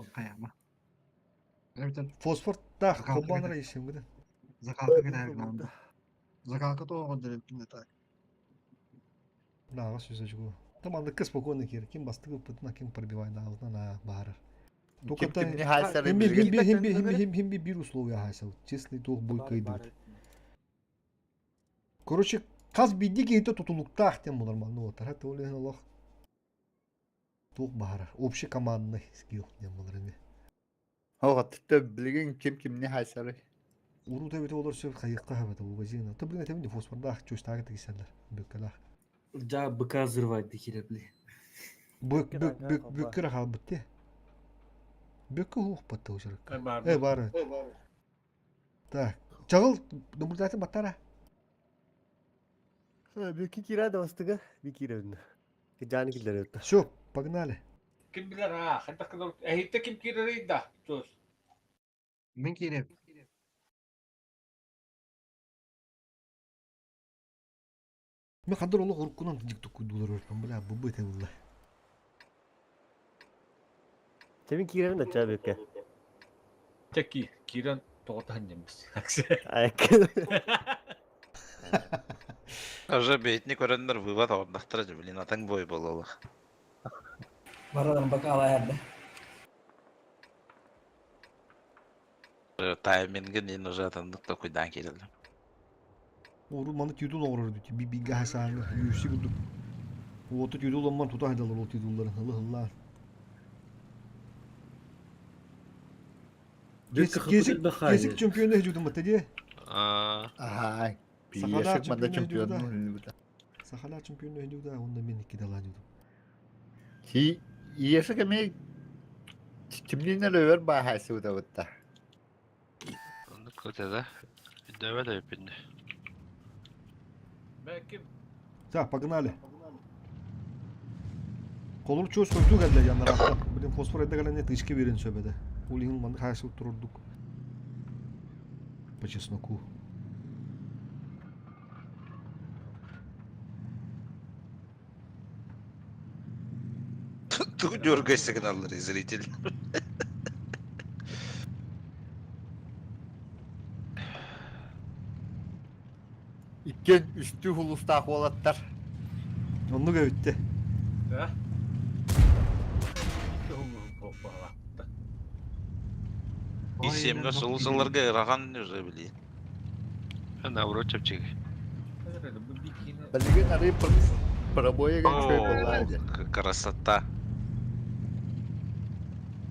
S4: Фосфор тах хобанара ишим гыда.
S8: Закалка китайгнанда. Закалка тоҕо дереппин так.
S4: Да, вас үсөчгү. Там андыкка спокойно кир. Ким бастыгы пытна, ким пробивай на на баарар. Только
S9: Ким кимни хайсары
S4: химби
S9: билген.
S4: химби химби химби химби химби бир условия хайсал. Честный туох бой кыйдыбыт. Короче, хас бидди кейте тутулуктаах тем нормально. Вот, тарат олен олох. Туох баарар. Общий командный скилл дем булар эми.
S9: Оҕо түттө билигин ким кимни хайсары.
S4: Уру табит олор сөп хайыкка хабата бу базина. Та блин этемди фосфордаах чөстаага тигиселер. Бүккалах.
S5: Да, быка взрывать дихире, бли.
S4: Бүк бүк бүк бүккер халбыт те. Бүккө хух патта ушарык.
S6: Э, бар.
S4: Э, бар. Так. Чагыл наблюдатель баттара.
S13: Бики кира да бастыга, бики кира. Жаны килдер өттө.
S4: Все, погнали.
S6: Ким билер а, ханта кыдыр. Эхитте ким кирер да. Чос.
S8: Мен кииреп.
S4: Мен хандар олох уруккунан тижик туккуйдулар өрпөн, бля, бу быте булла.
S13: Тебин киребин да ча бекке.
S6: Теки кирен тоғытан немес.
S13: Айк.
S1: Уже бейтни көрөннөр вывод ордахтара же, блин, атаң бой бололох.
S15: Баралар бака ала әрді.
S1: Таймингин ин уже атандык та куйдан келди.
S4: Ору маны түйдül оғырыр дүті, би би гахасаны, UFC күдүк. Оты түйдül омман тута хайдалар ол түйдүлларын, хылы хылла.
S5: Бүккө
S4: Кезик
S5: хыпыт бахай.
S4: кезик чемпионы жүдүм бата де.
S9: Ага.
S4: Сахала
S9: Пиешек манда
S4: чемпионы
S9: чемпион.
S4: Сахала чемпионы жүдү, онда мен икки дала жүдүм.
S9: Ти иешек эми кимнин өлөр баахайсы удабытта.
S16: Оннук көтө да. Өйдөөбөт эбиппин.
S6: Бәким.
S2: Так, погнали. Колур чуос хойдуу кэллэ яннараттан. Блин, фосфор эдэ кэлэнне тычка берин сөбөдө. Ол иһин маннык хаайсыбыт турурдук. По чесноку.
S1: Тугу дергайся гыналлар зритель.
S9: Иккиэн үстүү улуустаах уолаттар.
S2: Оннук эбитте.
S6: Да?
S1: И семге сыл сылларга ырахан уже били.
S16: Наоборот чэпчэки.
S9: Билигин арыы пробоя үчүгэй буоллаа дии.
S1: Красота.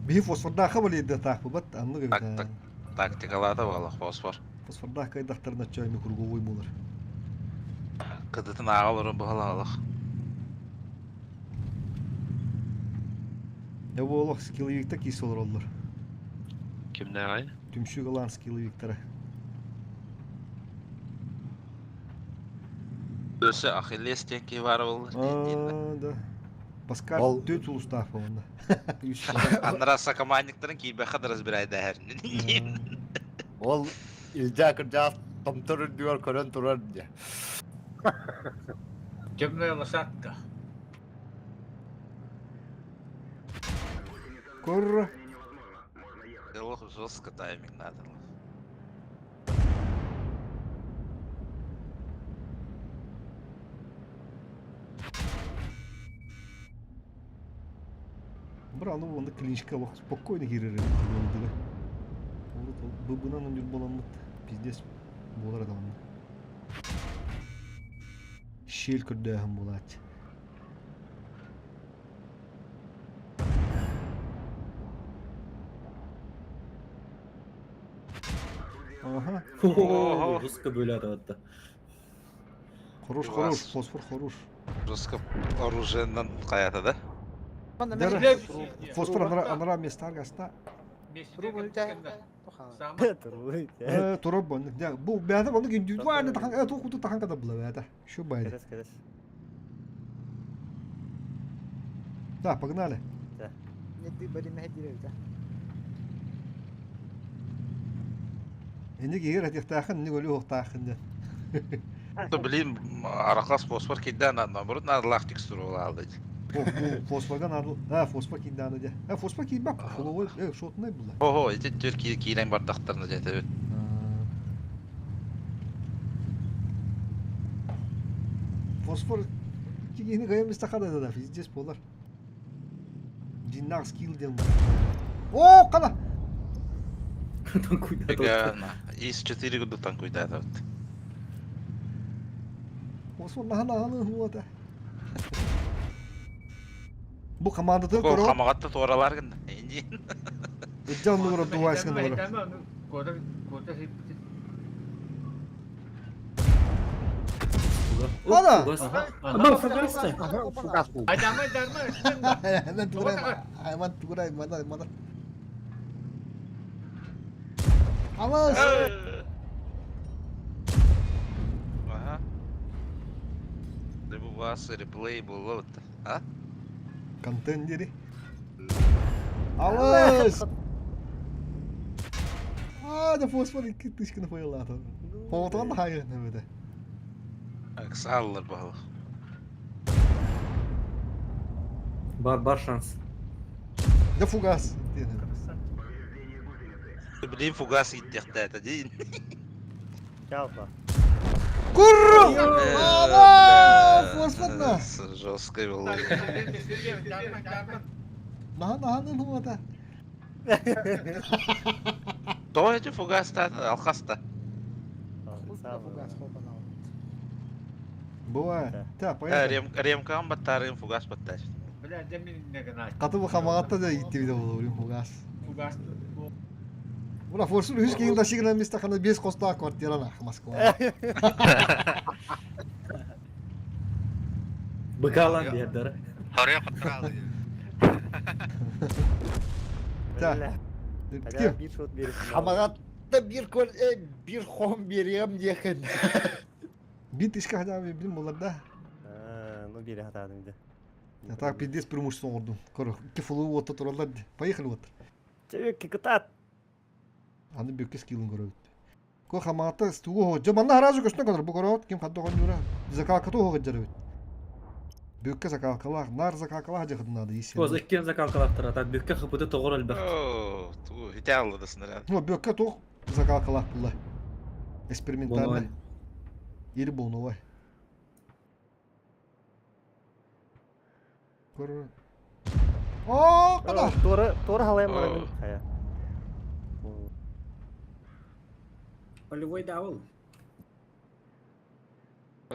S2: Биһи фосфордаахха балейда таахпыбат аннык эбит.
S1: Тактикалаата буолла фосфор.
S2: Фосфордаах кайдахтарына чайны круговой буолар.
S1: Кыдытын ааҕа олорон быһалаалах.
S2: Я буолах скилловикта киис олороллор.
S16: Кимнээҕий?
S2: Түмсүү галаан скилловиктара.
S1: Өссө Ахиллес диэн киһи баар буолла.
S2: Аа, да. Паскаль
S9: Ол-
S2: төрт улустаах буолла.
S1: Анараа сакамаанньыктарын киирбэххэ да разбирайдаһар.
S9: Ол Илдьаа кырдьаҕас томтор үрдүгэр көрөн турар дии.
S6: Темная лошадка.
S2: Курра.
S1: Жестко тайминг надо.
S2: Бра, ну онда клиничка олох спокойно киирэр эбит буолдуга. Быбынан өнүр буоламмыт пиздец буолар даҕаны. Щель көрдөөһүн буолааччы. Ага.
S5: Жестко бөледі атты.
S2: Хорош, хорош, фосфор хорош.
S1: Жестко оружиеннан хаята да?
S2: Фосфор анара анара места аргаста. Э, турар бу. Бу бәдә бу индивидуально тахан э ту куту тахан када була бәдә. Шу байды. Да, погнали.
S14: Не ты барина директа.
S2: Инник игер этихтаахын, инник өлүү хуохтаахын ден.
S1: Блин, арахас фосфор кидда наоборот надо текстуру алды.
S2: Фосфорга надо, а фосфор кидда надо. А фосфор кидбак, фоловой, э, шотный было.
S1: Ого, эти түрки киирен бардактарына жетебит.
S2: Фосфор кигини кайым истахада да, пиздец болар. Диннар скилл ден. О, кана!
S1: Из 4 года танкуйда вот.
S2: Фосфор нахана ханы хуата. Бу командатын
S1: Бу
S2: көрө.
S1: хамагатта туоралар гын. Инди.
S2: Иджан нура дуайсын нура. Ана!
S6: Айдамай дарма.
S2: Айман тугурай, айман тугурай, мана, мана. Алас!
S1: Ага. Бу вас реплей было вот. А?
S2: Контендери. Алас! А, да фосфор тычка на файлата. Холотон хайы нэмэдэ.
S1: Аксаллар бал.
S5: Бар бар шанс.
S2: Да фугас.
S1: Блин, фугас иттехтэ это дин.
S13: Чалпа.
S2: Курра! Ава! Фосфорна!
S1: Жесткий был.
S2: Наха наха ну это.
S1: То эти фугас-то, алхаста.
S2: Бывает. Так, поехали.
S1: Ремкам баттарым фугас баттар.
S6: Бля, демин не гнать.
S2: Каты бу хамагатта да итти виде болор, фугас.
S6: Фугас.
S2: Була форсун үс кейин дашигына мистахана бес коста квартира нах Москва.
S5: Быкалан диэддер.
S16: Хория коттаралы.
S2: Так.
S13: Ким?
S9: Хамагат Да бир көр бир хом берем диэхин.
S2: Бит ишка хотя бы билим болар да.
S13: Ну бире хатаадым да.
S2: Я так пиздец преимущество оҥордум. Көр, икки фулу уотта тураллар ди. Поехали вот.
S13: Чөбүк кытаат.
S2: Аны бүккэ скиллын көрөбүт. Ко хамаата тугу хо. Дьэ манна харазы көстөн көрөр бу көрөт ким хадда оҕонньуура. Закалката оһо гыдьарабыт. Бүккэ закалкалаах, нар закалкалаах дьахытын надо если.
S5: Коз иккиэн закалкалаахтара, так бүккэ хыпыты тоҕор элбэх.
S1: Оо, тугу хите аллы да снаряд.
S2: Ну, бүккэ туох закалкалаах булла. Экспериментально. Или боновай. Көр. Оо, када.
S13: Туора туора халайым барабын. Хайа.
S15: Полевой даул.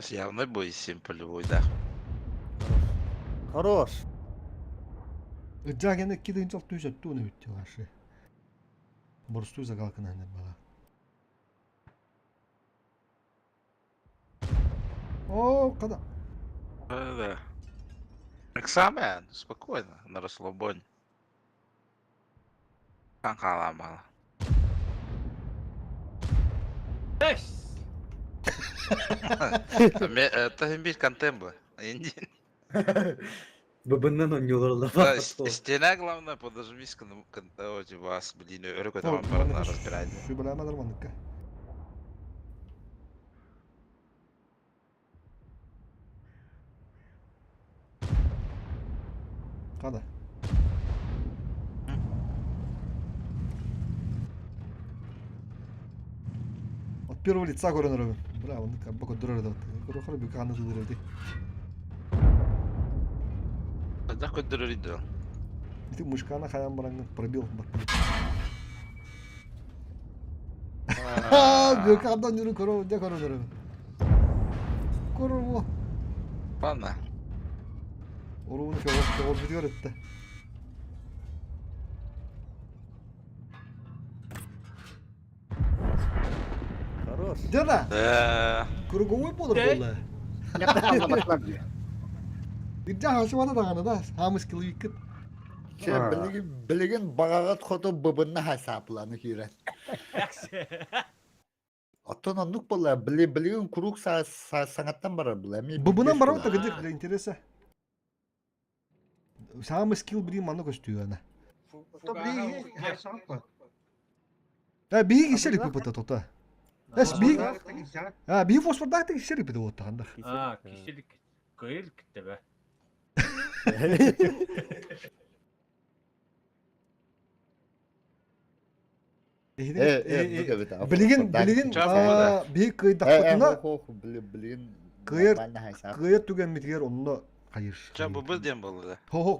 S1: Явно бой сим полевой да.
S13: Хорош.
S2: Ыджагены кидин чал түйсөт туны бүттү вашы. Борстуй загалкына ханер бала. О, когда?
S1: Да. Экзамен, спокойно, на расслабоне. Канкала мало. Это бир контент был.
S5: Быбыннан онньуулар
S1: Да, стена главное, подожмись вас, блин, өрө көтөҕөн баран разбирать.
S2: Сүбэлээмэ манныкка. Када. От первого лица көрөн өрөбүн. Бра, оннук абба көрдөрөр да. Көрөхөр бүкө аны тыдырды.
S1: Да көрдөрөр иди.
S2: Ити мышканы хаян бараңын пробил батты. Бүкө абдан жүрүн көрө, дэ көрөн өрөбүн. Көрө
S1: Ладно.
S2: Оруну көҕөр көҕөр бүтүөр этте.
S13: Хорош.
S2: Дена!
S1: Да.
S2: Круговой болор буолла. Ирдя хашыбата даҕаны да, хаамыс килуиккит.
S9: Чэ, билигин билигин баҕаҕыт хоту быбынна хасаапланы киирэн. Оттон оннук буолла, били билигин куруук саҥаттан барар буолла. Эмиэ
S2: Быбынан
S9: билбэт
S2: барар
S9: буолла.
S2: да для интереса. Самый скилл блин манна көстүү ана. Э биһиги ишелик быта тута. Эс биһиги А биһи фосфордаахтык ишелик быта буоттахандар.
S6: А, киселик кыйыл киттебе.
S2: Билигин билигин биһи кыйдахпытына кыйар кыйар түгэммитигэр онно хайыр.
S1: Ча бу бу диэн буолла.
S2: Хо-хо,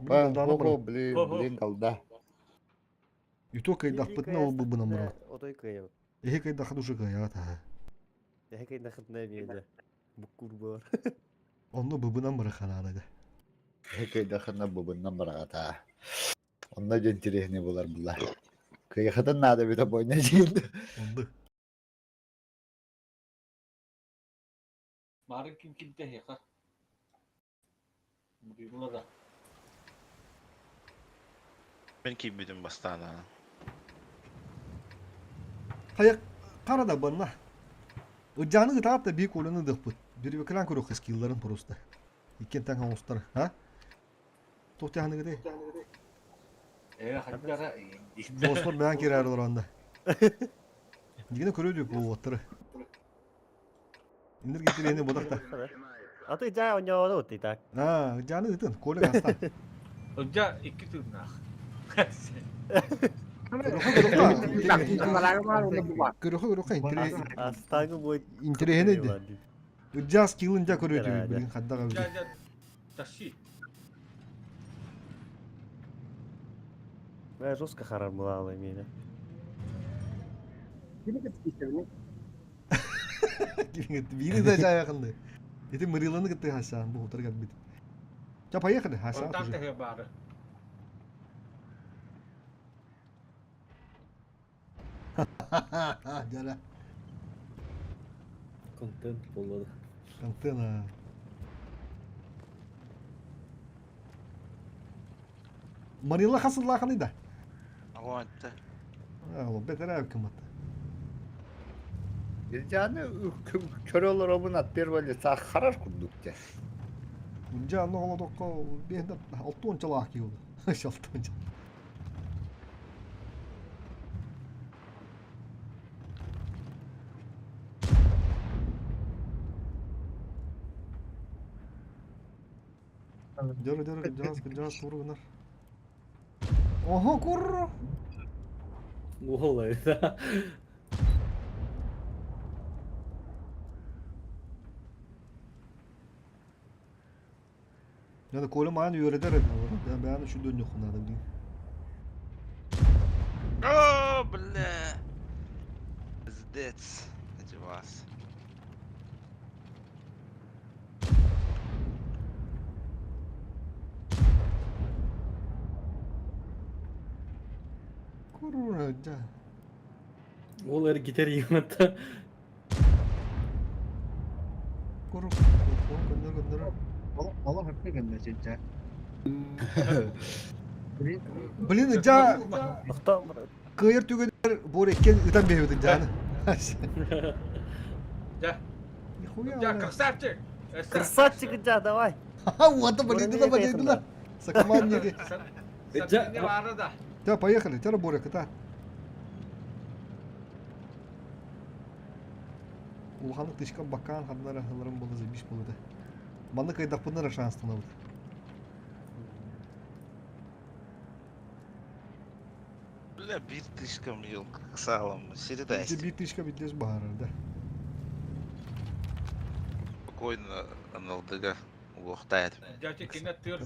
S9: блин, блин калда.
S2: Үтө кыйдахпытына ол бу бынан барабыт.
S13: Отой кыйабыт.
S2: Эһи кыйдахат уже кыйаат аха.
S13: Эһи кыйдахытына эмиэ буккур буолар.
S2: Онно быбынан бараханаада.
S9: Эһи кыйдахына бубуннан бараҕата. Онно дьэ интэриэһинэй буолар булла. Кыйахытын наада бүтэ бойна диэн.
S2: Онду.
S6: Марын ким кимте хеха. Була да.
S1: Мен кийбитим бастаана.
S2: Хайа қара да банна. Ыджаны ытаап да биир колоны дыхпыт. Бир экран көрөх скилларын просто. Иккен таң оңустар, ha? Туох тяханы гыды?
S6: Э, хаддара.
S2: Фосфор бээн кирээр олоронда. Дигине көрөдүк бу оттары. Индир гитирени бодакта.
S13: А ты жаа оньоодо утты так.
S2: А, ыджаны ытын, Коля гаста.
S6: Ыджа икки тыыннаах.
S2: Көрөхө көрөхө интерес.
S13: Астагы бой.
S2: Интересен ди. Ыджа скиллын жа көрөдүк билин хаддага
S6: Жа
S2: билин.
S6: жа тащи.
S13: Бля, жестко харар была меня.
S2: Бири да жаякынды. Эти мыриланы кытты хасан бу утырган бит. Жа поехали, хасан
S6: Онтан
S2: уже.
S6: тэхэ баары.
S2: Жара.
S5: Контент болду.
S2: Контент. Марила хасыллаханы да.
S1: Агуантта.
S2: Алло, бетере кымат.
S9: Илдьааны көрө олоробун от первого лица харар курдук дьэ.
S2: Дьэ, онно холодокко биэһ алтуончалаах киһи ол. Алтуонча. Дьөрү дьөрү кырдьаҕас кырдьаҕас тууру гынар. Oho курро.
S5: Уолай да.
S2: Надо Коля маан үөрэтэр эбит. Бэйэни үчүгэй надо блин.
S1: О, бля. Пиздец. Эти вас.
S2: Курра, да.
S5: Ол эргитэр йымата.
S2: Куру, куру, көннөр, көннөр.
S8: Олох өппө гынна чэнчэ.
S2: Блин, дьа кыайар түгэнэр буор иккен ытан биһэбитин дьааны.
S6: Дьэ.
S2: Нихуя.
S6: Дьэ, красавчик!
S13: Красавчик, дьа, давай.
S2: Вот, блин, да, блин, да. Сакаманники.
S6: Сакаманники баара да.
S2: Да, поехали, тера Боря, кыта. Улаханнык тышкан бакаан ханнара ыларым буолла забиш буолута. Манна кыайдахпына эрэ шанстанабыт.
S1: Бля, биир тышкам елка салам. Сири да
S2: Ити биир тышка битлес баһарар да.
S1: Спокойно аналдыга уохтаат.
S6: Дьэ, кине тыр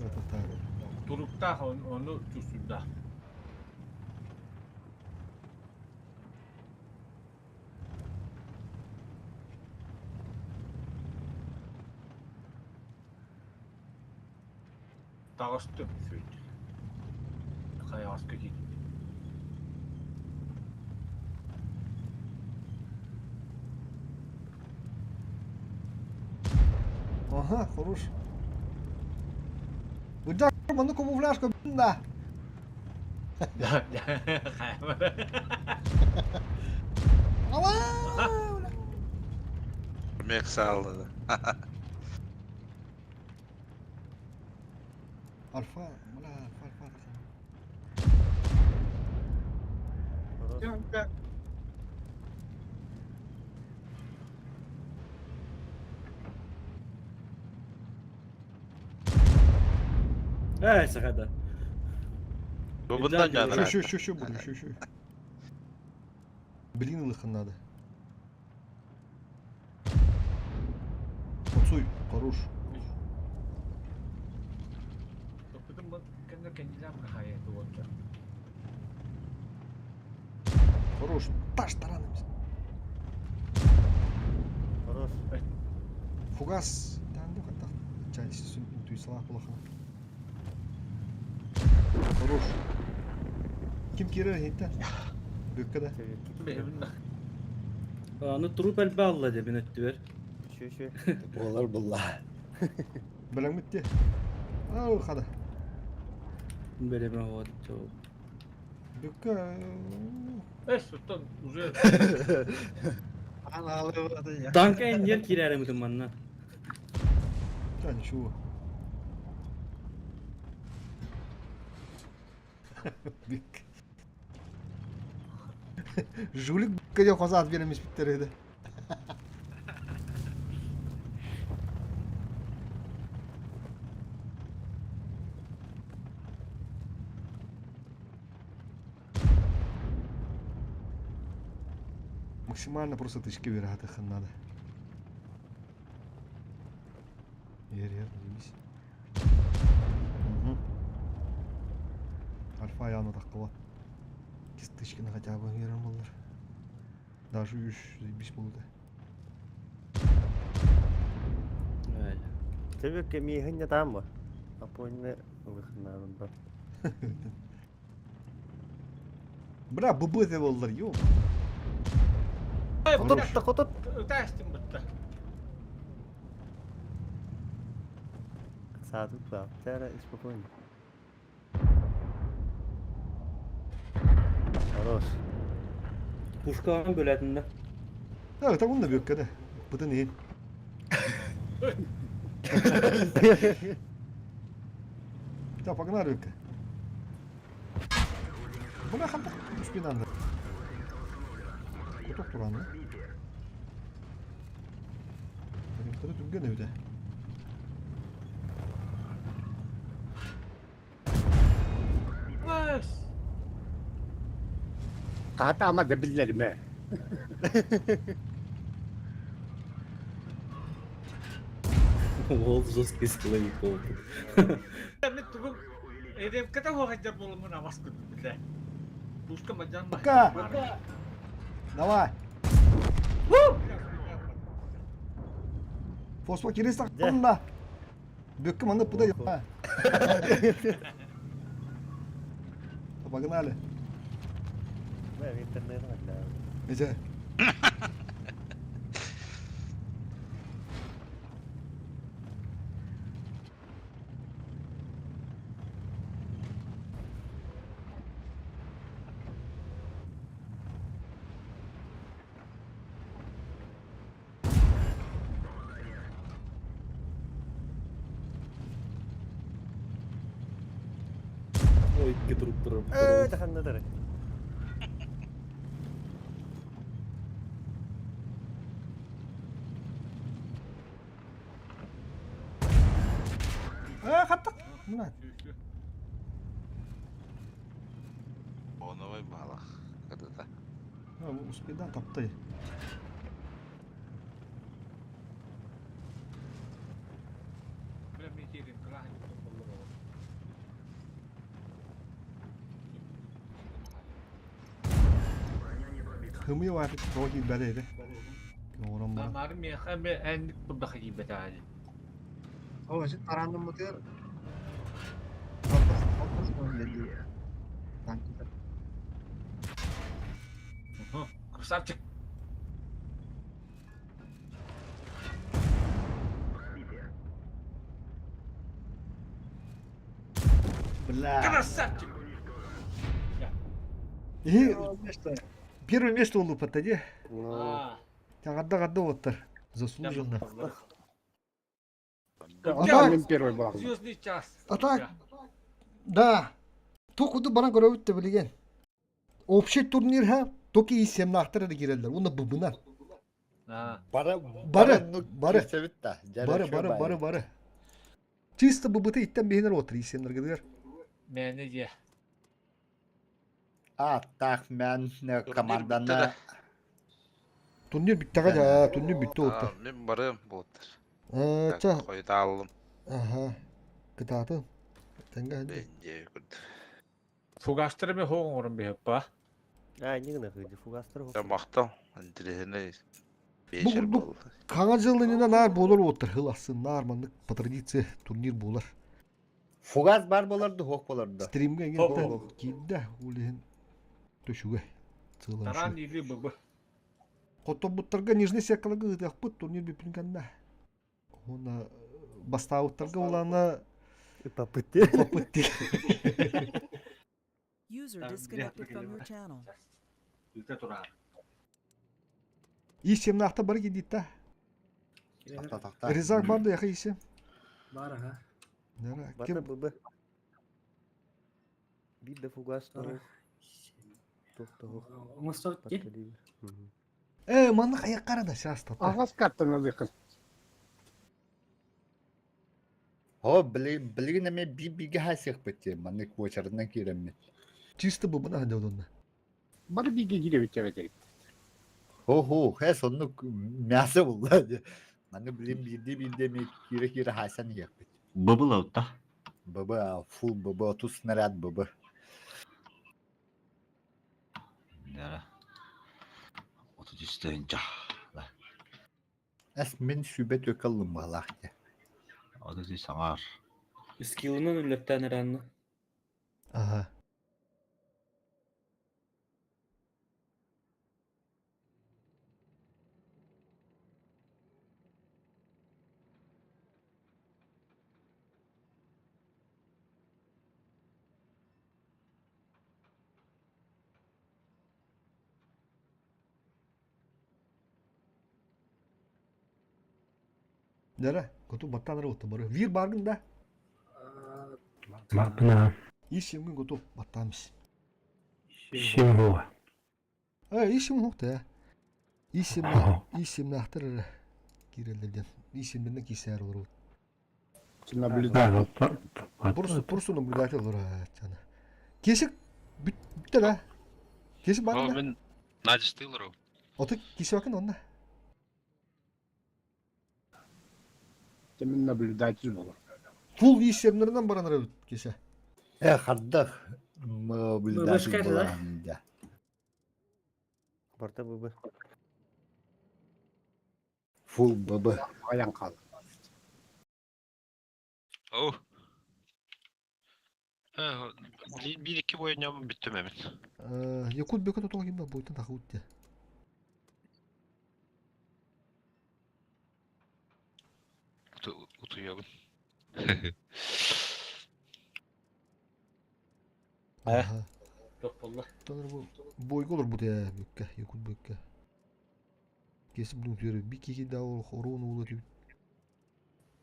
S6: туруктаах ону чувствуйда. Таҕыстым сүүйдүм. Хайаҕаска киирдим.
S2: Ага, хорош. Ыдьа, манна камуфляжка да.
S1: Мех сааллады.
S2: Альфа, бля, альфа, альфа.
S5: Ээ, сахада.
S1: Бу bundan
S2: Еще, еще, еще буду, еще, еще. Блин, лыхан надо. Оцуй, хорош. Хорош. Таш тараным.
S13: Хорош.
S2: Фугас. Там ну Чай интуисалах булахана. Хорош. Ким кирер хитте? Бүккә да.
S5: Аны труп элбэ алла деп мен өттүбер.
S13: Шү шү.
S12: Болар булла.
S2: Беләң битте. Ау, хада.
S5: Белеме вот.
S2: Бүккә.
S6: Эс, оттон уже
S5: Танка эннер кирәрем үтүм манна.
S2: Да, ничего. Бүк. Жулик бүккә дип хазат беремез биттер иде. Максимально просто тычки вероятных надо. Ер, ер, заебись. Угу. Альфа явно такого. Кистычкина хотя бы верен булыр. Даже үш заебись булды.
S13: Төбөккө миэхин ятаан бу. Апойны ылыхнаабын ба.
S2: Бля, ББ ты болдыр, ё.
S13: Хотот хотот.
S6: Тастым бытта.
S13: Саатык ба. Тәрэ спокойно. Хорош.
S5: Пушкаҕын бөләтинде.
S2: Да, там онно бүккэ да. Бытын иһин. Да, погнали бүккэ. Бына хантак успинанды. Кутук туранды. Ремтары түрген эбите.
S12: Хаата ама да биллэримэ.
S5: Уол жесткий силовик буолбут.
S6: Мен тугум Эдемката хуохайдар буоламмын абас курдук билэ. Пушка мадьян
S2: Пока! Давай! Фосфор кириста да. Бүккү манны пыда Погнали.
S13: Интернет
S2: Эже.
S5: Ой, икки туруп турар.
S13: Э, таханнадыр.
S2: Э, хаттак. Мына.
S1: Оновой балах. Кадата.
S2: Успедан таптай. Хымы вафит тоги бәреді. Орон бара.
S6: Мары меха ме энник бурдаха кийбетаали.
S8: О, же таранным мутер.
S6: Красавчик.
S2: Бля.
S6: Красавчик.
S2: И первое место улупат, де?
S6: А.
S2: Тагадда гадда оттар. Заслуженно.
S12: А так, мен первый был.
S6: Звездный час.
S2: А так, да. Токуду баран көрөбүт билген. Общий турнир ха, токи и 17 киреллер. Уна бубына.
S9: Бары
S2: Бары, бары.
S9: да.
S2: Бары, бары, бары, бары. Чисто бубыты иттен бейнер отыр исемнер
S6: Мени де.
S9: А, так, мен команданы
S2: Турнир бүттіға да, турнир бүтті отыр.
S1: Мен барым болуптар.
S2: Э, ча.
S1: Койда алым.
S2: Ага. Кытаатын. Тенге ханди.
S1: Бенде күрд.
S6: Фугастыр ме хоғын орын бейіп ба?
S13: А, не гына хыды, фугастыр.
S1: Я мақтау. Интересный.
S2: Бу
S1: Вечер
S2: курдук
S1: был.
S2: Каңа жылынына нар болар отыр. Хыласын нар маннык по традиции турнир болар.
S9: Фугас бар боларды, хоқ боларды.
S2: Стримге
S6: Хоқ,
S2: келді.
S6: хоқ.
S2: Кидді улehen төшүгө.
S6: Таран или быбы.
S2: Коттобуттарга нижний секалага ытыахпыт турнир бүпүнганда. Она бастауттарга улана
S13: Попытты.
S2: Попытты.
S3: User
S6: Там
S3: disconnected
S6: где
S3: from your
S6: определенно.
S3: channel.
S6: Үлте турар.
S2: Исемнахта бар кидитта. Резак бар да яхы исем.
S15: Бар аха.
S2: Нара
S13: Бата
S2: ким
S13: ББ. Бир фугас турух. Тух
S15: Оңостот ди.
S2: Э, манны каяк карада сейчас тапта.
S12: Ағас картаны дықын.
S9: Хо, билигин эме би биге хасых битти, маннык очарынан киреммит.
S2: Чисто бубына ханды одонна.
S12: Бары биге кире битте бетер.
S9: Хо-хо, хэс онну мясо булла. Маны билим бирди бирди ми кире кире хасан яппит.
S11: Быбыл аутта.
S9: ББ, фул ББ, ту снаряд ББ.
S11: Нара. Оту түстен жа.
S9: Эс мен сүбет өкаллым балахты.
S11: Оту түс аңар.
S5: Скиллынан үлләптән әранны.
S2: Ага. Дара, готов баттаан эрэ отто бары. Вир баргын да?
S19: Баарбына.
S2: Ис семгин готов баттаамис.
S19: Сим буо.
S2: Э, ис сем хук та. Ис семнах, ис семнахтар эрэ киирэллэр диэн. Ис семнэринэн киирсээр олорбут.
S12: Наблюдатель.
S2: Просто, просто наблюдатель олорор. Кесик бүттэ да. Кесик бар
S16: О,
S2: да.
S16: мин Надя олору.
S2: Оты кисебакын онна.
S12: Мин наблюдатель болор.
S2: Фул ис семнэринэн баран эрэ кесе.
S9: Э, хардах наблюдатель буолан да.
S13: Барта быбы.
S9: Фул быбы.
S12: Аян кал.
S16: О. Бир икки бойням бүттүм эбит.
S2: Якут бөкө тотоҕо ким ба буйтан тахыбыт де.
S16: Утуйабын.
S6: Тох болла.
S2: Тонор бу бойга олорбут ээ бүккэ Якут бүккэ. Кесип бу түөрү би кики да ол хоруун уула түбүт.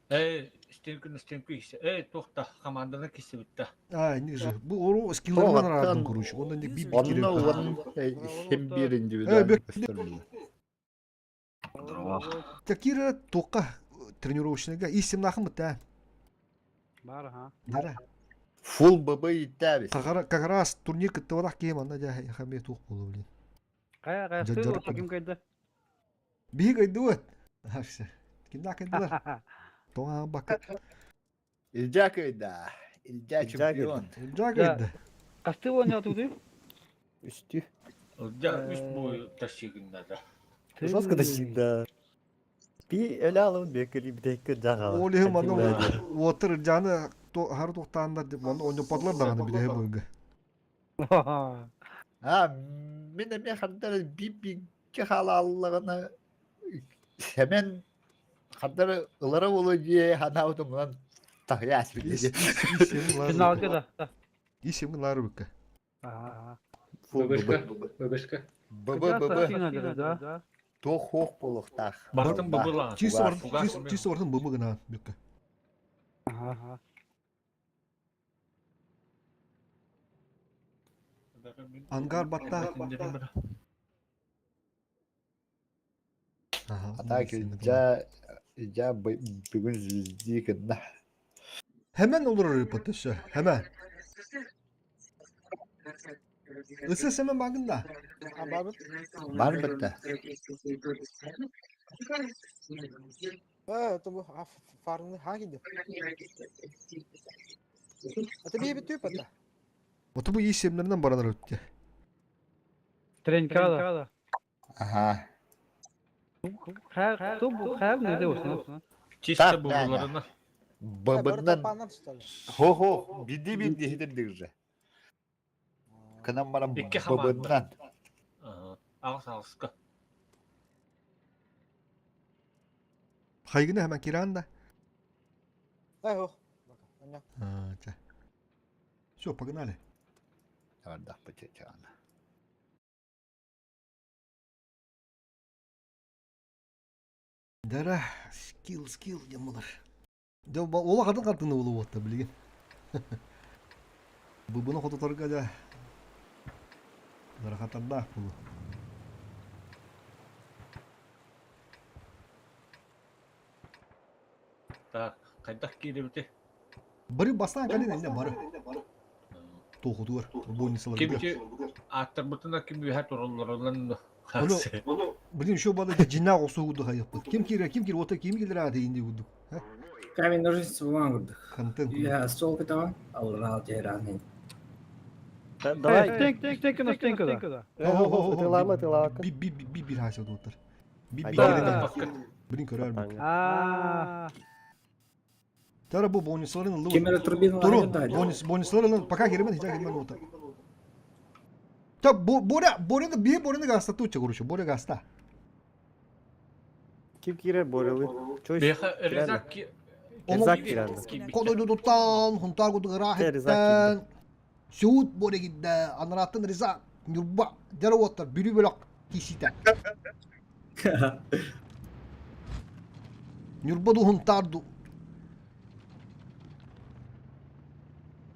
S6: Э, стенкүн стенкү иксе. Э, тохта команданы кисибитте.
S2: А, не же. Бу ору скилларынан араардым короче. Онда не би би
S9: Онно уон хем бир индивидуальный көстөр
S2: Такира тоққа тренировочныйга ис семнахым бит
S20: Бар ха.
S2: Дара.
S9: Фул быбы иттәбис.
S2: Как раз турнир кыттыбатах киһи манна дьэ хаме туох буолу блин.
S20: Кая кая
S2: Дьа-
S20: стыл
S2: дьарык
S20: ким кайда?
S2: Биһи кайдыбыт. Ахсы. Кимнээх кайдылар? Тоҥа бакка.
S9: Илдьа кыйда. Илдьа чемпион.
S2: Илдьа кыйда.
S20: Касты ойнатуды?
S13: Үстü.
S6: Ылдьа үс бой тащигиннада.
S13: Жестко тащить, да. Би эле алын бекели битекке жагала.
S2: Ол иһин манна уотыр Илдьаны хары туохтааннар деп манна ойноппатылар даҕаны билэһи бойга.
S9: А, мин эмиэ хандар би-бикке хаалааллаҕына Сэмэн хандар ылара буолуо дии ханаабытым мунан таһыйа
S20: Финалга да.
S2: Ис семин лары быкка.
S6: Бөбөшкө, бөбөшкө.
S9: Быбы быбы.
S20: Да.
S9: Туох хуох буолуохтаах.
S6: Бартын быбылаан.
S2: Чисто бар, чисто бартын быбы гына быкка.
S20: Ага.
S2: Ангар батта.
S9: А так Илдьа Илдьа бүгүн звезди гынна.
S2: Hemen olur röportajı. Hemen. Исыс hemen багында.
S9: Бар битте.
S14: Э, это бу фарны хагиди. Это би бит это.
S2: Ото бу ис семнеринен баранар өттө.
S20: Тренка да.
S9: Ага.
S20: Хэ, ту бу хэ не де осна.
S6: Чисто бубуларына.
S9: Быбыннан хо-хо биди биди хитирдигже. Кынан баран
S6: Икки хамаан.
S9: быбыннан.
S6: Ағыс ағыска.
S2: Хайгына hemen киранда.
S14: Эй, хо.
S2: А, ча. Все, погнали.
S9: Тавардах бычачаана.
S2: Дара, скилл, скилл диэн булар. Дьэ, ола хатын хартыны булу буотта билигин. Бубуну хототорга да Рахатардаах булу.
S6: Так, кайдах кииребити.
S2: Бары бастаан калин инне бары. Тоохутугар, больницаларга.
S6: Кимчи аттарбытына ким үһэ туралларынан
S2: Ону, блин, еще бада жинаа осугуду хайыппыт. Ким кире, ким кире, ота ким килер ааты инди кудук.
S15: Камень, ножницы, бумага курдук.
S2: Контент.
S15: Я стол кытаҕа, аллараа теһираан.
S13: Давай.
S20: Стенк, стенк, стенк, стенк да.
S13: Тылама, тылака.
S2: Би би би би хаса доттар. Би би
S13: Да.
S2: кире. Блин, көрөр бит.
S20: Аа.
S2: Тара бу бонусларын ылы.
S15: Ким эрэ турбиналар
S2: Турун,
S15: да.
S2: бонус бонусларын пока киремен, хижа киремен ота. Та Боря, Боря да би Боря гаста туча короче, Боря гаста.
S13: Ким кире борелы? Чой.
S6: Беха Резак
S13: Резак киренди.
S2: Кодойдутан, хунтар кудугара
S13: Те, Резак
S2: хеттен. Сууд Боря гидде, анараттан Резак, Нюрба, дэре оттар, бүрү бөлөк кисите. Ньурба ду Хунтаар ду.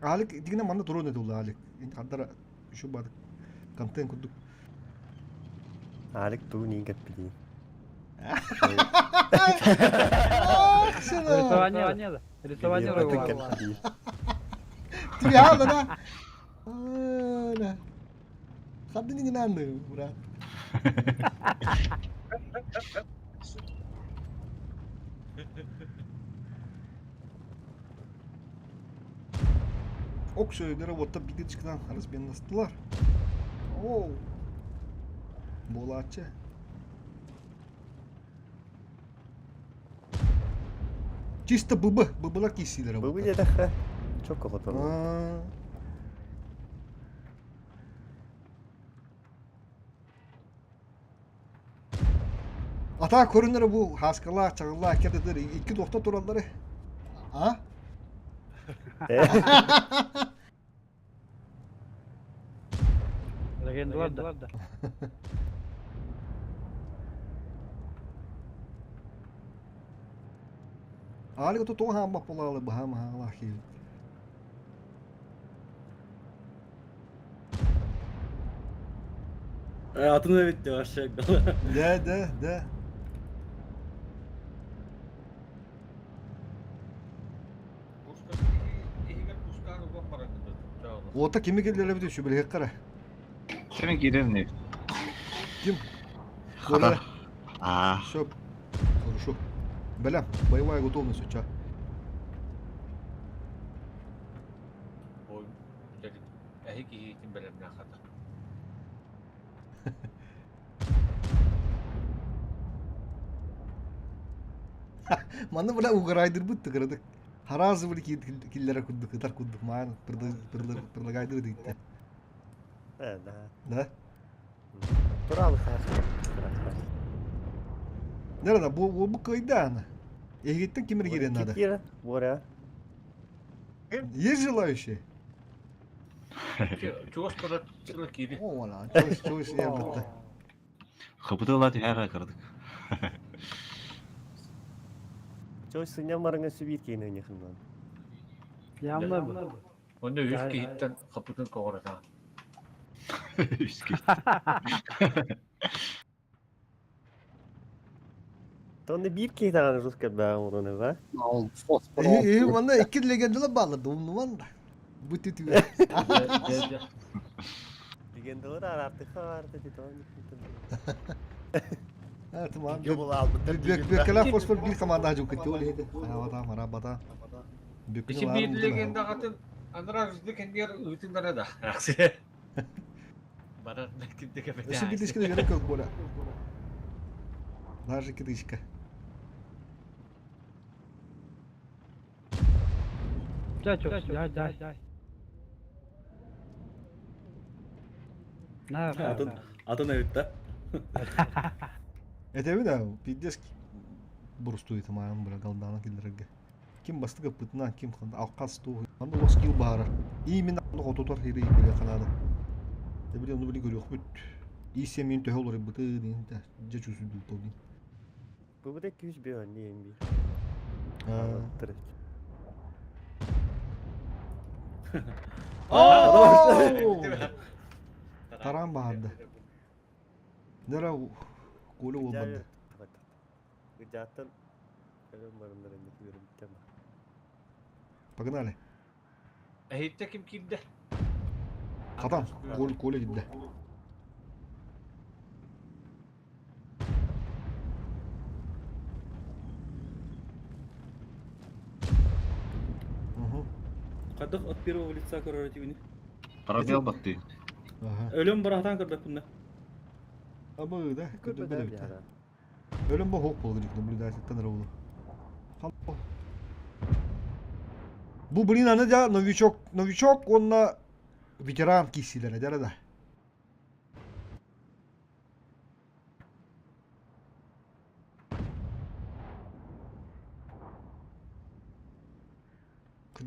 S2: Алик дигинэ манна туруон этэ улла Алик. Хардара үчү бадык контент курдук.
S13: Алик тугун иин кэппитий?
S20: Рисование да. Рисование ролла.
S2: Тебе да? Да. Хадды не надо, брат. Ок сөйлere вот бидичкынан разбенностылар. Оу. Буолааччы. Чисто ББ, ББлар киисиилэрэ
S13: ББ диэтэххэ, чокко хотону.
S2: Атаа көрүнэрэ бу хааскалаах, чаҕыллаах кэтэтэр икки туохта тураллары. А?
S20: Легендалар да.
S2: Аалыга тутуга хааммах буолаалы баһаам хаалаах киһи.
S5: Атын эбит вообще.
S2: Да, да, да. Уота кими киллэрэ сүбэлэһиэххэ
S11: Кими киирэр не?
S2: Ким?
S11: Хата. А.
S2: Все. Хорошо. Бля, боевая готовность у тебя.
S6: Ой, эһи киһитин бэлэмнээх хата.
S2: Манна бля уграйдырбыт тыгырдык. Харазы били киллere курдук ытар курдук маан предлагайдыр дийтте.
S13: Да.
S2: Да?
S13: Туралы
S2: Да, да, бу бу кыйда ана. Эгиттен кимир кирен надо.
S13: Кира, Боря.
S2: Есть желающие?
S6: Чугас көрөт киири.
S2: О, вала, чугас чугас я бытта.
S11: Хапытыла түһэр кырдык.
S13: Чой сыня марыңа сүбит кейін ойнехыннан.
S20: Ямна бу.
S6: Онно үс киһиттен хапытын коҕоротаан.
S11: Үс киһиттен.
S13: Тонны биир киһи даҕаны русскай баа оҥоруон ба?
S2: Э, манна икки легендалар баалар да умнуман да. Бу түтүгэ.
S13: Легендалар араартыха баарда титон.
S2: А, туман. Бөккелер фосфор бир команда жук кетти ол еді. Авата, марабата.
S6: Иши биир легендаҕатын анараа үрдүк кэннигэр ыытыннара да. Барар кимде кэпэтэ.
S2: Өссө китишка да керек көк бола. Даже китишка.
S20: Да, чё, да, да. На,
S5: Атын атын эбит да.
S2: Это да, пиздец бурустуй тамаан бара галдаана киллерге. Ким бастыга пытна, ким ханда алкас ту. Анда лос кил баара. Именно хототор хири биле канада. Те биле ону биле көрүөх бүт. И семин төһө олор быты дин та жа чүсү дуу дин.
S13: Бу бу күүс бе анни эмби.
S2: Таран баарды. Нера колы болбады.
S13: Гыжаттан көлөм барымдар эмне көрүм тема.
S2: Погнали.
S6: Эһиттэ ким киирдэ?
S2: Катан, кол коле гидде.
S5: Кадых от первого лица корротивни.
S11: Пробел батты.
S5: Өлөм баратан көрбөппүн да.
S2: Абы да, көтө билебит. Өлөм бу хоп болду наблюдатель равно. Бу блин аны да новичок, новичок онна ветеран кисилер дәрі да.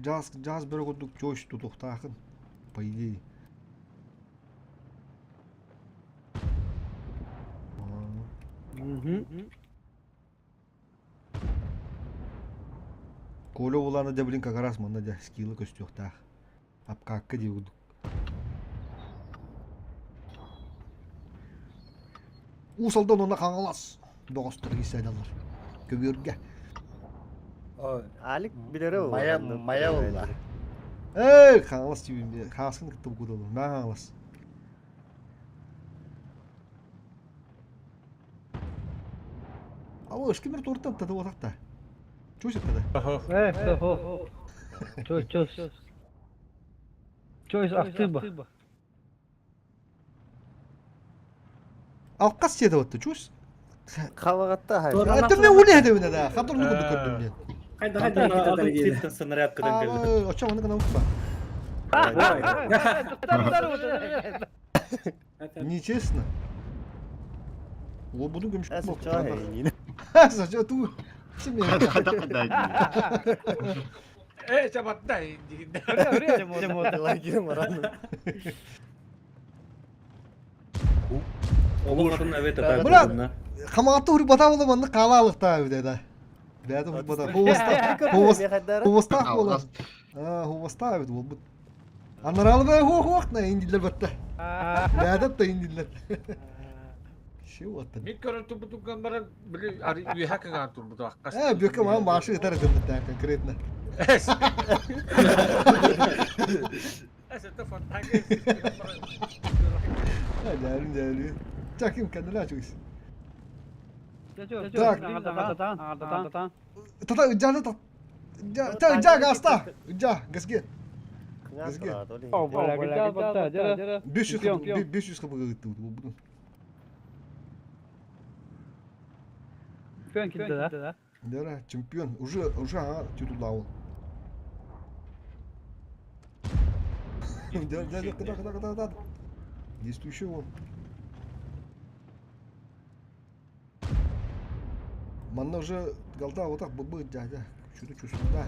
S2: Жаз, жаз бір курдук чош тутухтаахын, по идее. Коля улаана дьэ блин как раз манна дьэ скилла көстүөхтээх. Апкаакка дии курдук. Уус Алдан уонна Хаҥалас бөҕөстөр киирсээдэллэр. Көбүөргэ.
S13: Алик билэрэ ол.
S9: Мая мая буолла.
S2: Эй, Хаҥалас диибин. Хаҥаскын кытта букудалар. Маа Хаҥалас. Алло, скимер туортан тады отақта. Чусь тады.
S20: Э, хо. Чё, чё, Чё из Ахтыба?
S2: Алқас сиэдэ отты, чусь.
S13: Хавагатта хай.
S2: Түмне ули хедебине да. Хатыр ну курдук көрдүм диэн.
S15: Хайда хайда китатар диэн.
S5: Снаряд кыдан кэлди.
S2: Очо оны гына укпа. Нечестно. Лобуду көмүш Сача ту.
S6: Э, чабатта дигинде.
S5: Олох атын эбет ата.
S2: Бра, хамаатты хури бата бола манны хаалаалыктаа бит да. Бэйэтэ хури бата. Хуостаах хуостаах буолар. Аа, хуостаах эбит буолбут. Анаралы бэ хуох на индиллер батта. Бэйэтэ да индиллер. Ши оттан.
S6: Мин көрөн турбутуган баран били ары үөһэ кыҥаан турбут аккас.
S2: Э, бүккэ маған башы ытар этим конкретно. Дәрін дәрі. Чаким кәнділі ачуйс. Так. Тата ыджаны та. Та ыджа гаста. Ыджа газге. Газге. 500 500 хабы гытты бу.
S20: Чемпион килди да?
S2: Да, чемпион. Уже уже ага титуллаул. Да, да, да, да, да, да, да. Действующий он. Манна уже голда вот так бы дядя. Чуду чусунда.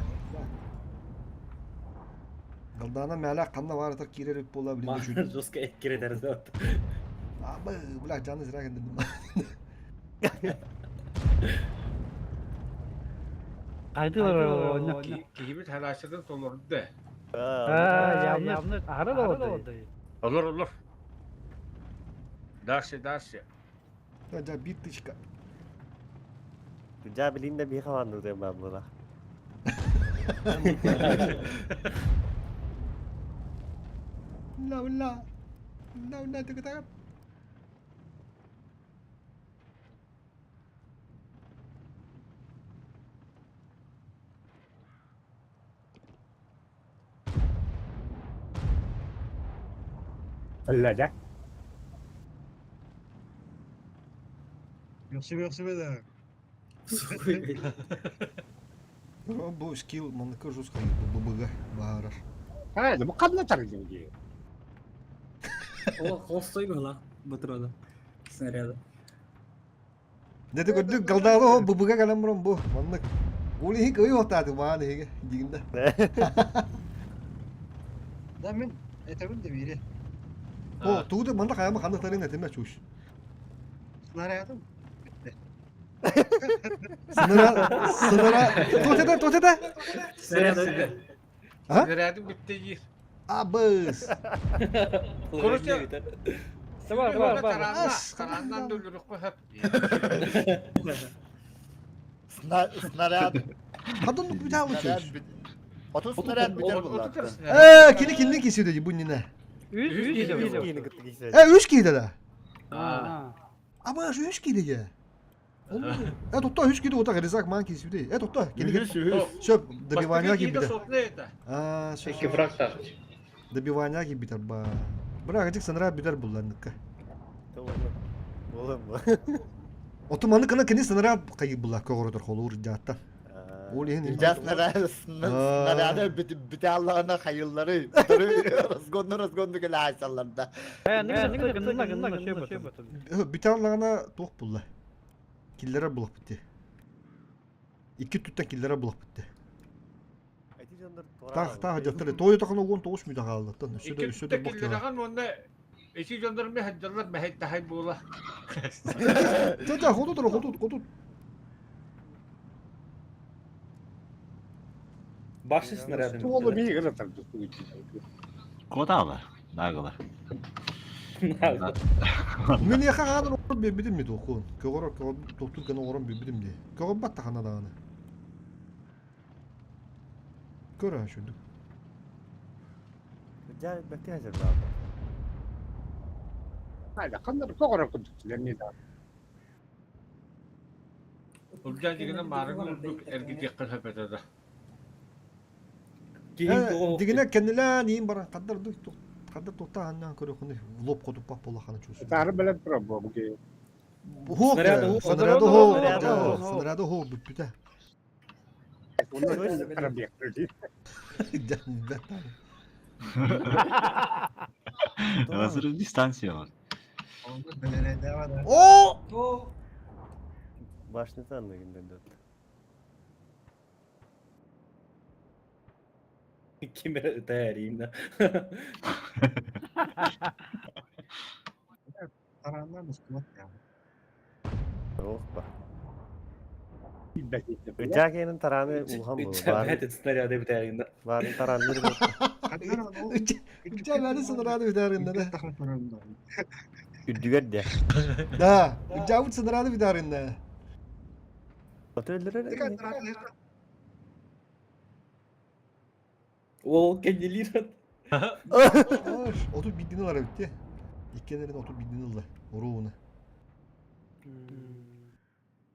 S2: Голдана мәлә канна бар атар кирер була билин чуду.
S5: Жестко эккиретер зат.
S2: Абы, бля, жаны зря кендим.
S20: Кайды бар ойна.
S6: Киһибит халаачытын толорду.
S20: А, явно ары да болды.
S6: Олор олор. Дальше дальше.
S2: Да, биточка.
S13: Жа билин да биха ванну дем бар була.
S2: Ла ла. Ла ла так так.
S12: Алла да.
S8: Yoksa yoksa be
S2: Бу скилл манныка жестко ББГ баарар.
S12: А, бу кадна таргын
S15: О, холстой была бутрода. Снаряда.
S2: Деді көрдүк галдаалы о ББГ калам буран бу маннык. Ол ихи кый отааты маан ихиге дигинде.
S8: Да мен этебин de biri.
S2: О, тууду манна каяма ханныктарын этеме чуш.
S8: Снарядым.
S2: Сыныра, сыныра, тотеда, тотеда. А?
S6: Снарядым битте жир.
S2: Абыс.
S6: Короче,
S20: Бар, бар, бар.
S6: Тараннан дөлүрүк хөп.
S9: Снаряд.
S2: Хадын битә
S9: Снаряд
S2: учуш.
S9: бит. Оту снаряд битер була.
S2: Э, кини киндин кисүдө бу нине.
S20: Үс
S2: Э, үч кийде да.
S20: А.
S2: Аба, үч кийде же. Э, тотта үч кийде отак резак ман кисүдө. Э, тотта кини. Сөп, добивания кийбите. А, сөп.
S16: Икки фраг тахыч.
S2: Добивания кийбитер ба. Бирак ажык сыныра битер булларныкка.
S13: Болом бу.
S2: Оту маны кына кини сыныра кайы була көгөрөтөр холур жаатта. Ол ихин.
S9: Ja снаряд снаряды бит бите Allah'ına hayırları. Разгонну разгонну келе айсаларда.
S20: Э, ныгы ныгы ныгы
S2: Бите аллагана туох булла. Киллere булак битти. Икки түттен киллere булак битти. Тах тах жаттары тойы тахын огон тоғыз мүдә қалды. Өссө өссө
S6: Икки
S2: бок
S6: киллераган онда Эти жондар мехаджалар мехай тахай була.
S2: Жа жа хоту тұр хоту хоту.
S5: Башня снарядами.
S12: Стволы миигин атарды.
S11: Куотаала, наагыла.
S2: Мин хаанын оҥорон биэрбитим ми туохуун. Көҕөрөр туохтуур гына оҥорон биэрбитим дии. Көҕөрбөт тахана даҕаны. Көр аа шүндүк.
S13: Дьэ, бэккэ хазырдаабыт.
S12: Хайда, ханна көҕөрөр курдук эмиэ да.
S6: Ылдьаа дьигинэн маарыҥ үрдүк эргитиэххэ сөп этэ да.
S2: Дигинэ кэннилээн иин баран хаддар хаддар туохтаах аннаан көрөхүнү лоп хотуппах буолахана чувствую.
S12: Тары билэн турар бу ки.
S2: Хуох снаряды хуох снаряды хуох бүппүтэ.
S11: Разрыв дистанция бар.
S2: О!
S13: Башня анныгын деді.
S5: Ким эрэ ыта эрийин да.
S8: Тараннан устубат я.
S13: Ох ба. Ыча тараны улхан бу.
S5: Бэт снаряды бүтэрин да.
S13: Барын таранныр бу.
S2: Ыча бәни снаряды бүтэрин да.
S13: Үрдүгэр де.
S2: Да, ычабыт снаряды бүтэрин да.
S13: Отөллөр.
S5: Ол кеннилир.
S2: Отут биддин ылар эбитти. Иккенерин отут биддин ылла. Уруuna.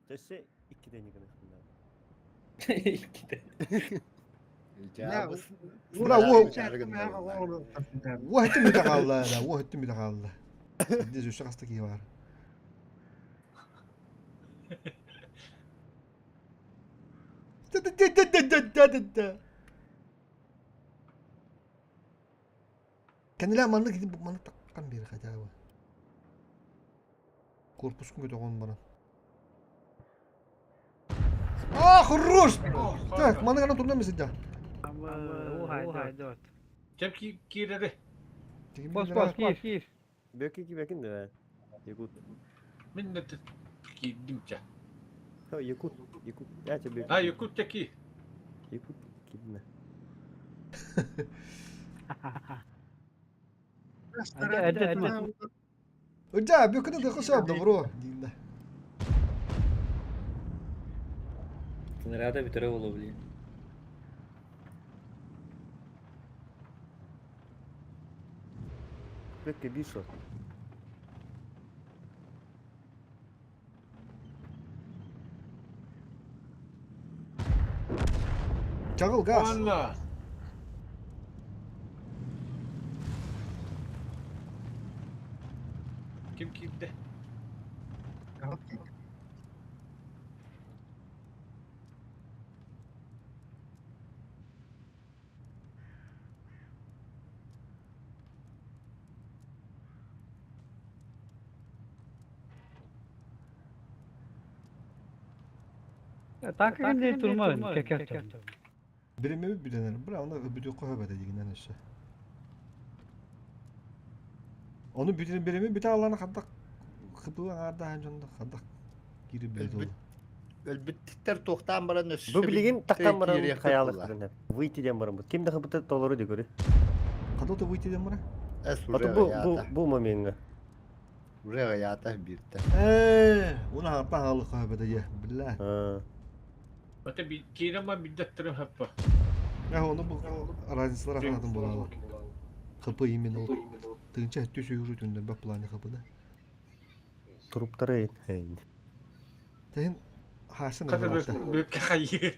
S13: Төсө иккиден гына.
S5: Иккиден.
S2: Бра, wo Уохтум бите хаалла да, уохтум бите хаалла. Здесь өссө хаста киһи бар. Кэннилээн маннык маннык таххан биэр хотя бы. Корпускун көтөҕөн баран. А, хорош! Так, маннык ана турнам сидя.
S6: Кем киирэри?
S20: Пос, пос, киир, киир.
S13: Бөки кибекин да. Якут.
S6: Мин да киирдим ча.
S13: Якут, Якут. Я тебе.
S6: А, Якут таки.
S13: Якут кидне.
S2: Ыча, бөкүнү да косоп добро дейин да.
S5: Снаряды бүтэрэ боло блин.
S13: Бөкке бир шот.
S2: Чагыл газ.
S6: Анна. Ким киирдэ?
S20: Танка кенде турма кекер.
S2: Биреме бүтенер. Бра, оны бүтү кохо бәдә дигеннән өссө. Оны бүтүн биреме бүтә алланы хаддак хыпы аңарда жонда хаддак кирип билет ол.
S9: Өлбүттер туохтаан баран өссө
S13: Бу билигин тактан баран
S9: киириэххэ
S13: хаялык
S9: буолла.
S13: ден. Выйти ден баран. Ким да хабыта толору де көрү.
S2: Кадо выйти ден бара?
S9: Эс
S13: Аты бу бу бу моментга.
S9: Уже ята бирте.
S2: Э, уна хапта халы кохо бәдә е. Билла.
S6: Ата би киирема биддаттырым хаппа.
S2: Я оны бу разницалар аханатын болалы. Хыпы именно ол. Тыгынча төсө южу түндөн бак планы хыпы да.
S13: Туруптары хейн.
S2: Тәһин хасын
S6: Ката бөккэ хайы.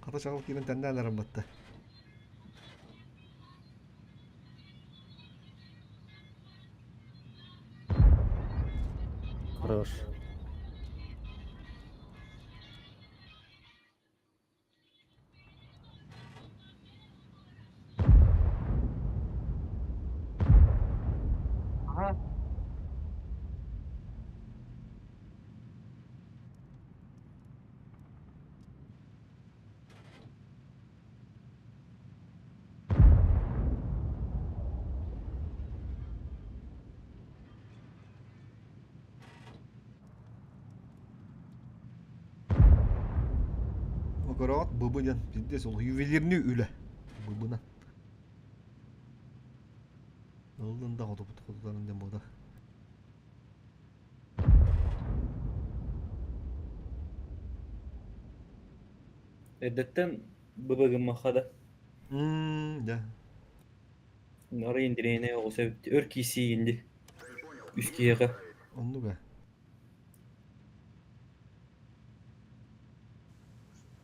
S2: Ката чагыл кирен тәндән арабатта.
S13: Хорош.
S2: Көрөҕүт быбы диэн пиздец ол ювелирный үлэ. Быбына. Ыллын да хотупут хотутарын диэн буода.
S5: Эрдэттэн быбы гыммахха да.
S2: Мм, да.
S5: Нары интириэһинэй оҕус эбит. Өр киирсии инди. Үс киһиэхэ.
S2: Оннук ээ.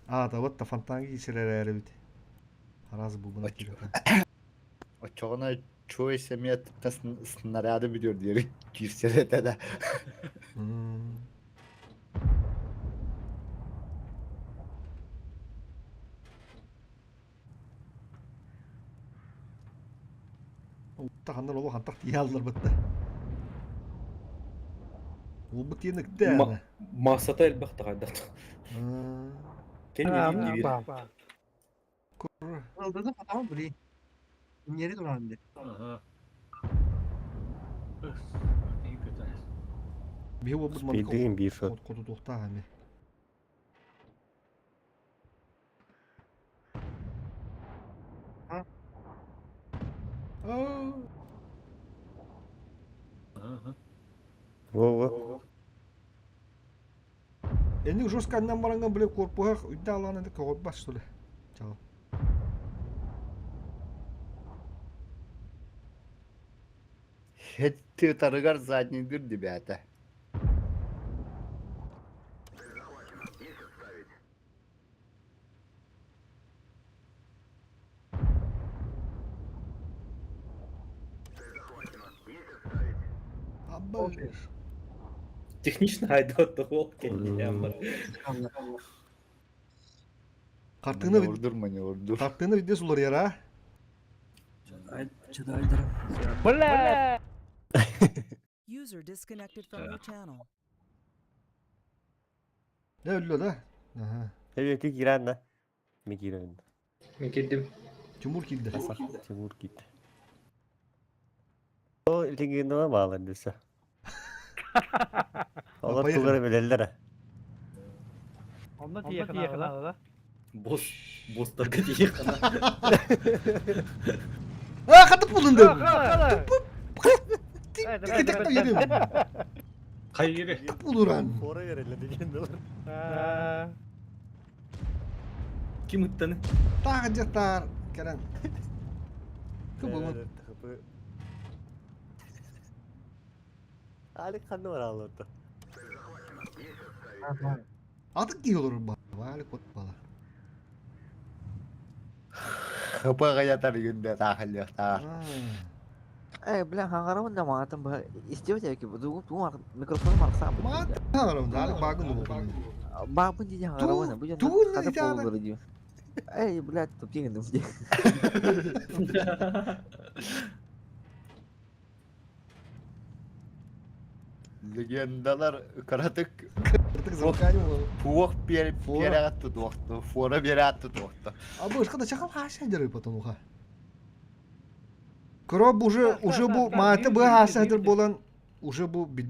S2: Аата вот та фонтанга киирсэр эрээри эбит. Араас бубуна киирбэтэ.
S9: Оччоҕуна чуой эмиэ снаряды бүтүөр диэри киирсэр этэ да.
S2: Таханнар олох антах тиийэ алларбытта. Уолбут тиийэн ыктэ.
S5: Массата элбэх таҕайдах. Кэн биир.
S8: Ылдыны хатаҕын били. Ньири туран де.
S2: Биһи уолбут
S13: Спидыгын биир сот.
S2: Хотутуохтаах эми.
S13: Во-во.
S2: Эни жестко аннан бараҥҥа били корпуһах үрдэ алаан это көҕөрбас что ли? Чаҕыл.
S9: Хеттытарыгар заднийдыр дибээтэ.
S5: Технично айдот ол кэннияммар.
S2: Хартыына
S9: Маневрдур, маневрдур.
S2: Хартыына видес уларыйар а?
S20: Бля!
S3: User disconnected from your channel.
S2: Ne өллө да? Аха.
S13: Эбиэки киирэн да. Мен киирэбин.
S15: Мен киирдим.
S2: Тимур киирдэ.
S13: Тимур киирдэ. Ол легендаlar баалар десе. Олар тулары билэллэр.
S20: Онно тиийэ да?
S5: Босс, босстарга тиийэ хана.
S2: А, хатып булунду. Тик yerim.
S6: Хайыри.
S2: Булуран.
S13: Фора береллер легендалар.
S5: Ким ыттаны?
S2: Тағы жаттар кэлэн. Кыбылын.
S13: Алик ханна барааллар
S2: Атык киһи олорор ба. Валик вот бала.
S9: Хапа ятар юнда таахаллыахтаах.
S7: Э, бля, хангарамын да маатым бу. Истебет эки, дугум тугум микрофон марсам.
S2: Маат хангарамын, Алик багын бу.
S7: Бабын диye хангарамын, бу
S2: Туун
S7: жана ката болдуру диyor. Эй, блядь, туп дегендим диye.
S9: Легендалар кыратык
S2: Кыратык замыкание
S9: Пуох биэрэ туохту, фора биэрэ туохту.
S2: А бу ышка да чакал хаша деры потом уха. Кроп уже уже бу мааты бу хаша дер болан уже бу бит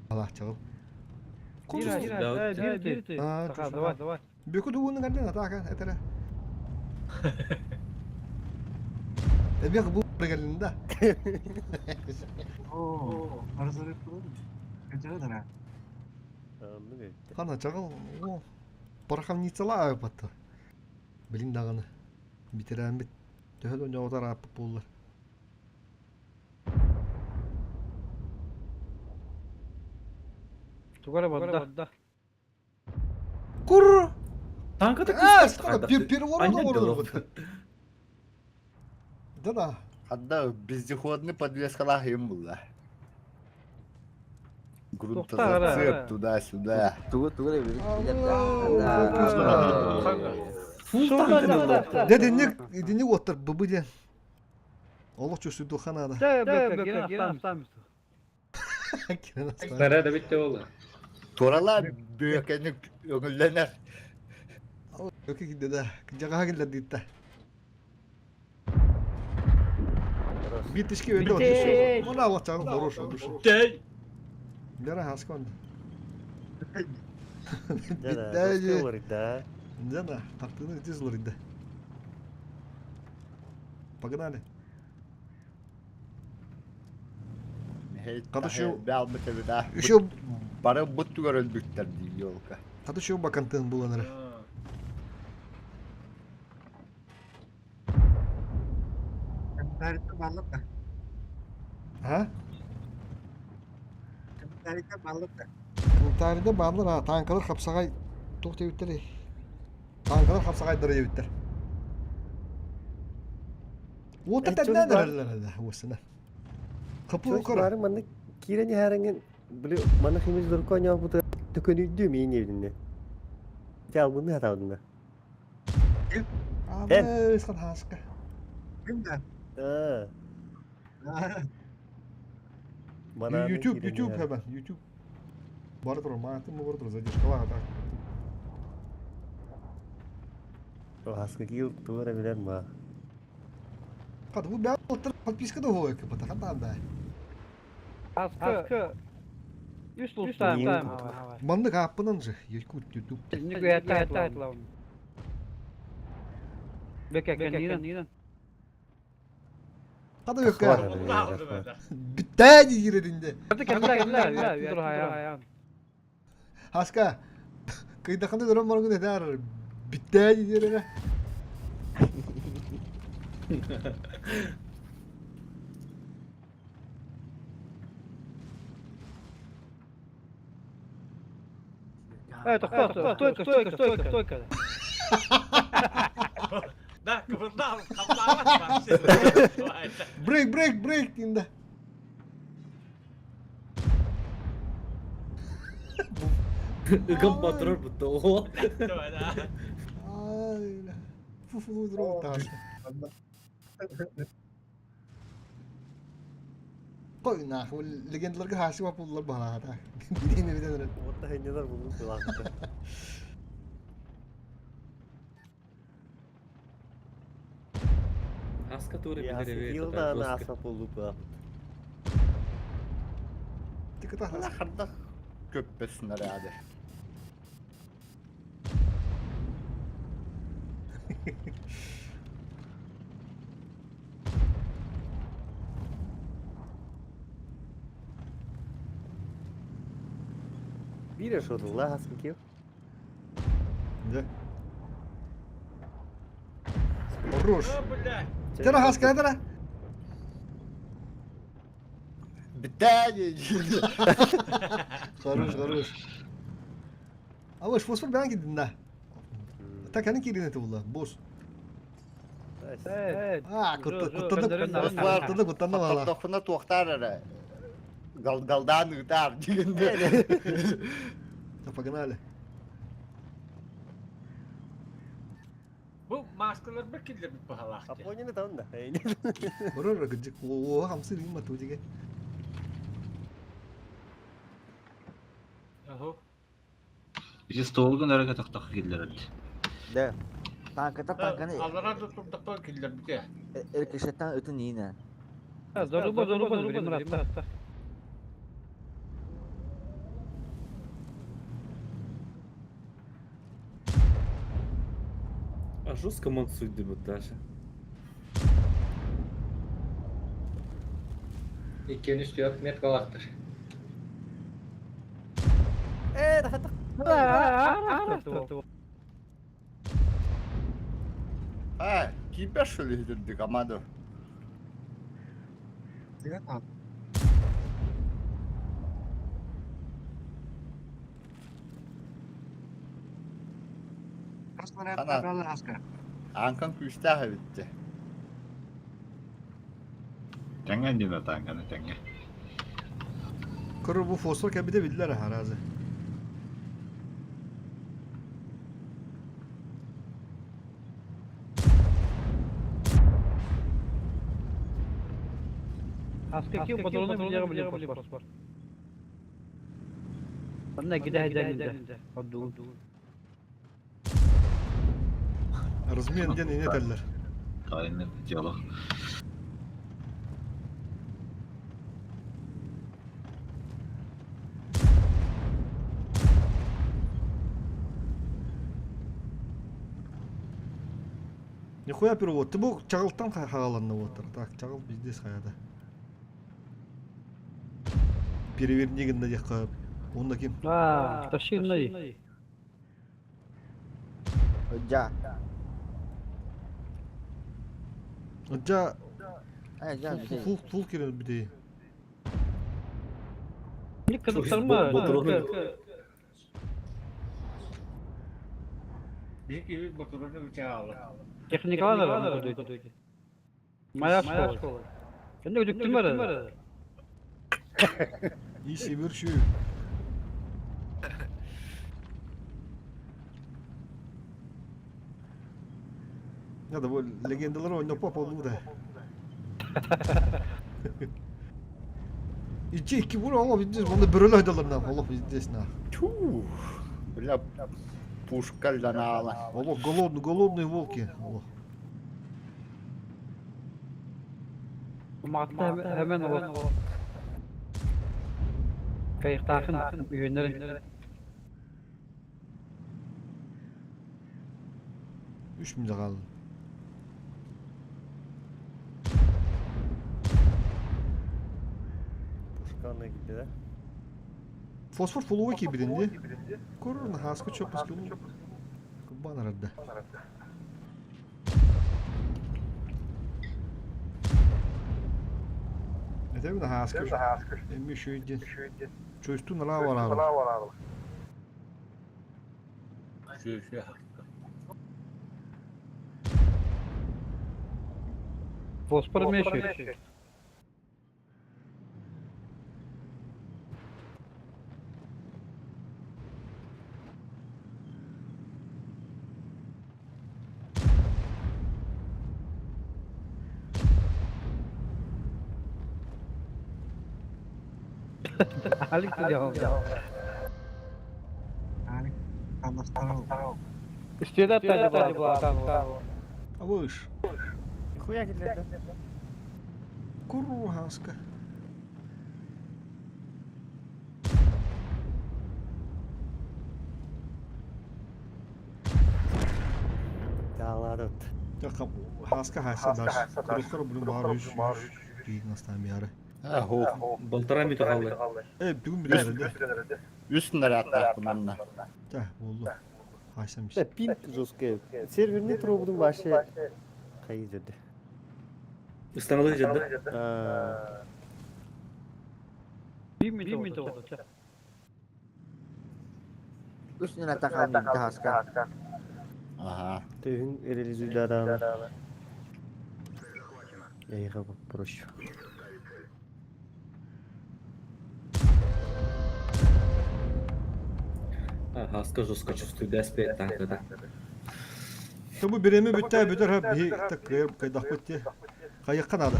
S2: ала чагыл.
S20: Давай, давай.
S2: Бөкү дугуну калдын атака этеле. Эбек бу келин да.
S8: Оо, арызырып турдум. Кече да.
S2: Хана чагыл, о, пороховницала айпатты. Билин даганы. Битерен бит. Төһө да оñоҕотар ааппыт буоллар.
S20: Тугара барда.
S2: Кур!
S5: Танка так
S2: А, переворот олорор. Да-да.
S9: Хадда вездеходный подвескалах им было. Грунтозацеп туда-сюда.
S7: Тугу тугу
S2: Дэ динник динник оттар быбы диэн. Олох чөсүдү ханада.
S16: Снаряда битте ол.
S9: Турала бүйөкени өңүлленер.
S2: Өкө кидде да. Жагаха келдер дитта. Битишки өндө отур. Мына алачагы хорош душу. Бера хаскон.
S13: Да, да.
S2: Дьэ хартыына ити сылырыйда. Погнали. Хата şu Еще
S9: бары бут түгэр өлбүттэр дии елка.
S2: Хата şu бакантын булан эрэ.
S8: Комментарийда баллык да.
S2: А?
S8: Комментарийда баллык да.
S2: Комментарийда бааллар а танкалар хапсаҕай туох диэбиттэрий? Танкалар хапсаҕайдара диэбиттэр. Уота тэннээн эрэллэр элэ уосына. Капы укара.
S13: Бары манна киирэн иһээрэҥҥин били манна химис дурко оонньообута төкөнүйдүү миин диэбитиннэ. Дьэ албынныы сатаабытына.
S2: Эн. Ысхан хааска.
S8: Ким да?
S13: Аа.
S2: YouTube, YouTube hemen, YouTube. Бары турар, маатын бары турар, задержкалаах так.
S13: Хаска киил тугу эрэ билэр ма.
S2: Хат, бу бэйэ подписка да оһуо кыпата, хантаан да.
S20: Аскы үс лустаан.
S2: Маннык ааппынан же, Якут YouTube. Хата өккэ. Бүттээ диирэринде. Хаска, кыйдаханы көрөн баргын этээр бүттээ диирэрэ.
S20: Это кто? Стойка, стойка, стойка, стойка.
S6: Да, кыбырдал, хапсаабат
S2: Брейк, брейк, брейк диинде.
S5: Ыгым батырыр бутта о.
S2: Ай, фуфлу дрова таас. Қой нах, ол легендаларга хаасы бап буллар баалаата. Билине билен
S13: Уотта хэннелер булуп булаахта.
S5: Аска тура
S13: Хаска
S5: билер
S13: киил даана аска булуп булаахта.
S2: Тиката
S9: хардах көппөс снаряды.
S13: Биир шотулла хаска киил.
S2: Да. Хорош. Тера хаска, тера.
S9: Бүттээ
S2: Хорош, хорош. А фосфор бән кидин да. Так они кирин это было, босс. А, куттаны куттаны куттаны бала.
S9: Тохуна туохтар эрэ. Гал галдаан ыытаар дигенде.
S2: Да погнали.
S6: Бу маскалар бер киллер бит баһалаах.
S13: Апонины там да.
S2: Орор гыджик о хамсы рим мату диге.
S6: Охо.
S11: Ити столгун өрө көтөхтөх киллер эбит.
S7: Да. Танката танканы
S6: Аллара да турдахтан киллер бите.
S7: эркешеттен өтін иіне.
S20: Заруба, заруба, заруба,
S5: А жестко мансуй дымит даже.
S16: Иккен үстү мет калактыр.
S13: Э, тахата.
S9: А, кипер что ли дирди команду.
S8: Ана.
S9: Анкан күстәһ битте.
S11: Тэҥҥэ дина тааҥҥаны тэҥҥэ.
S2: Көрөр бу фосфор кәбите билдилер харазы.
S20: Аска ким патроны билер билер фосфор. Онна гиде хәдәнде. Одду.
S2: Размен ден ине теллер.
S11: Тайны диалог.
S2: Нихуя перевод. Ты бу чаҕылтан хааланна уоттар. Так, чаҕыл пиздец хайата. Переверни гынна диэххэ. Онно ким?
S20: А, тащи гынна
S7: Дьа.
S2: Дьа.
S7: Э, дьа,
S2: Фул, фул кирен бүтей.
S20: Не кызыктырма. Техникалар Моя школа. Кэннэ үтүктүм бары.
S2: Иси бүршүү. Надо бу легендалар ойноппо болуу да. Ичи икки бур олох здесь, онда бөрөлө айдалар олох здесь на.
S9: Тьфу, бля, пушка ланаала.
S2: Олох голодный, голодные волки. Олох.
S20: Умаатта hemen олох. Кайыктаахын үйөннөрүн.
S2: Үш мүнөт хаалла.
S13: Пушканы киирдэ да?
S2: Фосфор фуловой киирбитин дии. Көрөр хааска чоппус кубан арарда. Этэбин хааска эми шүйден. Чөстүн ыраа бараабы.
S20: Фосфор меши. Алик Үстүөдэ аттаады була.
S2: Абыш.
S14: Хуя киллэрдэ.
S2: Куру хааска.
S13: Даалаадыт.
S2: Хааска хааса даш. Курухтар блин баар үс биир настаан биары.
S5: Балтара мүтө хаалла.
S2: Э, бүгүн билэр
S9: Үс наряд манна.
S2: Да, болду. Хайсам
S13: Да, пинг жесткий. Серверный трубдун вообще хайдеді.
S5: Ыстаналы жадда.
S20: Bir минут oldu.
S7: Үс нена тахалын таһаска.
S9: Ага.
S13: Түйін реализуйдараны. Я их попрошу.
S5: Хаска жестко чувствую ДСП танкада.
S2: Тобу биреме бүтэ бүтэр ха би так кайдахпыт те. Кайыкка надо.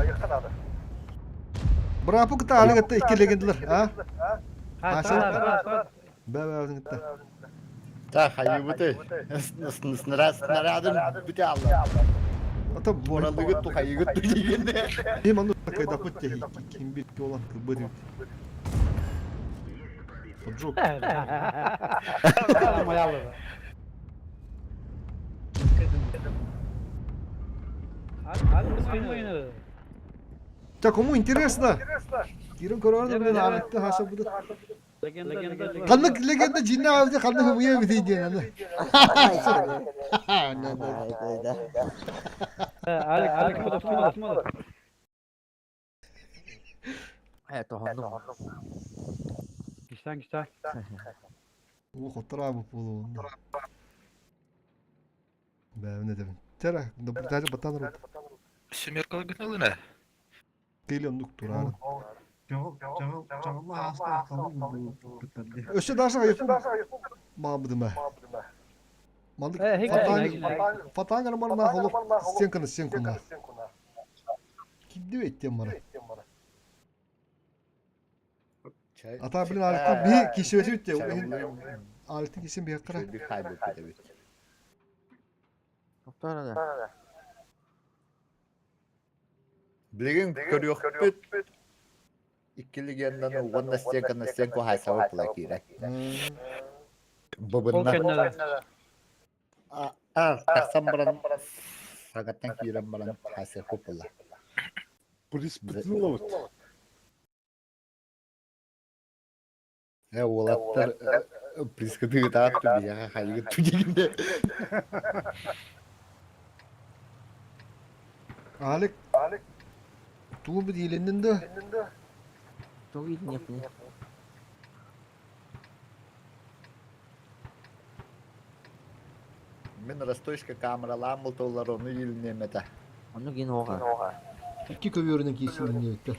S2: Брапу кыта алыгатта икки легендалар, а? Хаса. Бә бә гытта.
S9: Та хайыбыты. Снаряд снарядын бүтэ алла.
S2: Ата
S9: Боралыгыт ту хайыгыт ту дегенде.
S2: Им аны кайдахпыт те ким бир olan кыбы Поджог. Так, кому интересно? Кирин көрөрдө мен алыкты хаса буду. Каннык легенда жинна авды каннык уя бити диэн аны.
S20: Алик, Алик, смотри.
S7: Э, тоһоннум.
S20: Кистан, кистан.
S2: Бу хоттора бу болу. Бә, не дебин. Тера, даже батан рут.
S18: Семеркалы гыналына.
S2: Тили ондук турар.
S8: Чоҕул ааста халын
S2: Өссө даша айыппын. Маабыдыма. Мандык фатангар марна холоп стенканы стенкуна. Кидди эттен мара. Ата билин алты би киши өтү Алты кишин бир кара.
S9: Bir kaybı бит.
S7: Тоқтар
S9: Билген көрүөхпүт. Икки легендан уонна стенка на стенку хайсабы пула киирэ. Быбынна. А, тахсан баран. Сагаттан киирэн баран хаасыахпыт буолла.
S12: Приспытнула вот.
S9: Э уолаттар прискытыытаат биһиэхэ хайыгыт түгэнэ.
S4: Алик, тугу билиилэннин да?
S7: Тугу иитинньэппиний?
S9: Мин Ростовска камералаан бултууллар ону иилиниэм этэ.
S7: Оннук иин оҕа.
S4: Икки көбүөрүнэн киирсилиннибиттэр.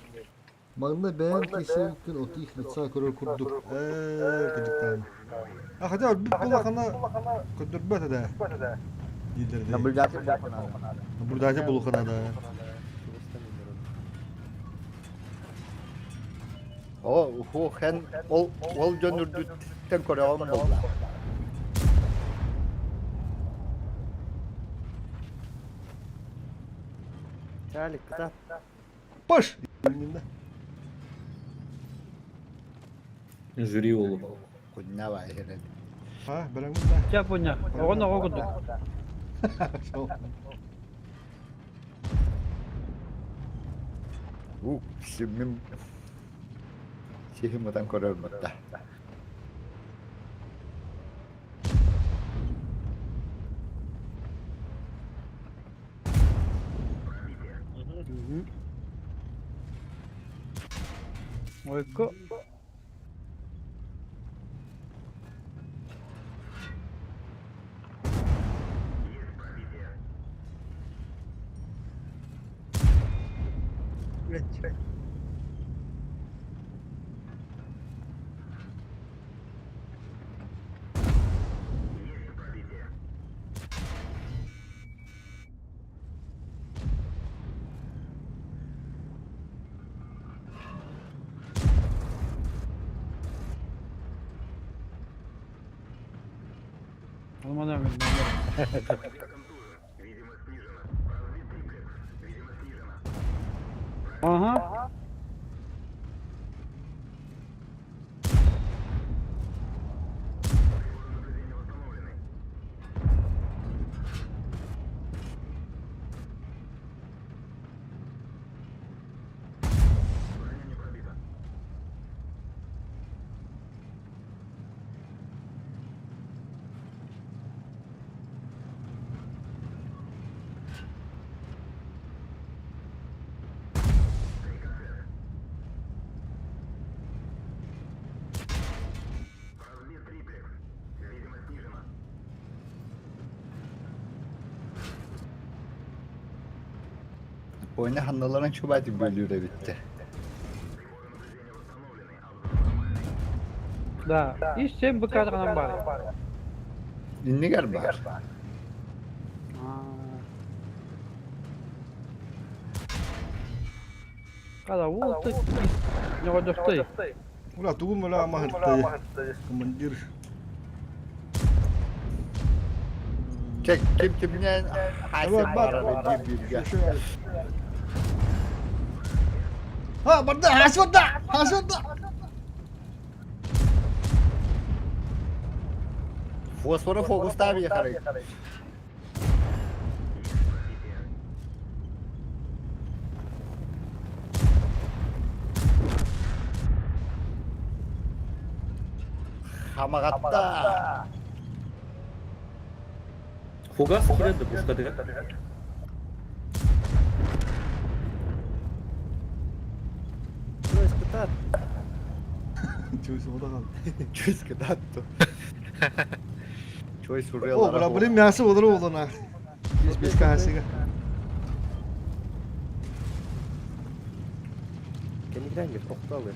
S4: Манна бэйэм киирсибиппин от их лица көрөр курдук ээ кыдьыктаан. А хотя өлбүт буоллахына көрдөрбөт этэ дииллэр дии.
S7: Наблюдатель буолуохха наада.
S4: Наблюдатель буолуохха наада.
S9: О, уһуох эн ол ол дьон үрдүттэн көрөҕүн буолла.
S13: Чалик, кытаат.
S4: Паш! Именно.
S5: Жюри уолу.
S9: Кунна баайырын.
S4: А, бэлэмҥин да?
S20: Чэ, пуня. Оҕон оҕо курдук.
S9: У, симмин сиһим ытан көрөр батта.
S20: Ойко. Ага.
S9: Ойна ханналарын чубати бөлүүрэ битте.
S20: Да, и сен быкадыгынан бар.
S9: Иннигэр бар.
S20: Када уолты ньоҕодохтой.
S4: Ула тугум ула амаһыртай. Командир.
S9: Кек ким кимнен хайсы барар биир бирге.
S4: Ha барда, хас барда, хас барда.
S9: Фосфора фокустаабы яхарай. Хамаҕатта.
S5: Фугас киирэр да пушкатыгар.
S13: Чуйс кытаат.
S4: Чуйс одаҕан.
S9: Чуйс кытаат. Чуйс
S4: О, бля, блин, мясо олору олона. Здесь без кассига.
S13: Кэнникрэн кел, охтоолы.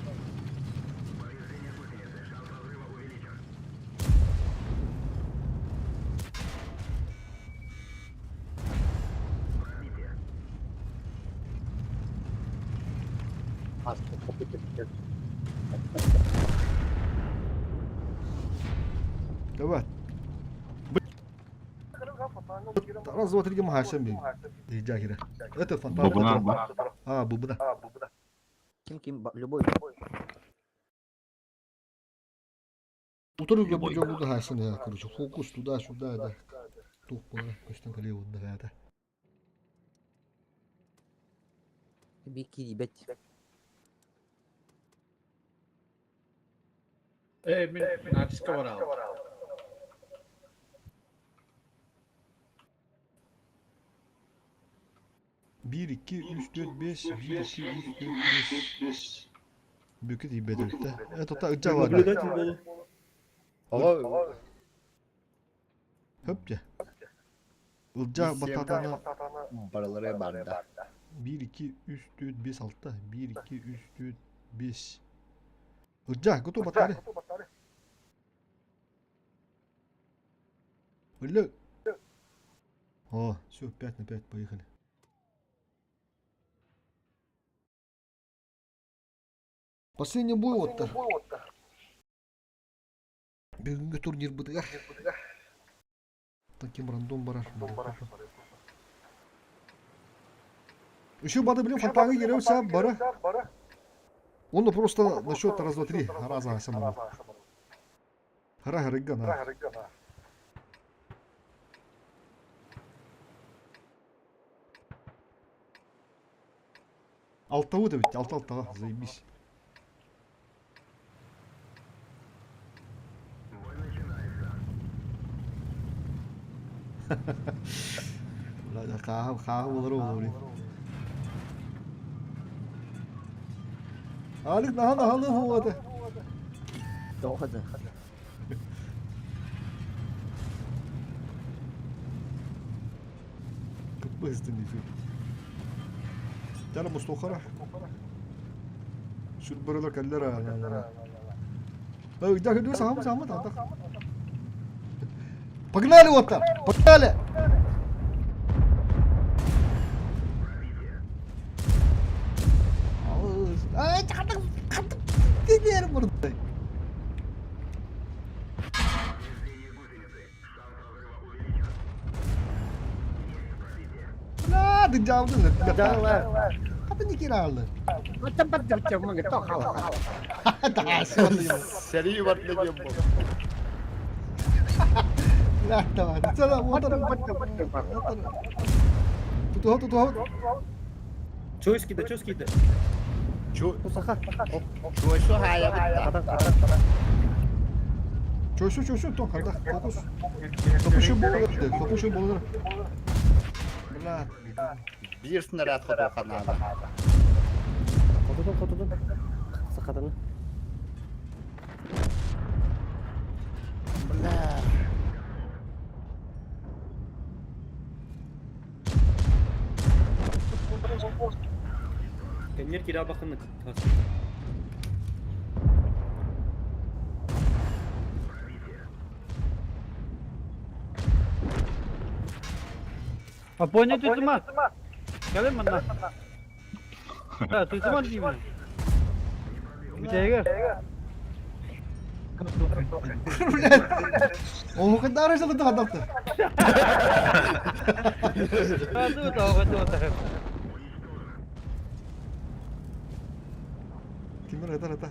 S4: Давай. Раз, два, три, махасем бин. Езжай, Это фонтан.
S11: Бубна.
S4: А, бубна.
S7: Ким ким любой.
S4: Утары жобу хасан, короче, фокус туда-сюда, да. Тух була, көстөн кале да.
S7: Би киирбэт.
S6: Э, мин Надиска бараҕын.
S2: Биир, икки, үс, түөрт, биэс, биир, икки, үс, түөрт, биэс. Бүкү тиийбэт эбит да. Э, тута ычча бар.
S5: Наблюдатель болу.
S9: Оҕо
S2: Хөп дьэ. Ылдьаа баттаатаҕына
S9: барылары барда.
S2: 1, 2, 3, 4, 5, 6. 1, 2, 3, 4, 5. Ылдьаа, готов баттаары. Ыллы. О, все, 5 на 5, поехали. Последний бой вот Бүгүҥҥү турнирбытыгар Таким рандом барар. Еще бады, блин, фонтаны еревся, бара. Он просто на счет раз, два, три. Раза самому. Хара харыгга на. Алтауы да ведь, алта алтаға, заебись. Хааһым, хааһым олору олору. Алик наһан аһалы хуата.
S7: Тоҕо да.
S2: Кыппыһыстын дии. Тара мустухара. Сүр бөрөлөр кэллэр аа. Погнали вот там! Погнали! Ай, burada. Бля, ты дьаабын. Хата не кираллы. Да,
S9: Сэрии барда диэн буол.
S2: Бля, давай. Цела, вот он. Тутуха, тутуха.
S5: Чойс кида, чойс кида.
S9: Чу.
S13: Саха.
S9: Чуйсу хаайа битта.
S2: Чойсу, чойсу, то, когда фокус. Топущу болар, топущу болар. Бля.
S9: Биир снаряд хотуоха наада.
S13: Хотудун, хотудун. Сахатаны.
S9: Бля.
S5: Кэннер кире бакыннык.
S20: Апоня тутума. Кэлин манна. Да, тутума деймин. Бүтәйгер.
S2: Блядь. Ол кадары жылы хадапты. Кимер это это.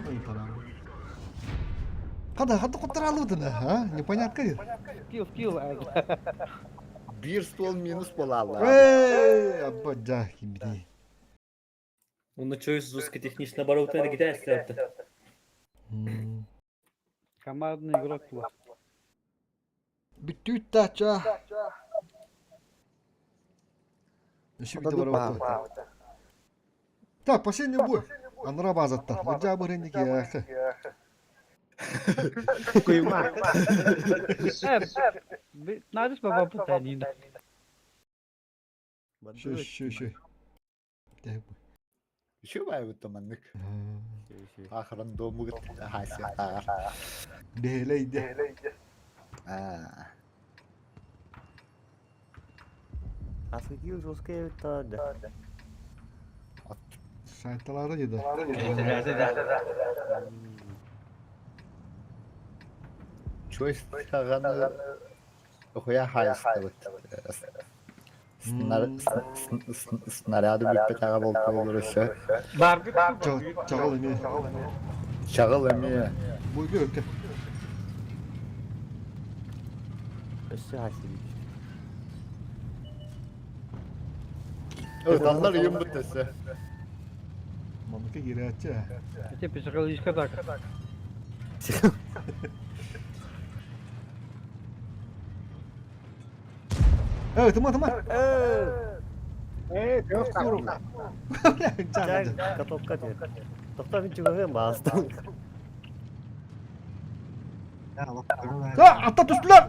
S2: Ой, пора. Хада, хада куттаралыдына, а? Непонятно.
S20: Кил, кил.
S9: Биир ствол минус буолааллар.
S2: Эй, абба кимди.
S5: Онно чойс жестко технично бараута гитар слепті.
S20: Командный игрок был.
S2: Бүттүүт тача. Еще бите бар Так, последний бой. Анра базатта. Ыджа бырынник яхы.
S20: Куйма. Надо баба путанин.
S2: Шö шö шö.
S9: Үчүгэй баайбыт маннык. Ахыран домугут хаасиахтааҕар.
S2: Бэһэлэйдэ.
S9: Аа.
S13: Аскы жесткая да.
S2: Сайталары деді.
S9: Чойс таганы хуя хаайыстабыт. Снаряды бүппет аға болып болur өсө.
S2: Чағал эме.
S9: Чағыл эме.
S2: Бойга өкке.
S13: Өссө хасибит.
S9: Ыталлар үйүм бүттөсө.
S2: Манныка киирээччи ээ.
S20: Ити психологическая атака.
S2: Э, тыма, тыма.
S12: Э, тыас
S2: Куру.
S13: Катокка диэн. Тохтоо мин чугаһыам баастан.
S2: Да, атта түстүлэр.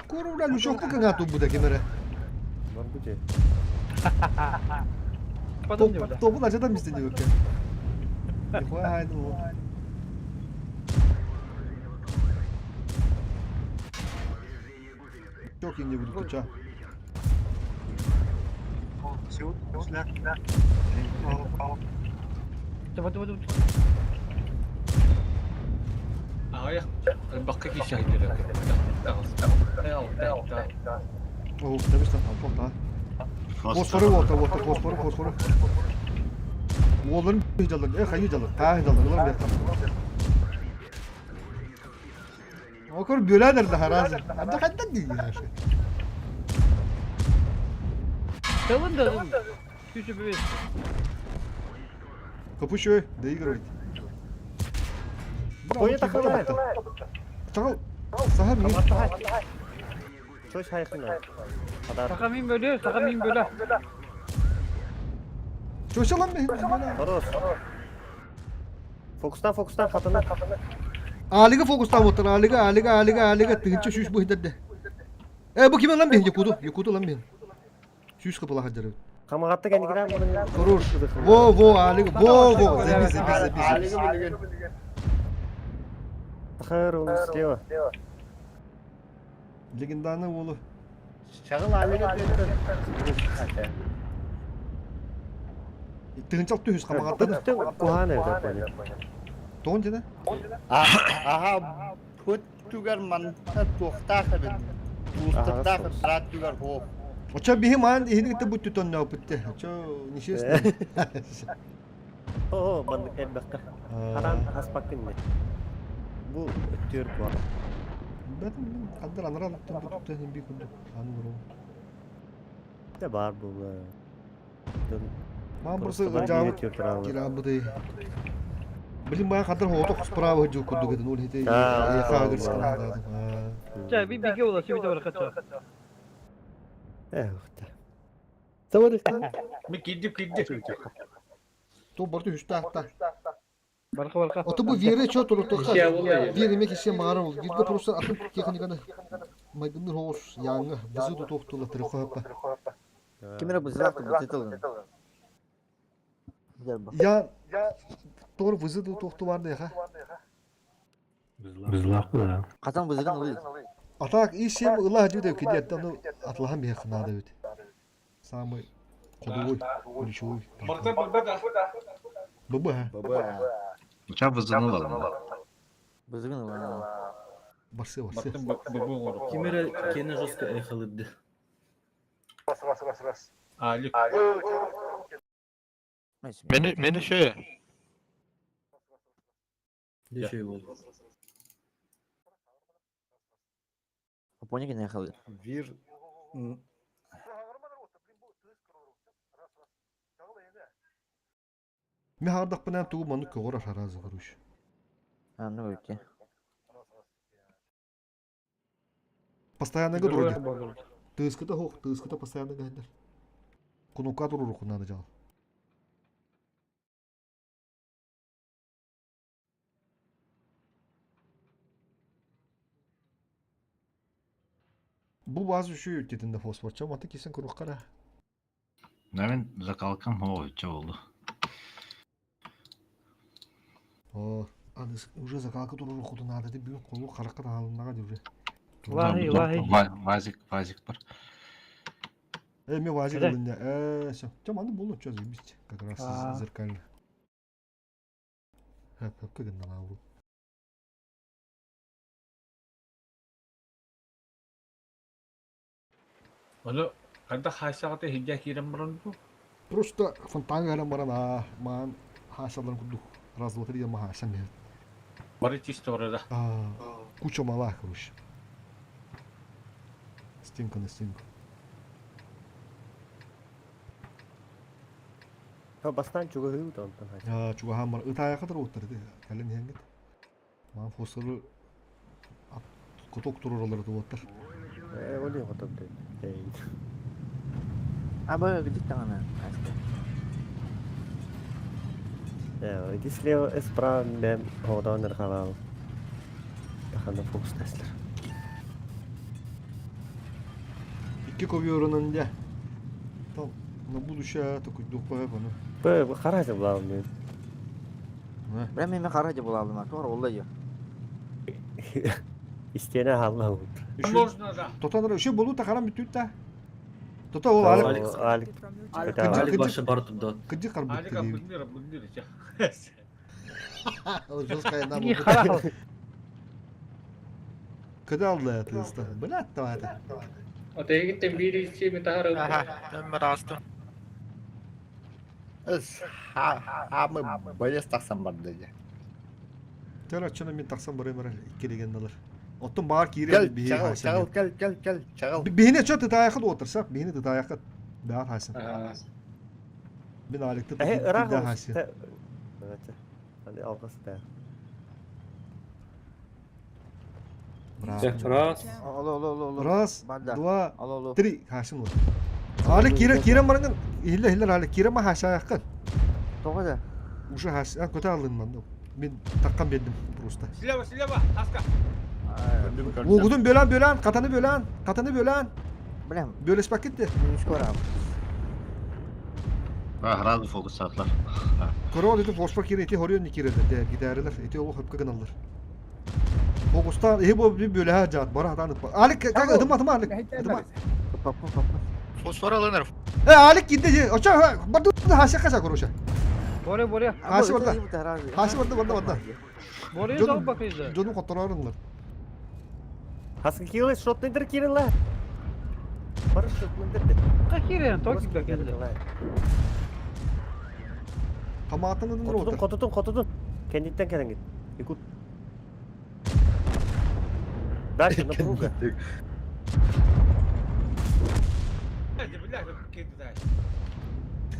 S2: Куру бля, лючокпу кыңа тубуда кемере.
S13: Барбы
S2: Тобун ачадан мистен диэбиккэ. Нихуя хайдын ол. Чок инде будет куча.
S6: Аҕыйах элбэххэ киирсэ сылдьар
S2: О, табыстан алпа Фосфоры вот, вот, фосфоры, фосфоры. Уолларын жалын, э, хайы жалын, таа жалын, улар бияқтан. Окор бөләдер да харазы. Анда хандан дии яшы.
S20: Тылын да Күүсү бүбес.
S2: Капущой, доигрывайте.
S13: Ой, тахалай.
S2: Чагыл, сахар ми.
S13: Чой хайхына.
S20: Саха мин бөлө, саха мин бөлө.
S2: Чошалан ми.
S13: Хорош. Фокустан, фокустан, хатына.
S2: Алига фокустан оттар, алига, алига, алига, алига, тыгынча шүш быһдерде. Э, бу ким лан бин, якуду, якуду лан бин. Сүүс кыпыла хаджары.
S13: Хамаҕатта кэнникинэн мурун
S2: Хорош. Во, во, алига, во, во, заби, заби, заби,
S9: Алига
S2: заби.
S9: билигин.
S13: Тахыр он слева.
S2: Легендарный уолу.
S9: Чагыл Алига диэттен.
S2: Тыгынчал түһүс хамаҕаттан.
S13: Куһаан эбит понял.
S2: Тоҕун дьэ
S9: Аха, пут түгэр манта туохтаах эбит. Туустардаах ыраат түгэр хоох.
S2: Очо биһи маан иһини кытта бут түтөннөөпүттэ. Очо ничестно.
S13: Оо, маннык элбэххэ. Харан аспаккын не. Бу өттүөр куһаан.
S2: Бэтим хандар анарал туттан би курдук. Аны уру.
S13: Те бар була.
S2: Маан просто жаабыт кираабыты. Блин, маа хандар хоото справа жу курдук этин ол хите. Яха
S20: Ча, би биге ола, сүйді бар кача.
S13: Э, ухта. Таварык.
S6: Ми кидип кидип.
S2: То барты хүстә ахта.
S20: Барка барка.
S2: Ото бу вере чо турутуха.
S6: Ишә була.
S2: Вере ме кисе мағара ол. Гидге просто атын техниканы майгынныр хоос яңы бызы тутуктула тырхапа.
S7: Кимере бызылак бытытылгын.
S2: Я тор вызы тутукту бар да ха.
S19: Бызлак да.
S7: Катан бызыгын ылый.
S2: А так и всем ыла жүдө кидет, ну атлахан бех надо ведь. Самый ходовой, ключевой.
S6: Барта барда.
S2: ББ.
S9: ББ.
S11: Ча вызыны ладно.
S7: Бызыгын ылый.
S2: Барсы, барсы.
S6: Бартын бабы оңоро.
S5: Кимере кене жестко эхалыдды.
S6: Алик.
S18: Мени мени шö.
S5: Де şey болду.
S7: Япония не халы.
S9: Вир.
S2: Ми хардак бынан тугу ману көгөр харазы горуш.
S7: А, ну окей.
S2: Постоянно гыдруги. Тыскыта хох, тыскыта постоянно гайдар. Кунука туру надо жал. Бу базы şu dedin de fosfor çam atı kesin kuru kara.
S11: Мен закалкам хоо ча болду.
S2: О, аны уже закалка туру худу надо деп бүгүн колу каракка алынага деп уже.
S20: Вахи, вахи.
S11: Вазик, вазик бар.
S2: Э, мен вазик
S20: Кede?
S2: алынды. Э, все. Чам аны болду, чё заебись. Как раз
S20: А.
S2: зеркально. Хөп, хөп, кыгындан алды.
S6: Оны кайда хайсагата хидя кирен баран бу.
S2: Просто фонтан гарам баран а, ман хашалар курдук. Раз, два, три, ма хашам нет.
S6: Бары чисто барада.
S2: А, куча мала, короче. Стенка на стенку.
S13: Бастан чугаһыы онтон.
S2: Чугаһаан бар ытаайаха туруоттар ити кэлин иһэҥҥит. Маан фосфору кутук туруралары туоттар.
S13: Э, ол не хотом
S7: Аба где таҥана.
S13: Э, иди слева, справа мен оҕодоон ырҕалаал. Тахана фокус теслер.
S2: Икки ковёрунан дьэ. Там на будущее такой дух поэпаны.
S13: Б, харахы булаалым мен.
S7: Бля, мен харахы булаалым, туар олла я.
S13: Истиэнэ хаалла бут.
S6: Можно да.
S2: Тотан еще болу тахарам бүтүт та. Тота ол Алик.
S13: Алик.
S5: Алик башы бар турду.
S2: Кыдьы карбыт
S6: Алик абынныр абынныр.
S2: Ол жесткая нам.
S20: Не харахал.
S2: Кыда алды это? Блядь, давай это.
S6: Отегиттен бири ичи тахары.
S9: Эс, ха, мы боец тахсан барды дии.
S2: Төр аччаны мин тахсан барым эрэ икки легендалар. Оттон баар киирэ
S9: Кел,
S2: биһи
S9: чаҕыл,
S2: хаасан.
S9: чаҕыл, кел, кел, кел, чаҕыл.
S2: Биһини чо тытаайахыт уотарса, биһини тытаайахыт. Баар хаасан. Мин Аликты
S13: Э, ыраах
S2: тытыда хаасан.
S13: Аны алгас та.
S2: Браво.
S6: Раз.
S7: Алло, алло, алло, алло.
S2: Раз,
S7: Банда.
S2: два,
S7: Алло, алло.
S2: три. Хаасан уот. Алик киирэ киирэн барангын иһиллэ иһиллэр Алик киирэ ма хаасаайаххын.
S7: Тоҕо да?
S2: Уже хаас, а көтө аллын манна. Мин таккан бердим просто.
S6: Слева, слева, Аска.
S2: Угудун бөлөн бөлөн, катаны бөлөн, катаны бөлөн.
S7: Блям.
S2: Бөлеспек кетти.
S7: Скоро.
S11: Сразу фокус сатлар.
S2: Корол ити фосфор кире ити хорион кирелер, де гидәрелер, ити олох хөпкө гыналлар. Фокустан эһи бу bir бөлөһө жаат бара хатан ыппа. Алик как ытыма ытыма Алик. Ытыма.
S7: Папа, папа.
S18: Фосфор алыныр.
S2: Э Алик кидде оча барды хаша хаша короче.
S20: Боре, боре.
S2: Хашы барда. Хашы барда барда барда.
S20: Боре жал бакыйды.
S2: Жону которорунлар.
S13: Хасын кирилл шотныдыр кирилла. Бар шотныдыр.
S20: Какие токи бакыйды.
S2: Камаатын
S13: Хотутун, хотутун, хотутун. Кендиттен келен гит. Якут. Дальше напруга.
S6: Бля, какие-то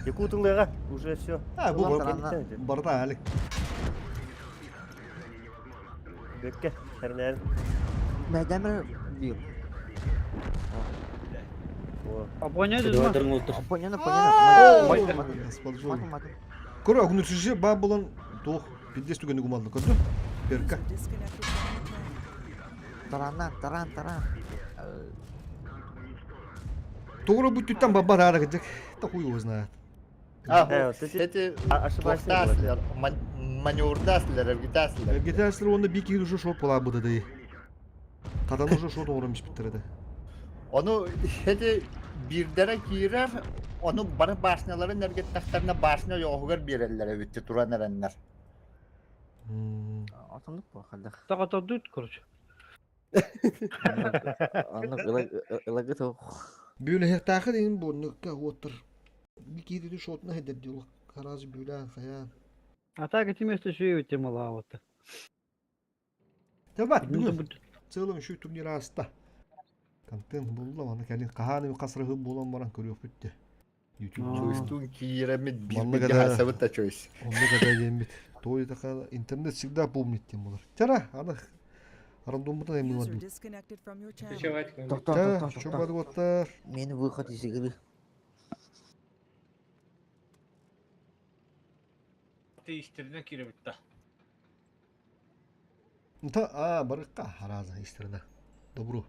S13: Якут ылыга, уже все.
S2: А, бу барда Алик.
S13: Бекке, хернер.
S7: Мәдәмер бил.
S20: Апоня
S7: Апоня, апоня.
S2: Көрө огнутуши ба булан туох пиздец түгені гумалды көрдү. Перка.
S7: Таран, таран, таран.
S2: Тугура бүттүттен баба рара кыжык. Та хуй его знает.
S9: А,
S13: Э,
S9: эти
S13: ошибаешься,
S9: туохтааслар, маневрдааслар, эргитааслар.
S2: Гитаристер онда бики уже шот була буда дей. Катан уже шот оңром испиттер эди.
S9: Ону эти бирдere киирэр, ону бары башняларын эргиттахтарына башня yoğuгар береллер эбитти туран эреннер.
S7: Атымдык бу хадах.
S20: Так отодут, короче.
S7: Аннык ылагы то.
S2: Бүле хектахы дейин бу ныкка оттыр. Бики деди шотна хедер диол. Караз бүле хая.
S20: А так эти места шею темала вот.
S2: Табат бүгүн. Целом şu турнир аста. Контент булду аны кэлин каханы касрыгы болан баран көрүөх бүттү. YouTube.
S9: Чуйстун кииремит
S2: Манна
S9: бир
S2: када-
S9: хасабыт та чуйс.
S2: Онно када диэммит. Той така интернет всегда помнит тем болар. Тара, аны рандомбутан эми
S3: User
S2: бар.
S3: disconnected from your channel.
S7: Токтор, токтор,
S2: Чоң бады оттар.
S7: Мени выход из игры.
S6: Ты истерine кире битті.
S2: Та, а, барыкка хараза истерина. Добру.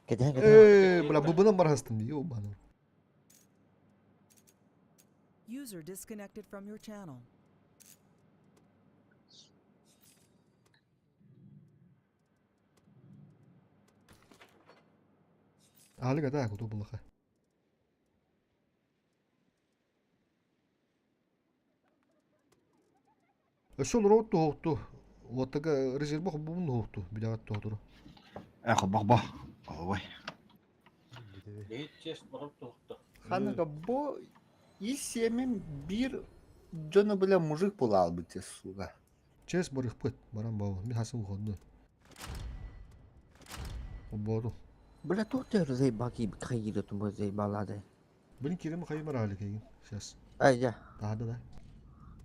S7: Кеден,
S2: Э, бля, бубынан барастым, ёбану.
S3: User disconnected from your channel.
S2: Алыга да, куту булаха. Өсөл ротту хоқту. Оттага резерв бубун хоқту, билягат тоқтуру.
S11: Эх, бах-бах. Ой.
S6: Чест барып тоқты.
S9: Ханыга бу и семен бир жону бile мужик була албыт суга.
S2: Чес барых пыт, баран бау. Ми хасым уходну. Ободу.
S7: Бля, тут зайбаки кайгида тумба зайбалады.
S2: Блин, кирем хаймар али кеген. Сейчас.
S7: Ай я.
S2: Таһада да.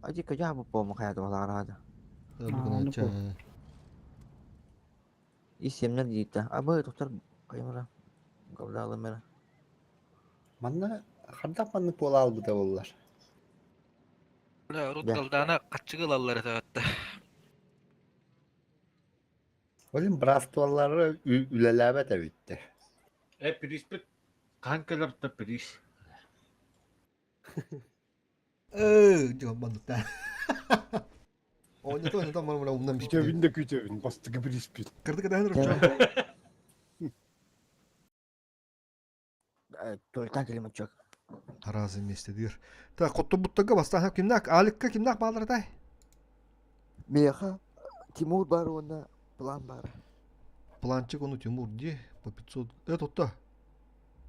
S7: Ади кыжа бу по махая туолараада.
S2: Бүгүн
S7: И семнер диитэ. Абы доктор каймара. Гавдалымера.
S9: Манна хардах маннык буола албыта буоллар.
S18: Бля, урут Галдана хаччыгы ылаллар этэ атта.
S9: Олин бравтуаллары үлэлээбэт эбиттэр.
S6: Э, приспит хаһан кэлэр да приз.
S2: Э, дьон манныктаа. Оонньото оонньото мара умнан
S12: Күтөбүн да күтөбүн, бастакы приспит.
S2: Кырдык этэһин ручча.
S7: Только келемочок.
S2: Разы вместе дир. Так, хоттобуттага бастаан кимнак Аликка кимнак баалар этай?
S7: Меха Тимур бар уонна план бар.
S2: Планчик ону Тимур ди по 500. Э, тотта.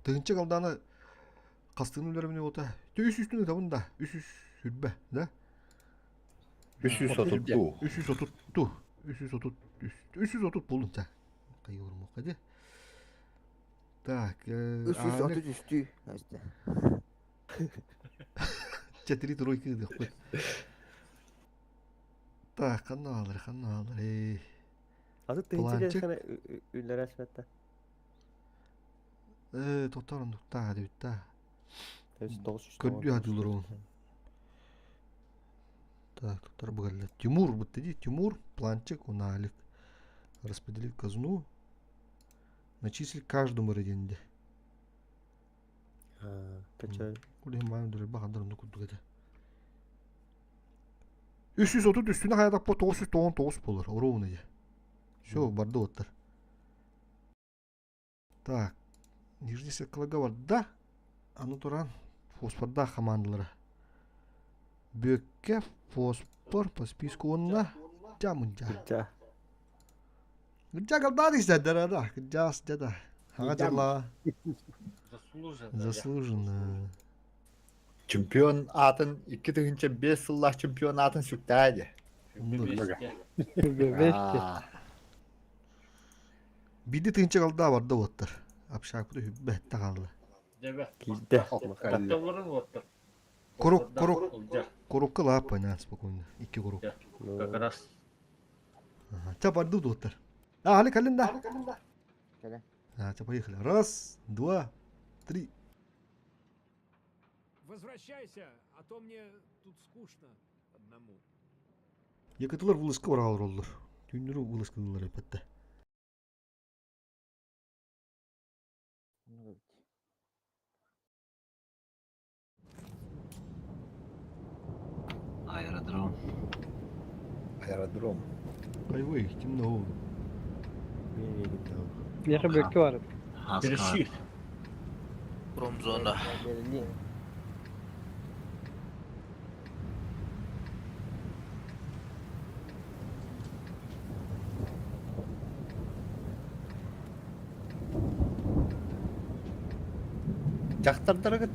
S2: Тыгынча алданы Хастыын үлэрэмни уота. Тэ үс үстүн ытабын да. Үс үс сүрбэ, да?
S9: 332.
S2: 332. 330 330 булун та. Кайылыр хadi. Так,
S7: 333.
S2: Четыре тройки дыхпыт. Так, ханна алыр, ханна алыр. Эй.
S13: Аты
S2: Планчик.
S13: тыһынчы үллэрэ эсмэтте.
S2: Э, тотар оннуктаа дебитта.
S13: 900
S2: Көрдүү хадылар он. Так, тотар бугалла. Тимур бутты ди. Тимур, планчик, уналик. Распределить казну. Начислить каждому роденде.
S13: Качай.
S2: Улин маам дөрө бахандар онну курдук этэ. 330 үстүнэ хайатаппа 999 болар. Оруун ие. Все, барды оттар. Так, нижний сеткаларга барда. Аны туран фосфордаах хамаандалара. Бүөккэ фосфор по списку уонна Дьа мындьа.
S13: Кырдьа.
S2: Кырдьа калдаан истэрдэр да. Кырдьаас дьэ да. Хаҥа дьаллаа.
S6: Заслуженно.
S2: Заслуженно.
S9: Чемпион атын 2005 сыллаах чемпион атын сүктээ дии.
S20: Бэсте.
S2: Биди тыынча калдаа барда уоттар. Общакпыты хүббэ этте хаалла.
S6: Дебе.
S13: Киирдэ.
S6: Тапталларын уоттар.
S2: Курук, курук. Курукка лаап понятно спокойно. Икки курук.
S6: Как раз.
S2: Ча барды уоттар. А, али калин да.
S7: Кэлэ.
S2: А, ча поехали. Раз, два, три.
S17: Возвращайся, а то мне тут скучно одному.
S2: Якытылар вылыска бараалар оллар. Түүннөрү вылыскалар эпетте.
S11: Аэродром.
S9: Аэродром.
S2: Айвой, темно.
S20: Яхы бөккө бар.
S6: Перешит.
S18: Промзона.
S7: Берлин.
S9: Дьахтардара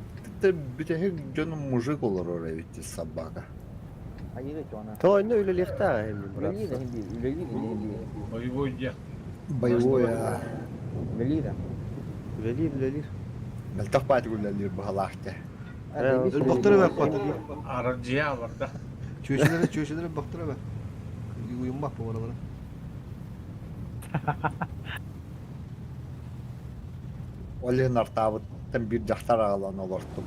S9: бүтэһик дьону мужик олорор эбит собака.
S7: Айыга чона.
S13: То ойно үлэлиэхтээх эми брат.
S7: Үлэлиир хинди, үлэлиир хинди.
S6: Боевой дьэ.
S9: Боевой а.
S7: Үлэлиир.
S13: Үлэлиир үлэлиир.
S9: Мөлтөх баатык үлэлиир быһалаах дьэ.
S2: Өлбөхтөрө бэппат.
S6: Арадьыйа барда.
S2: Чүөчүлэри чүөчүлэри бөхтөрө бэ. Уйуммах бу баралара.
S9: Ол иһин артаабыттан биир дьахтар аҕалан олортум.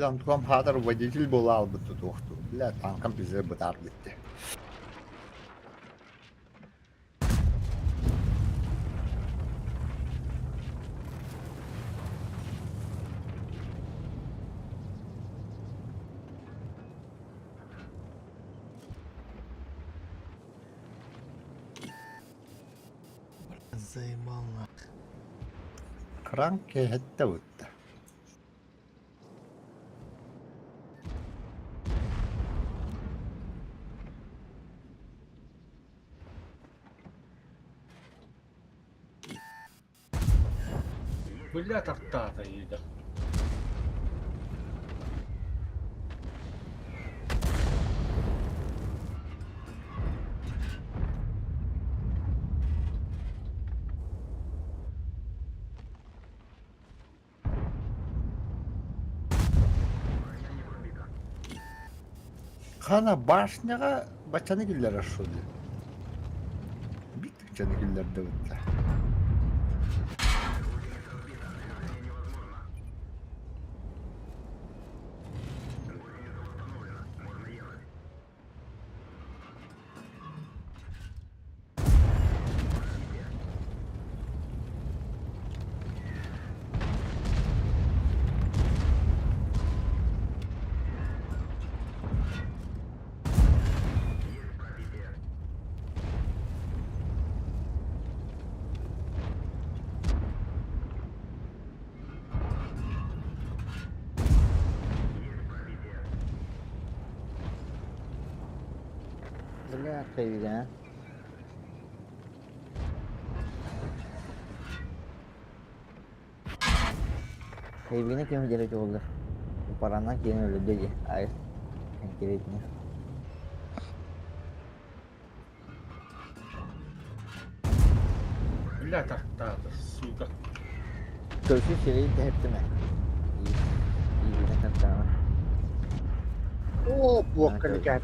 S9: Бля, Антуан Фатер водитель буола албыт тутуохтуу. Бля, танкам пиздец бытаар бүттэ.
S2: Заебал нах.
S9: Кран кэһэттэ бытта.
S6: Бля тартаата иида.
S9: Хана башняҕа баччаны киллэрэр что ли? Биттикчэни киллэрдэ бытта.
S7: Бля, кайда. Кайбина кем делать oldu? Parandan keyin öldü dedi. Ay. Интересно.
S6: Бля тартаата, сука.
S7: Көрсө сири тэһэртимэ.
S14: Оо, буокка никään.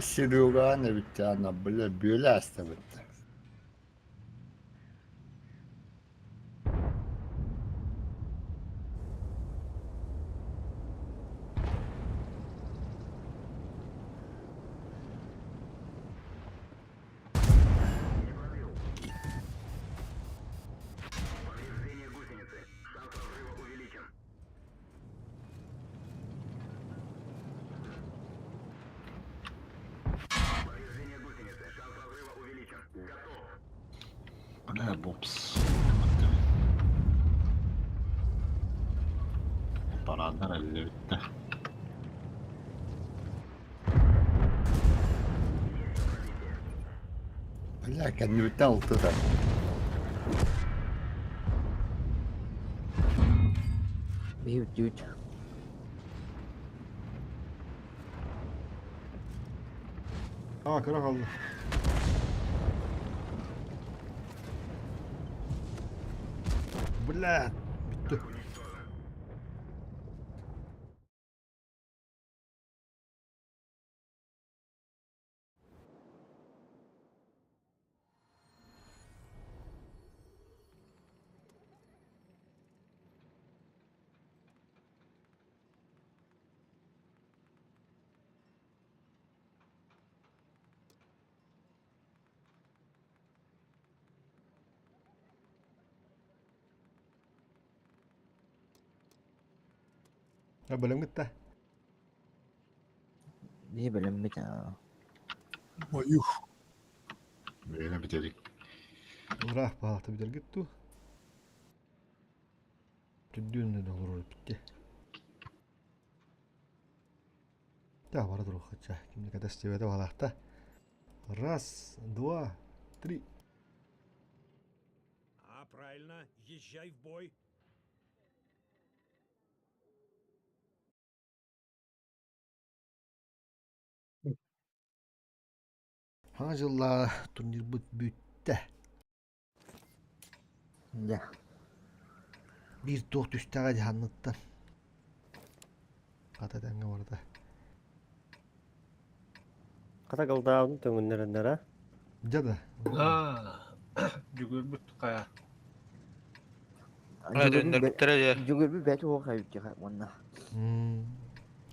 S9: Серега эбит ана бля бүөлэ аста бытта.
S11: Бля, бопс. Параднар элле бүтте.
S9: Бля кэннибиттэн алтыта.
S7: Бьют, бьют.
S2: Аа, кыра хаалла. Бля, бүттү. А бөлөм гытта.
S7: Биһи бөлөммүт.
S12: Ой,
S11: Бэйэ бүтэдик.
S2: Ура, паалата бүтэргит туу. Түддүүн да олорор битте. Да, бара туруохха Кимне катас тебете балахта. Раз, два, три.
S17: А, правильно, езжай в бой.
S2: Хаҥа дьылла турнирбыт бүттэ.
S7: Да.
S2: Биир туох түстэҕэ дьаһанныттан. Хата тэҥҥэ барда.
S13: Хата кылдаабын төҥүннэрэннэрэ.
S2: Дьэ да.
S6: Жүгүрбүт хайа.
S7: Жүгүрбүт бэти уох эбит уонна.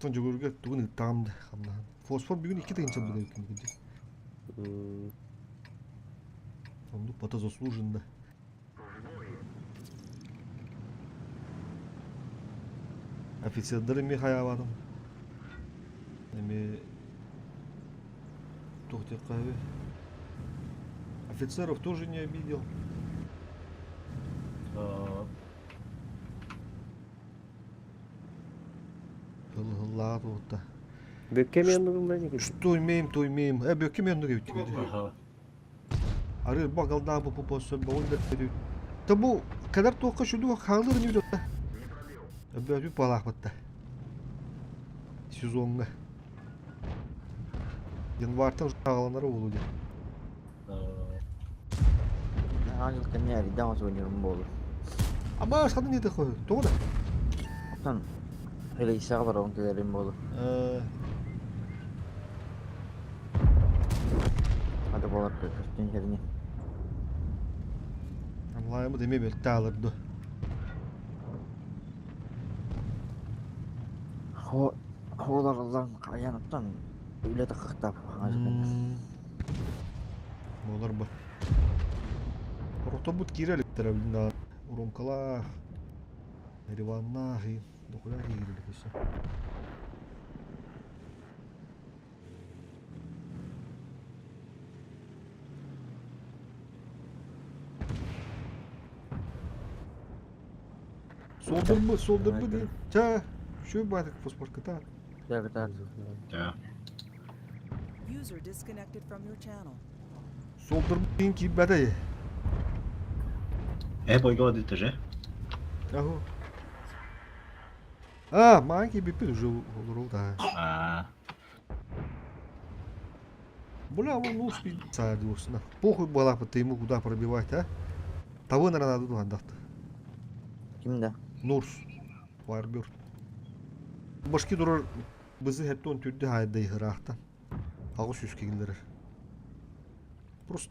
S2: Тон жүгүргэ тугун ыттаҕым да хамнаһан. Фосфор бүгүн икки тыһыынча буолар эбит. Оннук бата заслуженно. Офицердары эмиэ хайаабатым. Эмиэ туох диэххэ үһү. Офицеров тоже не обидел. Ыллаат уотта.
S13: Бүккэ мен
S2: Что имеем, то имеем. Э, бүккэ мен эбит. Арыы багалдаах бу бу сөбөҕүн да Та бу кэлэр туохха сүдү хаалыр ини бүтэ. Өбөөтү палаахпытта. Сезоҥҥа. Январьтан саҕаланара буолуо диэн.
S7: Ангел кэмҥэ эрийдээх оонньуурум буолуо.
S2: Аба саны не такой? Тоҕо да?
S7: Оттон рейсэҕэ барабын кэлэрим буолуо. Хата буолар көстүүн кэриҥэ.
S2: Амлайымыт эмиэ бэртэ аалырды.
S7: Хооларыллан хайаныттан үлэ таххахтаап
S2: Буолар ба. Оротобут киирэ иликтэрэ билин Уромкалаах, Риваннаах, дохуя киирэ илик өссө. Солдурбу, солдурбу дии. Ча, şu баатык фосфорката.
S11: Да.
S3: User disconnected from your channel.
S2: Солдурбу диин киирбэтэ.
S11: Э, бойго дитаже.
S2: Аху. А, маан киирбиппит уже олорул да.
S11: А.
S2: Бля, он ну спит садился. Похуй была бы ты ему куда пробивать, а? Того, наверное, надо отдать.
S7: Ким да?
S2: Нурс. Firebird. Башки турар бызы хеттон түрдү хайда ыраахтан. Аҕыс сүүс киллэрэр. Просто.